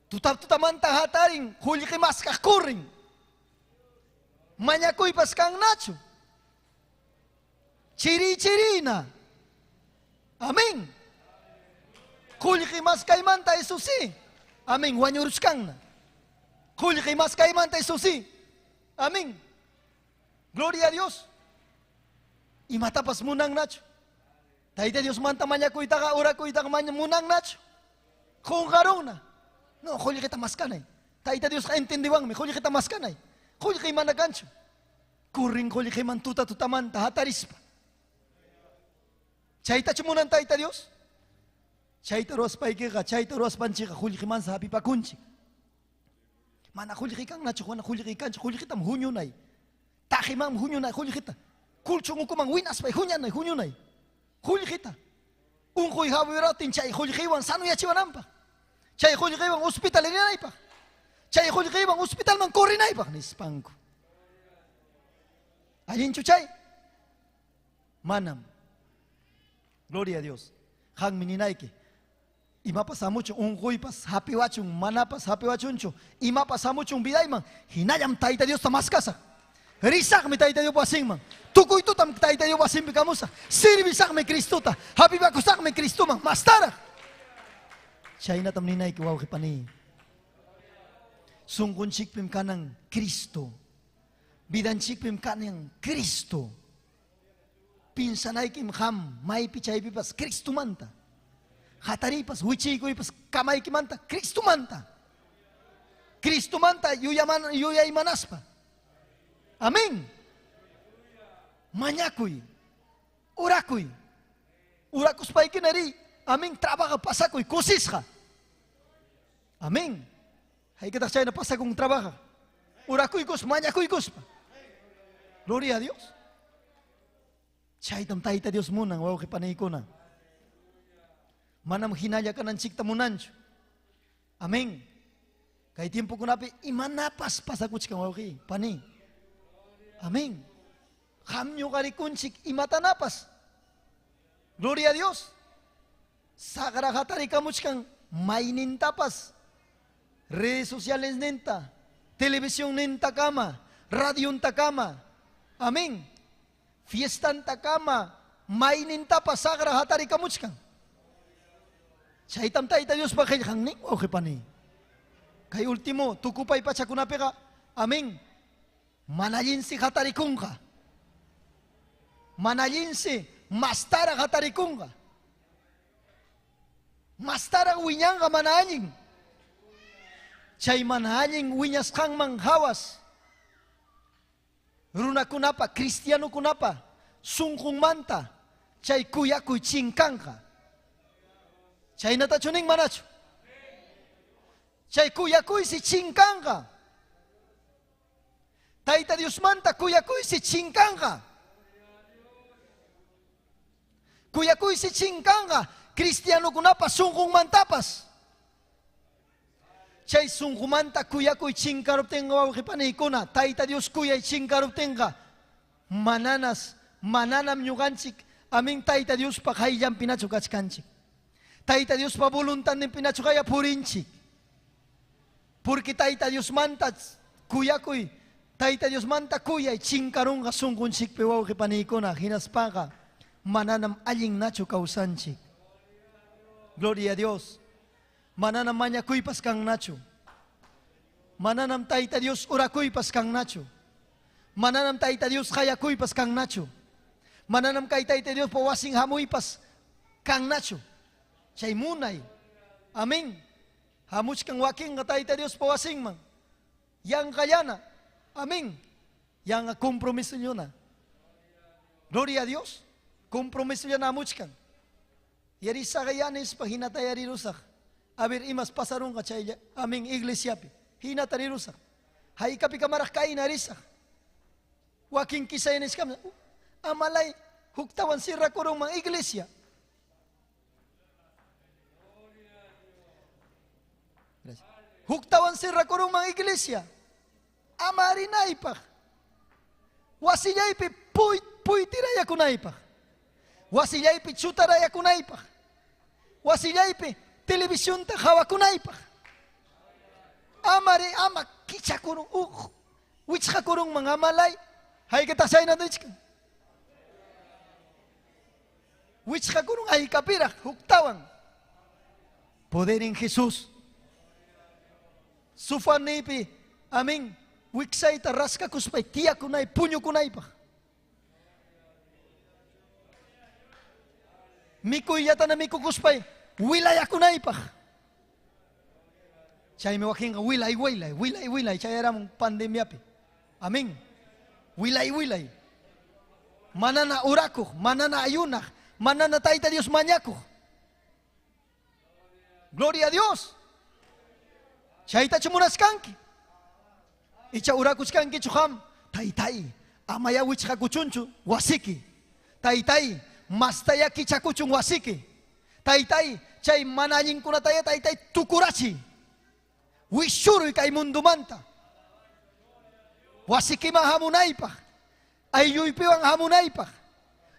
Tuta tutamanta hatarin, qullqi maskaq kurrin. Mañakuypas kannachu. Chiri chirina. Amén. Qullqi maskaymanta eso sí. Amén. Wañuruchkanna. Qullqi maskaymanta eso sí. Amén. Gloria a Dios. Imatapas munannachu. Tayta Diosmanta mañakuytaqa orakuytaqa munannachu. Qunqarunna. No, qullqita maskanay. Tayta Diosqa entendiwanmi, qullqita maskanay. Qullqi mana kanchu. Kurrin qullqiman tuta tutamanta hatarispa. Chaytachu munan Tayta Dios? Chayta ruwaspaykiqa, chayta ruwaspanchikqa qullqimansa hapipakunchik. Mana qullqi kannachu, mana qullqi kanchu, qullqitam huñunay. Taqimanmi huñunay qullqita. Kulchun ukuman winaspay huñanay, huñunay. Qullqita. Unquy hawiratin chay qullqiwan sanoyachiwananpaq. Chay qullqiwan hospital rinaypaq. Chay qullqiwan hospitalman corrinaypaq nispanku. Allinchu chay? Manam. Gloria a Dios. Qanmi ninayki. Imapas hamuchun, unquypas hapiwachun, manapas hapiwachunchu, imapas hamuchun vidayman, hinallam Tayta Diosta maskasaq. Risaqmi Tayta Dios wasinman. Tukuy tutam Tayta Dios wasinpi kamusaq. Servisaqmi Cristota, hapipakusaqmi Cristoman, mastaraq. Chaynatam ninayki wawqi paniy. Sunqunchikpim kanan Cristo. Vidanchikpim kanan Cristo. Pinsanaykim qam maypi chaypipas Cristomanta. Hatariypas, wichiykuypas kamaykimanta Cristomanta. Cristomanta yuyaymanaspa. Amén. Mañakuy, orakuy. Orakuspayki riy. Amén. Trabaja, pasakuy, kusisqa. Amén. Haykataq chayna pasakun trabaja. Orakuykuspa, mañakuykuspa. Gloria a Dios. Chaytam Tayta Dios munan, wawqi paniykuna. Manam hinalla kananchikta munanchu. Amén. Kay tiempokunapi imanapas pasakuchkan wawqi, pani. Amén. Qam ñuqarikunchik imatanapas. Gloria a Dios. Saqra hatarikamuchkan maynintapas. Redes sociales ninta, televisión ninta kama, radionta kama. Amén. Fiestanta kama, maynintapas saqra hatarikamuchkan. Chaytam Tayta Diospa qillqan nin wawqi pani. Kay último tukupay pachakunapiqa, amén. Mana allinsi hatarikunqa. Mana allinsi mastara hatarikunqa. Mastara wiñanqa mana allin. Chay mana allin wiñasqanman hawas. Runakunapa, cristianokunapa sunqunmanta chay kuyakuy chinkanqa. Chaynatachu nin manachu? Chay kuyakuysi chinkanqa. Tayta Diosmanta kuyakuysi chinkanqa. Kuyakuysi chinkanqa cristianokunapa sunqunmantapas. Chay sunqumanta kuyakuy chinkaruptinqa wawqi paniykuna, Tayta Dios kuyay chinkaruptinqa mananas, mananam ñuqanchik, amén, Tayta Diospa qayllanpinachu kachkanchik. Tayta Diospa voluntadninpinachu qaya purinchik. Porque Tayta Diosmanta kuyakuy, Tayta Diosmanta kuyay chinkarunqa sunqunchikpi wawqi paniykuna, hinaspaqa mananam allinnachu kawsanchik. Gloria a Dios. Mananam mañakuypas kannachu. Mananam Tayta Dios orakuypas kannachu. Mananam Tayta Dios qayakuypas kannachu. Mananam kay Tayta Diospa wasin hamuypas kannachu. Chay munay. Amén. Hamuchkan wakinqa Tayta Diospa wasinman. Yanqallana. Amén. Yanqa compromisolluna. Gloria a Dios. Compromisollana hamuchkan. Yarisaqa yanispa hinata yarirusaq. A ver, imas pasarunqa chaylla. Amén, iglesiapi. Hinata rirusaq. Haykapi kamaraq kayna risaq. Wakin kisay niskam. Amalay huktawan sirrakurunman iglesia. Gracias. Huktawan sirrakurunman iglesia. Ama rinaypaq. Wasillaypi puytirayakunaypaq. Wasillaypi chutarayakunaypaq. Wasillaypi televisionta hawakunaypaq. Amari ama kichakurun wichqakurunman amalay. Haykataq chaynata nichkan. Wichqakurun haykapiraq huktawan. Poder en Jesús. Sufanipi, amén. Wiksayta raskakuspay tiyakunay puñukunaypaq. Mikuyllatana mikukuspay wilayakunaypaq. Chaymi wakinqa wilay wilay, wilay wilay chayaramun pandemiapi. Amén. Wilay wilay. Manana urakuq, manana ayunaq, manana Tayta Dios mañakuq. Gloria a Dios. Chaytachu munaskanki. Icha urakuchkankichu qam. Taytay, amaya wichqakuchunchu wasiki. Taytay, mastaya kichakuchun wasiki. Taytay, chay mana allinkunataya taytay tukurachi. Wishuruy kay mundumanta. Wasikiman hamunaypaq. Aylluypiwan hamunaypaq.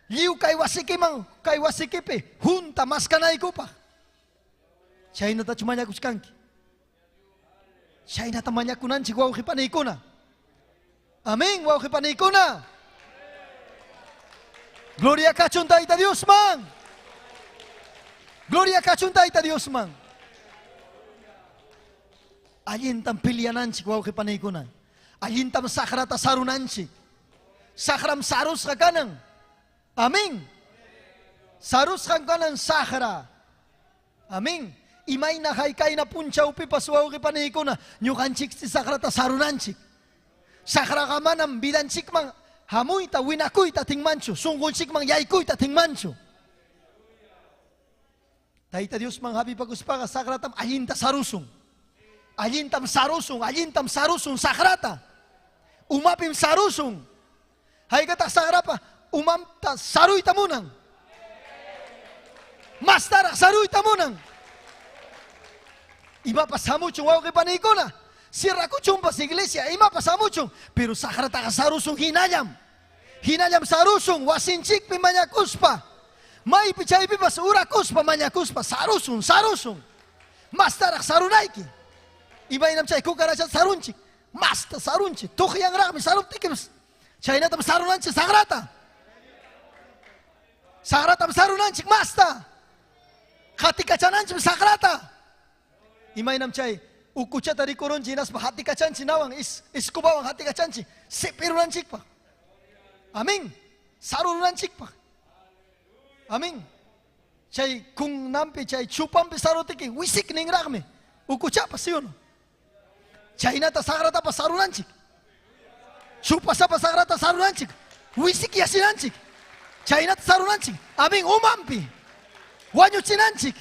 Lliw kay wasikiman, kay wasikipi junta maskanaykupaq. Chaynatachu mañakuchkanki. Chaynata mañakunanchik wawqipanaykuna. Amén, wawqipanaykuna. Gloria kachun Tayta Diosman. Gloria kachun Tayta Diosman. Allintam piliananchik wawqipanaykuna. Allintam saqrata sarunanchik. Saqram sarusqa kanan. Amén. Sarusqan kanan saqra. Amén. Imayna haykayna punchawpipas wawqipanaykuna ñuqanchiksi saqrata sarunanchik. Saqraqa manam vidanchikman hamuyta winakuyta atinmanchu, sunqunchikman yaykuyta atinmanchu. Tayta Diosman hapipakuspaqa saqratam allinta sarusun. Allintam sarusun, allintam sarusun saqrata. Umapim sarusun. Haykataq saqrapa umamta saruyta munan. Mastaraq saruyta munan. Imapas hamuchun wawqipanaykuna. Sirrakuchunpas iglesia, imapas hamuchun, pero saqrataqa sarusun hinallam. Hinallam sarusun wasinchikpi mañakuspa. Maypi chaypipas urakuspa mañakuspa sarusun, sarusun. Mastaraq sarunayki. Imaynam chay kukarachata sarunchik. Masta sarunchik. Tuqyanraqmi saruptikipas. Chaynatam sarunanchik saqrata. Saqratam sarunanchik masta. Qatikachananchik saqrata. Imaynam chay ukuchata rikurunchik hinaspa hatikachanchik nawan escobawan hatikachanchik sipirunanchikpaq. Amén. Sarunanchikpaq. Amén. Chay kunnampi chay chupampi sarutiki wisik ninraqmi ukuchapas, ¿sí o no? Chaynata saqratapas sarunanchik. Chupasapa saqrata sarunanchik. Wisik yasinanchik. Chaynata sarunanchik. Amén. Umampi. Wañuchinanchik.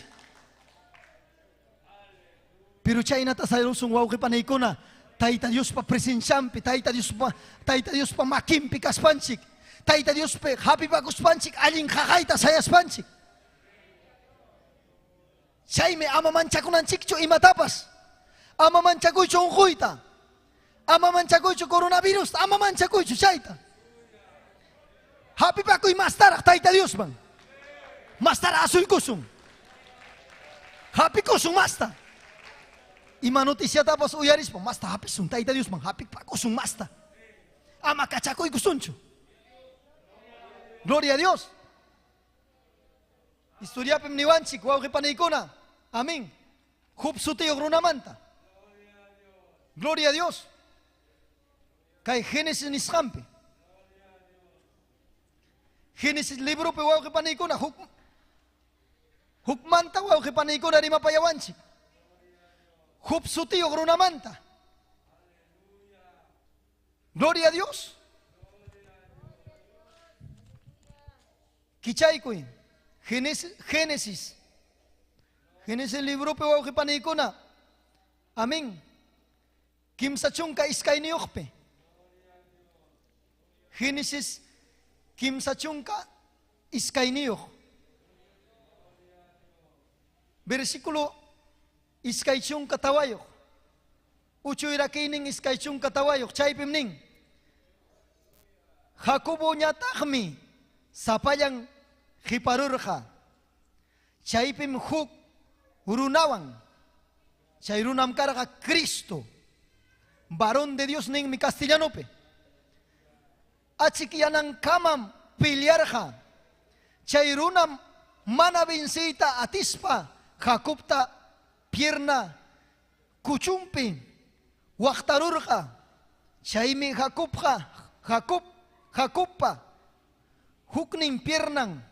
Pero chaynata sarusun wawqipanaykuna Tayta Diospa presenciampi, Tayta Diospa makinpi kaspanchik, Tayta Diospi hapipakuspanchik, allin qaqayta sayaspanchik. Chaymi ama manchakunanchikchu imatapas. Ama manchakuychu unquyta. Ama manchakuychu coronavirus, ama manchakuychu chayta. Hapipakuy mastaraq Tayta Diosman. Mastaraq asuykusun. Hapikusun masta. Ima noticiatapas uyarispa masta hapisun Tayta Diosman, hapipakusun masta. Ama kachakuykusunchu. Gloria a Dios. Historiapim niwanchik wawqipanaykuna. Amén. Job sutiyuq runamanta. Gloria a Dios. Kay Génesis nisqanpi. Génesis libropi wawqi paniykuna huk hukmanta wawqi paniykuna rimapayawanchik. Job sutiyuq runamanta. Gloria a Dios. Kichaykuy. Génesis, Génesis. Génesis libropi wawqi paniykuna. Amén. Kimsa chunka iskayniyuqpi. Génesis kimsa chunka iskayniyuq. Versículo iskay chunka tawayuq. Uchuy rakiynin iskay chunka tawayuq. Chaypim nin. Jacoboñataqmi sapallan qiparurqa. Chaypim huk runawan. Chay runam karqa Cristo. Varón de Dios ninmi castellanopi. Achikyanankamam pelearqa. Chay runam mana venciyta atispa Jacobta pierna kuchunpi waqtarurqa. Chaymi Jacobqa Jacob Jacobpa huknin piernan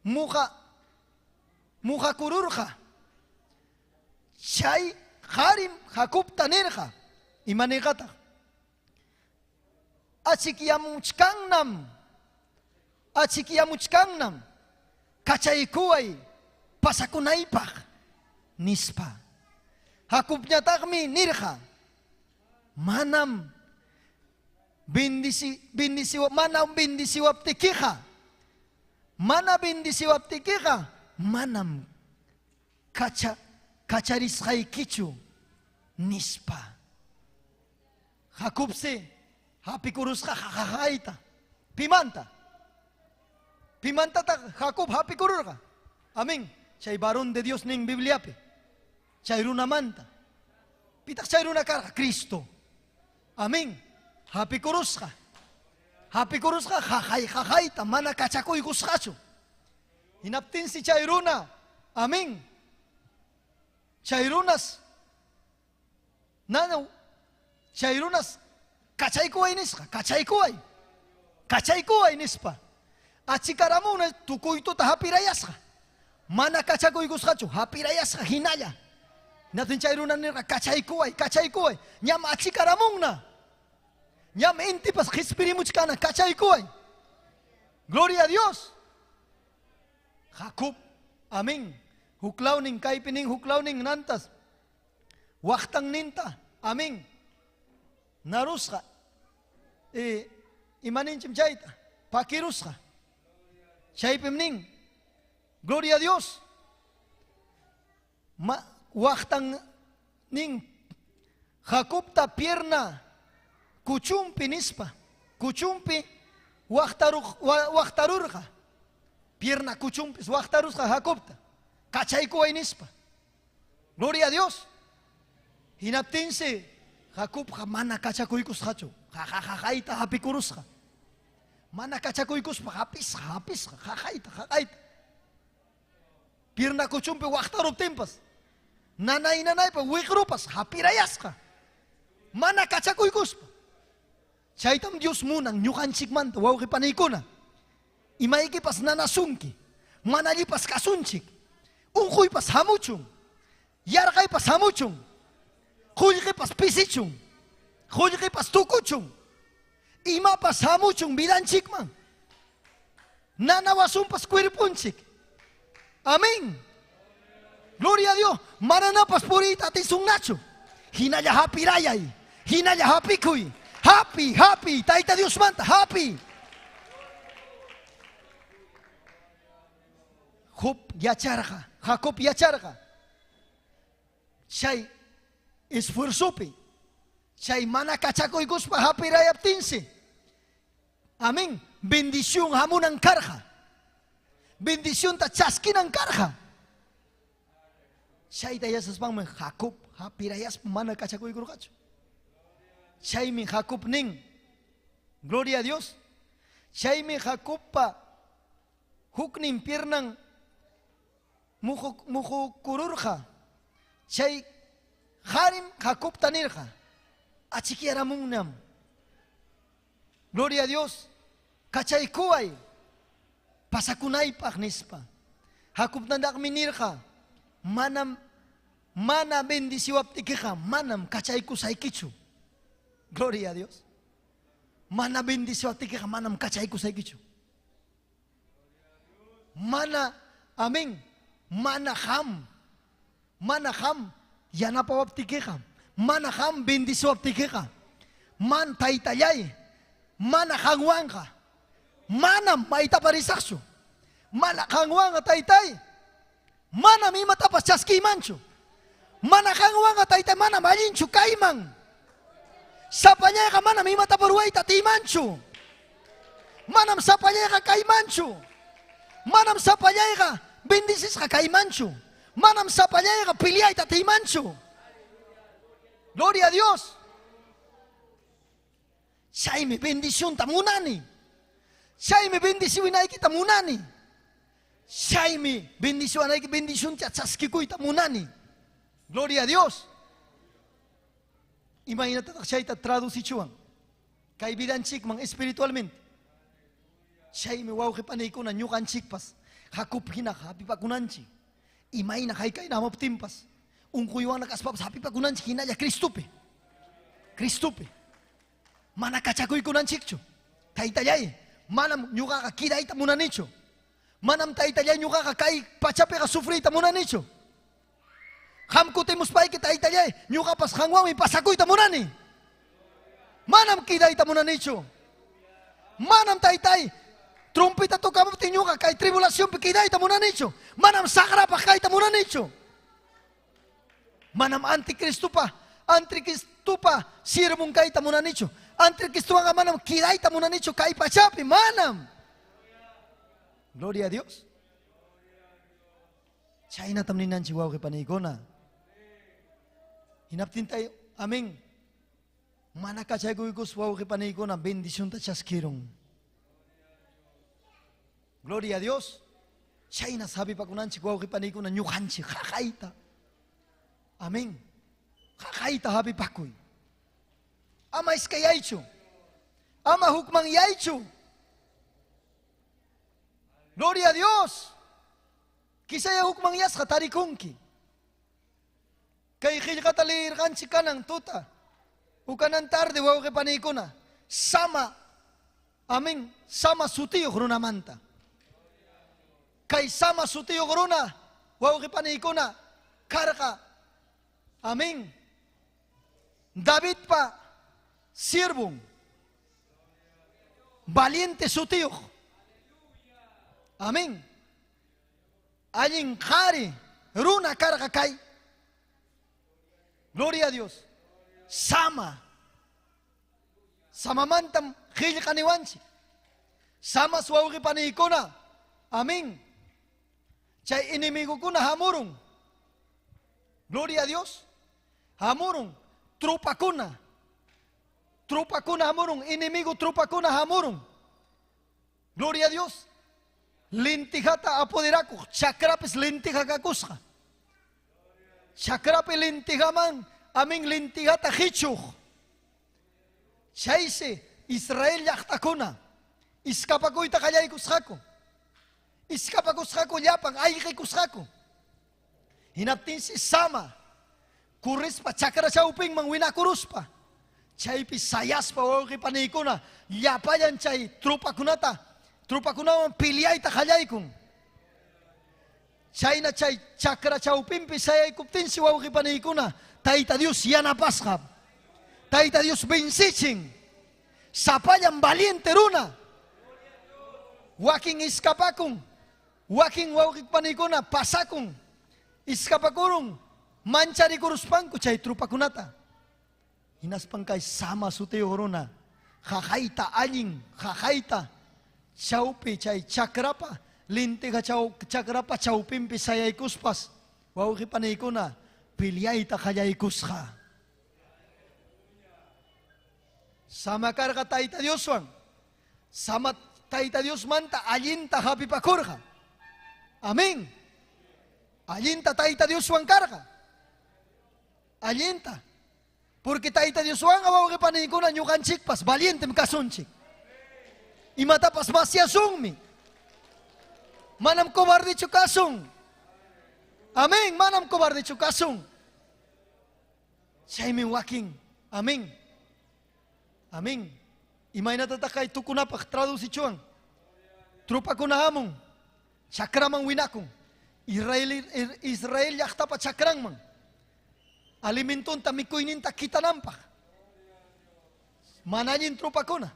muqa muqakururqa. Chay qarim Jacobta nirqa. Ima nirqataq? Achikyamuchkannam. Achikyamuchkannam. Kachaykuway pasakunaypaq nispa. Jacobñataqmi nirqa. Manam bendisi bendisiwa manam bendisiwaptikiqa. Mana bendisiwaptikiqa manam kacha kacharisqaykichu nispa. Jacobsi hapikurusqa jajajayta. Pimanta. Pimantataq Jacob hapikururqa. Amén. Chay varón de Dios nin Bibliapi. Chay runamanta. Pitaq chay runa karqa Cristo. Amén. Hapikurusqa. Hapikurusqa jajay jajayta mana kachakuykusqachu. Hinaptinsi chay runa. Amén. Chay runas nana chay runas kachaykuway nisqa, kachaykuway. Kachaykuway nispa. Achikaramuna tukuytuta hapirayasqa. Mana kachakuykusqachu, hapirayasqa hinalla. Hinaptin chay runa nirqa kachaykuway, kachaykuway. Ñam achikaramunna. Ñam intipas qispirimuchkana, kachaykuway. Gloria a Dios. Jacob, amén. Huklawnin kaypi nin huklawnin nantas. Waqtan ninta, amén. Narusqa. E, imaninchim chayta, pakirusqa. Chaypim nin. Gloria a Dios. Ma, waqtan nin Jacobta pierna kuchumpi nispa. Kuchumpi waqtarurqa. Pierna kuchumpis waqtarusqa Jacobta. Kachaykuway nispa. Gloria a Dios. Hinaptinsi Jacobqa mana kachakuykusqachu. Jajajajayta hapikurusqa. Mana kachakuykuspa hapisqa, hapisqa, jajayta, jajayta. Pierna kuchumpi waqtaruptinpas. Nanay nanaypa wiqrupas hapirayasqa. Mana kachakuykuspa. Chaytam Dios munan ñuqanchikmanta wawqi paniykuna. Imaykipas nanasunki. Mana allipas kasunchik. Unquypas hamuchun. Yarqaypas hamuchun. Qullqipas pisichun. Qullqipas tukuchun. Imapas hamuchun vidanchikman. Nanawasunpas cuerpunchik. Amén. Gloria a Dios. Mananapas puriyta atisunnachu. Hinalla hapirayay. Hinalla hapikuy. Happy, happy. Tayta Diosmanta, happy. Job yacharqa, Jacob yacharqa. Chay esfuerzopi, chay mana kachakuykuspa hapirayaptinsi. Amén. Bendición hamunan karqa. Bendicionta chaskinan karqa. Chayta yachaspanmi Jacob hapirayaspa mana kachakuykurqachu. Chaymi Jacob nin. Gloria a Dios. Chaymi Jacobpa huknin piernan Muqukururqa. Chay qarim Jacobta nirqa, Achikyaramunnam. Gloria a Dios, kachaykuway pasakunaypaq, nispa. Jacobnataqmi nirqa, Manam mana bendiciwaptikiqa manam kachaykusaykichu. Gloria a Dios. Mana bendiciwaptikiqa manam kachaykusaykichu. Mana, amén, mana qam, mana qam yanapawaptikiqa, mana qam bendiciwaptikiqa, man taytallay, mana qanwanqa, manam maytapas risaqchu. Mana qanwanqa taytay, manam imatapas chaskiymanchu. Mana qanwanqa taytay, manam allinchu kayman. Sapallayqa manam imatapas ruwayta atiymanchu. Manam sapallayqa kaymanchu. Manam sapallayqa bendecisqa kaymanchu. Manam sapallayqa peleayta atiymanchu. Gloria a Dios. Chaymi bendicionta munani. Chaymi bendiciwinaykita munani. Chaymi bendiciwanayki bendicionta chaskikuyta munani. Gloria a Dios. Imaynatataq chayta traducichuwan kay vidanchikman espiritualmente. Chaymi wawqi paniykuna ñuqanchikpas Jacob hina hapipakunanchik. Imayna haykayna hamuptinpas unquywanna kaspapas hapipakunanchik hinalla Cristopi. Cristopi. Mana kachakuykunanchikchu. Taytallay, manam ñuqaqa quedayta munanichu. Manam taytallay ñuqaqa kay pachapiqa sufriyta munanichu. Qam kutimuspayki taytallay, ñuqapas qanwanmi pasakuyta munani. Manam quedayta munanichu. Manam taytay trompeta tocamuptin ñuqa kay tribulacionpi quedayta munanichu. Manam saqrapaq kayta munanichu. Manam anticristopa, anticristopa siervon kayta munanichu. Anticristowanqa manam quedayta munanichu kay pachapi, manam. Gloria a Dios. Chaynatam ninanchik wawqi paniykuna. Hinaptintay, amén. Mana kachaykuykus wawqi paniykuna bendicionta chaskirun. Gloria a Dios. Chayna hapipakunanchik wawqi paniykuna ñuqanchik qaqayta. Amén. Qaqayta hapipakuy. Ama iskayaychu. Ama hukmanyaychu. Gloria a Dios. Quizaya hukmanyasqa tarikunki. Kay qillqata liyirqanchik kanan tuta. Ukanan tarde wawqi paniykuna. Sama, amén, sama sutiyuq runamanta. Kay sama sutiyuq runa, wawqi paniykuna, karqa, amén, Davidpa siervon, valiente sutiyuq, amén, allin qhari runa karqa kay. Gloria a Dios. Sama. Samamantam qillqa niwanchik. Samas wawqi paniykuna. Amén. Chay enemigokuna hamurun. Gloria a Dios. Hamurun. Trupakuna. Trupakuna hamurun. Enemigo trupakuna hamurun. Gloria a Dios. Lentijata apoderakuq. Chakrapis lentija kakusqa. Chakrapi lentijaman, amén, lentijata hichuq. Chaysi Israel llaqtakuna iskapakuyta qallaykusqaku. Iskapakusqaku llapan ayqikusqaku. Hinaptinsi sama kurrispa chakra chawpinman winakuruspa. Chaypi sayaspa wawqi paniykuna llapallan chay trupakunata trupakunawan peleayta qallaykun. Chayna chay chakra chawpinpi sayaykuptinsi wawqi paniykuna Tayta Dios yanapasqa. Tayta Dios vencichin. Sapallan valiente runa. Wakin iskapakun. Wakin wawqi paniykuna pasakun. Iskapakurun. Mancharikuruspanku chay trupakunata. Hinaspan kay sama sutiyuq runa. Qaqayta allin, qaqayta chawpi chay chakrapa, lentija chakrapa chawpinpi sayaykuspas wawqi paniykuna peleayta qallaykusqa. Sama karqa Tayta Dioswan. Sama Tayta Diosmanta allinta hapipakurqa. Amén. Allinta Tayta Dioswan karqa. Allinta. Porque Tayta Dioswanqa wawqi paniykuna ñuqanchikpas valientem kasunchik. Imatapas masyasunmi. Manam cobardechu kasun. Amén, manam cobardechu kasun. Chaymi wakin. Amén. Amén. Imaynatataq kay tukunapaq traducichuan. Trupakuna hamun. Chakraman winakun. Israel, Israel llaqtapa chakranman. Alimentonta mikuyninta kitananpaq. Mana allin trupakuna.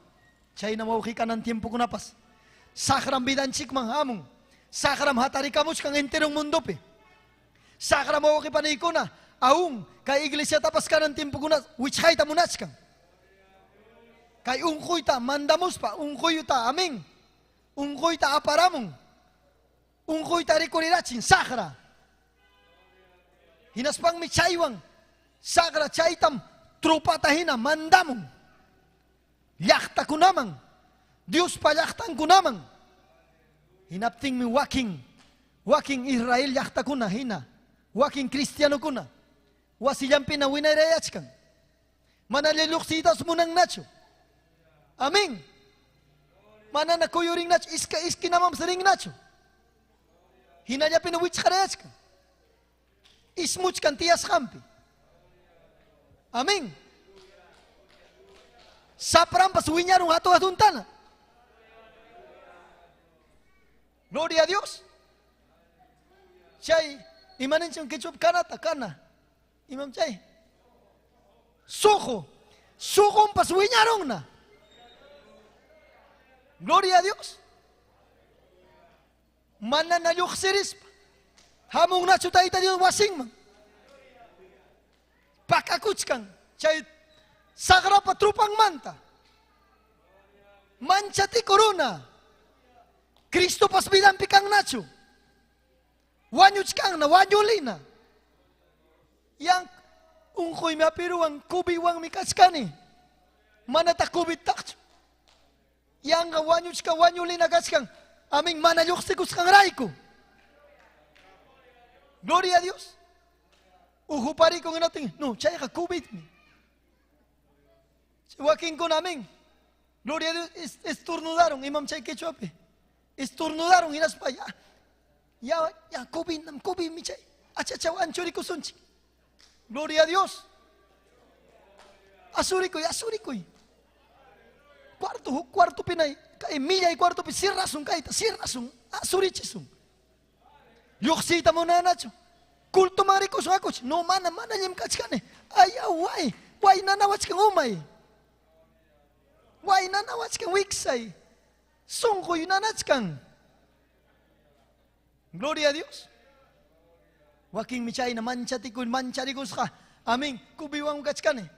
Chayna wawqi kanan tiempokunapas. Saqram vidanchikman hamun. Saqram hatarikamuchkan entero mundopi. Saqram wawqi paniykuna. Aún kay iglesiatapas kanan tiempokuna wichqayta munachkan. Kay unquyta mandamuspa, unquyta, amén. Unquyta aparamun. Unquyta rikurirachin, saqra. Hinaspanmi chaywan, saqra chaytam trupata hina mandamun. Llaqtakunaman, Diospa llaqtankunaman. Hinaptinmi wakin, wakin Israel llaqtakuna hina, wakin cristianokuna, wasillanpina winayrayachkan. Mana lluqsiytas munannachu. Amén. Manana kuyurinnachu, iska iskinamampas rinnachu. Hinallapina wichqarayachkan. Ismuchkan tiyasqanpi. Amén. Saprampas wiñarun hatun hatuntana. Gloria a Dios. Chay, imaninchum quechua kanata, kana. Imam chay. Sujo. Sujumpas wiñarunna. Gloria a Dios. Manana lluqsirispa. Hamunnachu Tayta Dios wasinman. Pakakuchkan chay saqrapa trupanmanta. Manchatiku runa. Cristopas vidanpi kannachu. Wañuchkanna, wañulina. Yan unquymi apiruwan, COVIDwanmi kachkani. Manataq COVID-taqchu. Yanqa wañuchkan, wañulina kachkan. Amén, mana lluqsikusqanrayku. Gloria a Dios. Ujuparikun hinatin. No, chayqa COVIDmi. Wakinkuna, amén. Gloria a Dios, estornudaron, imam chay quechuapi. Estornudaron hinaspa ya. Ya, ya, COVID, COVID mi chay. Achachaw anchurikusunchik. Gloria a Dios. Asurikuy, asurikuy. Cuarto, huk cuarto pinay. Kay millay cuarto pi sirrasun kayta, sirrasun, asurichisun. Lluqsiyta munanachu. Culto marikusun akuch. No, mana, mana llamkachkani. Ay, way, way nanawachkan umay. Way nanawachkan wiksay. Sunquy nanachkan. Gloria a Dios. Wakinmi chayna manchatikuy, mancharikusqa. Amén. COVIDwan kachkani.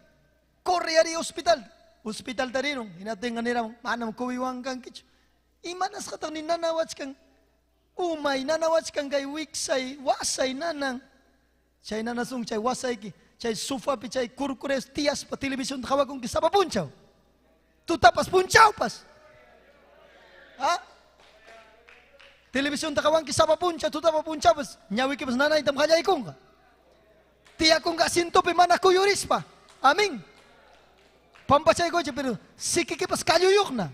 Corre ari hospital. Hospital tarirun. Hinatinqa niramun, manam COVIDwan kankichu. Imanasqataq ni nanawachkan. Umay nanawachkan kay wiksay, wasay nanan. Chay nanasun, chay wasayki, chay sofapi, chay kurkures tiyaspa televisión qhawakunki sapa punchaw. Tutapas punchawpas. ¿Ah? Televisión qhawanki sapa punchaw, tutapa punchawpas, ñawikipas nanaytam qallaykunqa. Tiyakunqa asientopi mana kuyurispa. Amén. Pampachaykuchi, pero sikikipas kalluyuqna.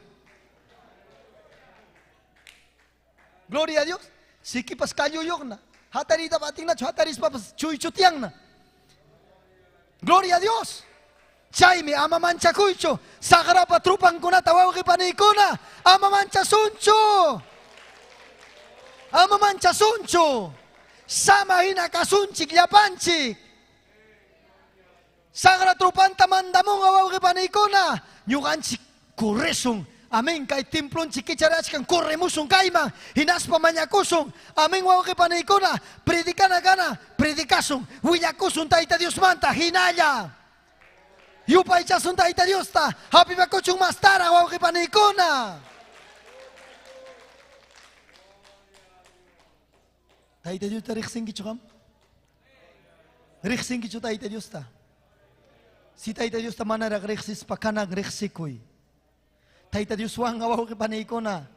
Gloria a Dios. Sikipas kalluyuqna. Hatarita batinnachu, hatarispapas chuychutianna. Gloria a Dios. Chaymi ama manchakuychu. Saqrapa trupankunata wawqi paniykuna. Ama manchasunchu. Ama manchasunchu. Sama hina kasunchik llapanchik. Saqra trupanta mandamunqa wawqi paniykuna. Ñuqanchik corresun. Amén, kay templonchik kicharachkan, corremusun kayman, hinaspa mañakusun. Amén, wawqi paniykuna, predicana gana, predicasun, willakusun Tayta Diosmanta, hinalla. Yupaychasun Tayta Diosta, hapipakuchun mastara, wawqi paniykuna. Tayta Diosta riqsinkichu qam? Riqsinkichu Tayta Diosta? Si Tayta Diosta manaraq riqsispa kanan riqsikuy. Tayta Dioswan wawqi paniykuna,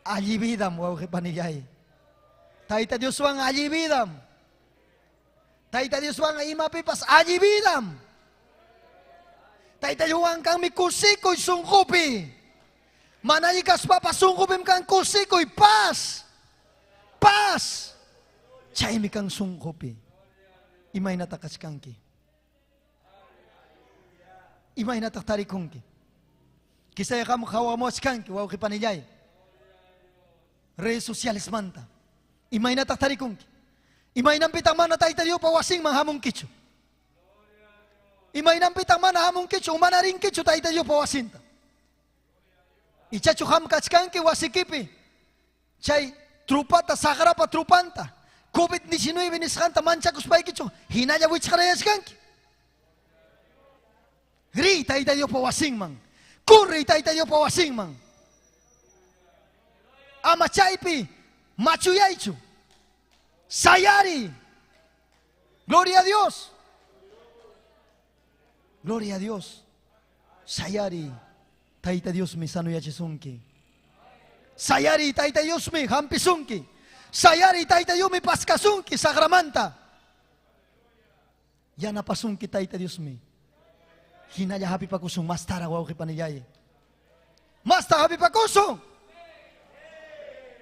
alli vidam wawqi panillay. Tayta Dioswan alli vidam. Tayta Dioswanqa imapipas alli vidam. Tayta Dioswan kanmi kusikuy sunqupi. Mana alli kaspapas sunqupim kan kusikuy, paz. Paz. Chaymi kan sunqupi. Imaynataq kachkanki? Imaynataq tarikunki? Quizá qam qawamuwachkanki, wawqi panillay. Redes socialesmanta. Imaynataq tarikunki? Imaynanpitaq mana Tayta Diospa wasinman hamunkichu? Imaynanpitaq mana hamunkichu o mana rinkichu Tayta Diospa wasinta? Ichachu qam kachkanki wasikipi chay trupata, saqrapa trupanta, COVID-19 nisqanta manchakuspaykichu hinalla wichqarayachkanki? Riy Tayta Diospa wasinman. Correy Tayta Diospa wasinman. Ama chaypi machuyaychu. Sayari. Gloria a Dios. Gloria a Dios. Sayari. Tayta Diosmi sanoyachisunki. Sayari Tayta Diosmi hampisunki. Sayari Tayta Diosmi paskasunki saqramanta. Yanapasunki Tayta Diosmi. Hinalla hapipakusun mastara wawqi panillay. Masta hapipakusun.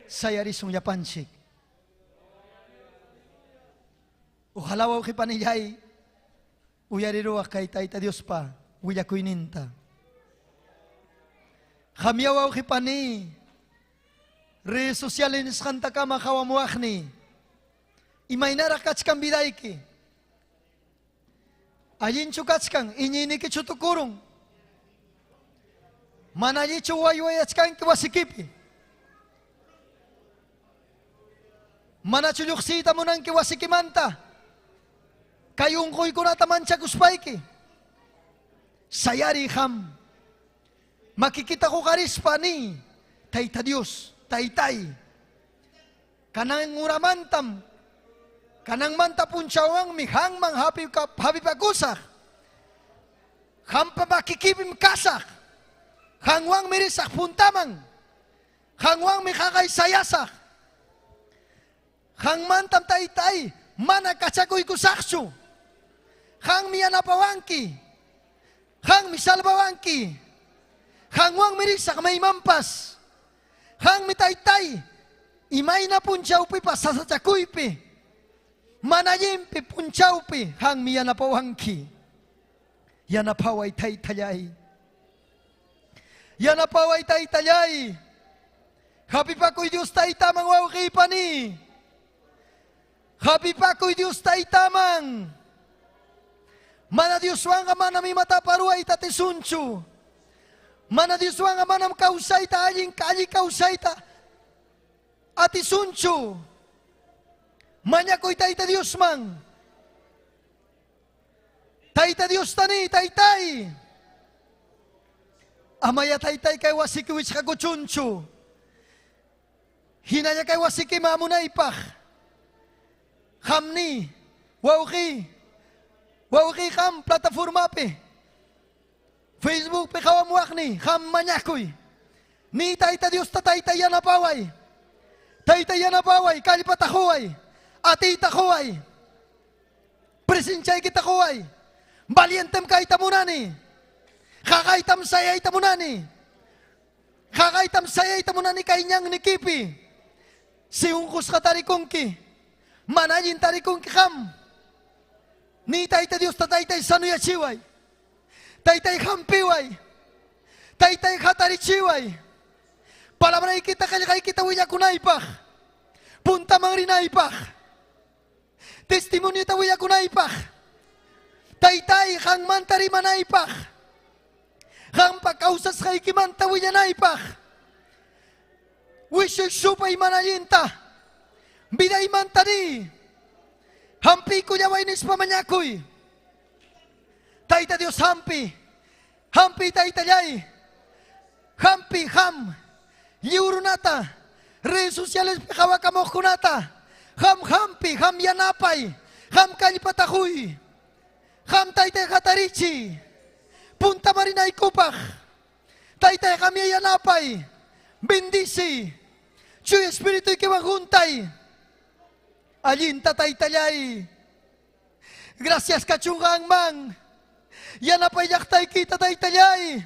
Sayarisun llapanchik. Ojalá wawqi panillay uyariruwaq kay Tayta Diospa willakuyninta. Qamya wawqi pani redes sociales nisqantakama qawamuwaqni. Imaynaraq kachkan vidayki? Allinchu kachkan iñiynikichu tukurun? Mana allichu waywayachkanki wasikipi? Manachu lluqsiyta munanki wasikimanta? Kay unquykunata manchakuspayki? Sayariy qam. Makikita huqarispa niy, Tayta Dios, Taytay, kanan uramantam, kananmanta punchawwanmi qamman hapipakusaq. Qampa makikipim kasaq. Qanwanmi risaq puntaman. Qanwanmi qaqay sayasaq. Qanmantam Taytay mana kachakuykusaqchu. Qanmi yanapawanki. Qanmi salvawanki. Qanwanmi risaq maymanpas. Qanmi Taytay imayna punchawpipas sasachakuypi, mana allinpi punchawpi qanmi yanapawanki. Yanapaway Taytallay. Yanapaway Taytallay. Hapipakuy Dios Taytaman wawqiy pani. Hapipakuy Dios Taytaman. Mana Dioswanqa manam imatapas ruwayta atisunchu. Mana Dioswanqa manam kawsayta allin alli kawsayta atisunchu. Mañakuy Tayta Diosman. Tayta Diosta niy, Taytay. Amaya Taytay kay wasiki wichqakuchunchu. Hinalla kay wasikiman hamunaypaq. Qam niy, wawqiy, wawqiy qam plataformapi, Facebookpi qawamuwaqniy, qam mañakuy. Niy Tayta Diosta, Taytay yanapaway. Taytay yanapaway, kallpata quway, atiyta quway, presenchaykita quway. Valientem kayta munani. Qaqaytam sayayta munani. Qaqaytam sayayta munani kay ñannikipi. Si unqusqa tarikunki, mana allin tarikunki qam. Niy Tayta Diosta, Taytay sanoyachiway. Taytay hampiway. Taytay hatarichiway. Palabraykita qillqaykita willakunaypaq. Puntaman rinaypaq. Testimoniota willakunaypaq. Taytay qanmanta rimanaypaq. Qampa kawsasqaykimanta willanaypaq. Wishuy supay mana allinta. Vidaymanta niy. Hampiykullaway nispa mañakuy. Tayta Dios hampi. Hampi Taytallay. Hampi ham. Lliw runata. Redes socialespi qawakamuqkunata. Ham hampi, ham yanapay. Ham kallpata quy. Qam Taytay hatarichiy. Puntaman rinaykupaq. Taytay qamya yanapay. Bendiciy. Chuya Espirituykiwan juntay. Allinta Taytallay. Gracias kachun qanman. Yanapay llaqtaykita taytallay.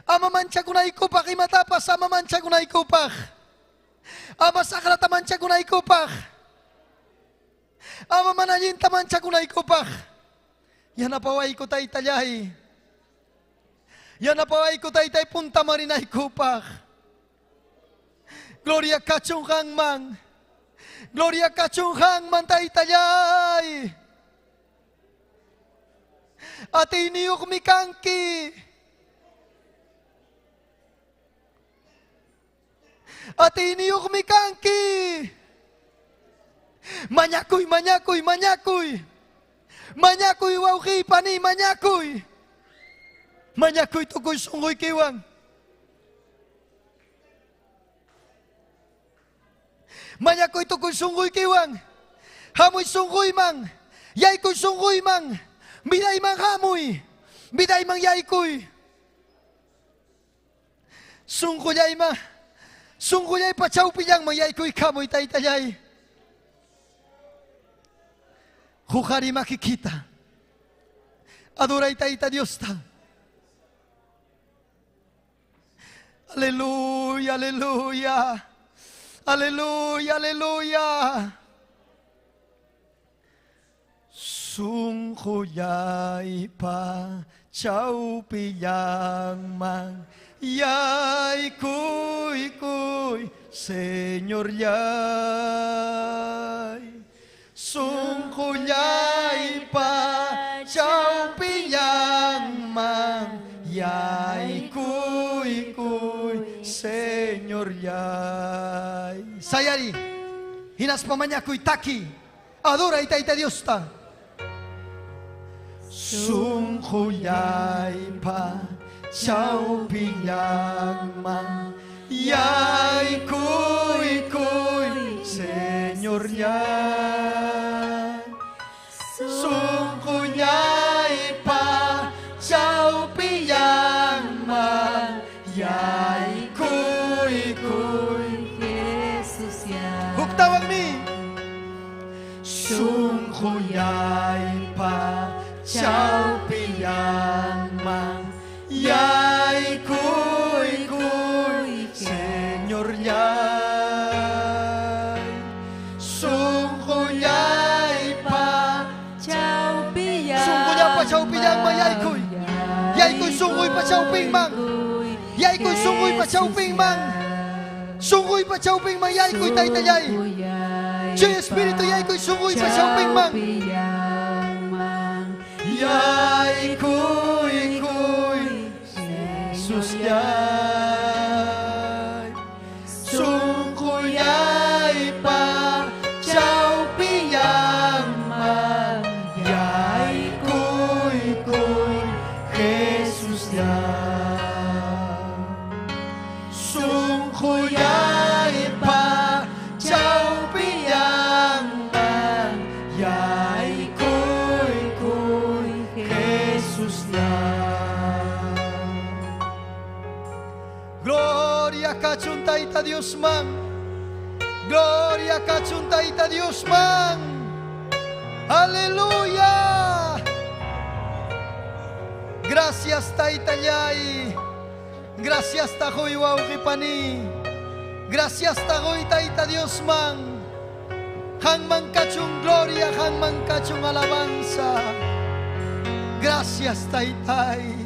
Ama manchakunaykupaq imatapas ama manchakunaykupaq. Ama saqrata manchakunaykupaq. Ama mana allinta manchakunaykupaq. Yanapawayku taytallay. Yanapawayku taytay punta marinaykupaq. Gloria kachun qanman. Gloria kachun qanman taytallay. Atiyniyuqmi kanki. Atiyniyuqmi kanki. Mañakuy, mañakuy, mañakuy. Mañakuy wawqiy pani, mañakuy. Mañakuy tukuy sunquykiwan. Mañakuy tukuy sunquykiwan. Hamuy sunquyman. Yaykuy sunquyman. Vidayman hamuy. Vidayman yaykuy. Sunqullayman. Sunqullaypa chawpillanman yaykuy kamuy taytallay. Huqari makikita. Adoray Tayta Diosta. Aleluya, aleluya. Aleluya, aleluya. Sunqullaypa chawpillanman yaykuykuy, Señorllay. Sunqullaypa chawpillanman yaykuykuy, Señorllay. Sayari, hinaspa mañakuy taki, adoray Tayta Diosta. Sunqullaypa chawpillanman yaykuykuy, Señorllay. Sunqullaypa chawpillanman yaykuykuy, Jesuslláy. Huktawanmi. Sunqullaypa chawpillanman yaykuykuy, Señorllay. Sunqullaypa Chawpillanman Sunqullapa chawpillanman yaykuy. Yaykuy sunquypa chawpinman. Yaykuy sunquypa chawpinman. Sunquypa chawpinman yaykuy taytallay. Chay Espíritu yaykuy sunquypa chawpinman. Yaykuykuy, Jesuslláy. Sunqullaypa chawpillanman yaykuykuy, Jesuslláy. Sunqullaypa chawpillanman yaykuykuy, Jesuslláy. Gloria kachun Tayta Diosman. Gloria kachun Tayta Diosman. Aleluya. Gracias Taytallay. Gracias tajoy wawqipani. Gracias tajoy Tayta Diosman. Qanman kachun gloria, qanman kachun alabanza. Gracias Taytay.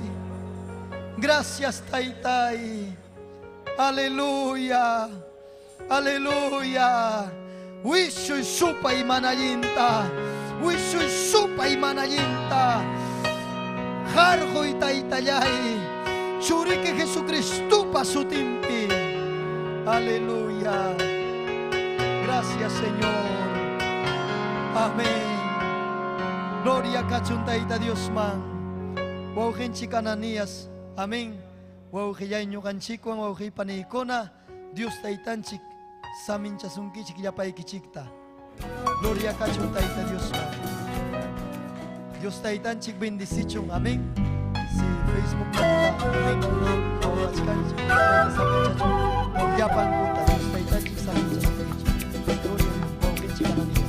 Gracias Taytay. Aleluya. Aleluya. Wishuy supay manallinta. Wishuy supay manallinta. Harjoy taytallay. Churiki Jesucristupa sutinpi. Aleluya. Gracias Señor. Amén. Gloria kachun Tayta Diosman. Wawqinchik Ananías. Amén. Wawqillay ñuqanchikwan wawqiy paniykuna Dios Taytanchik saminchasunkichik llapaykichikta. Gloria kachun Tayta Diosman. Dios Taytanchik bendicichun. Amén. Si Facebook amén. Qhawachkanchik, Tayta saminchachun. Llapankuta Dios Taytanchik saminchasunkichik. Gloria wawqinchik Ananías.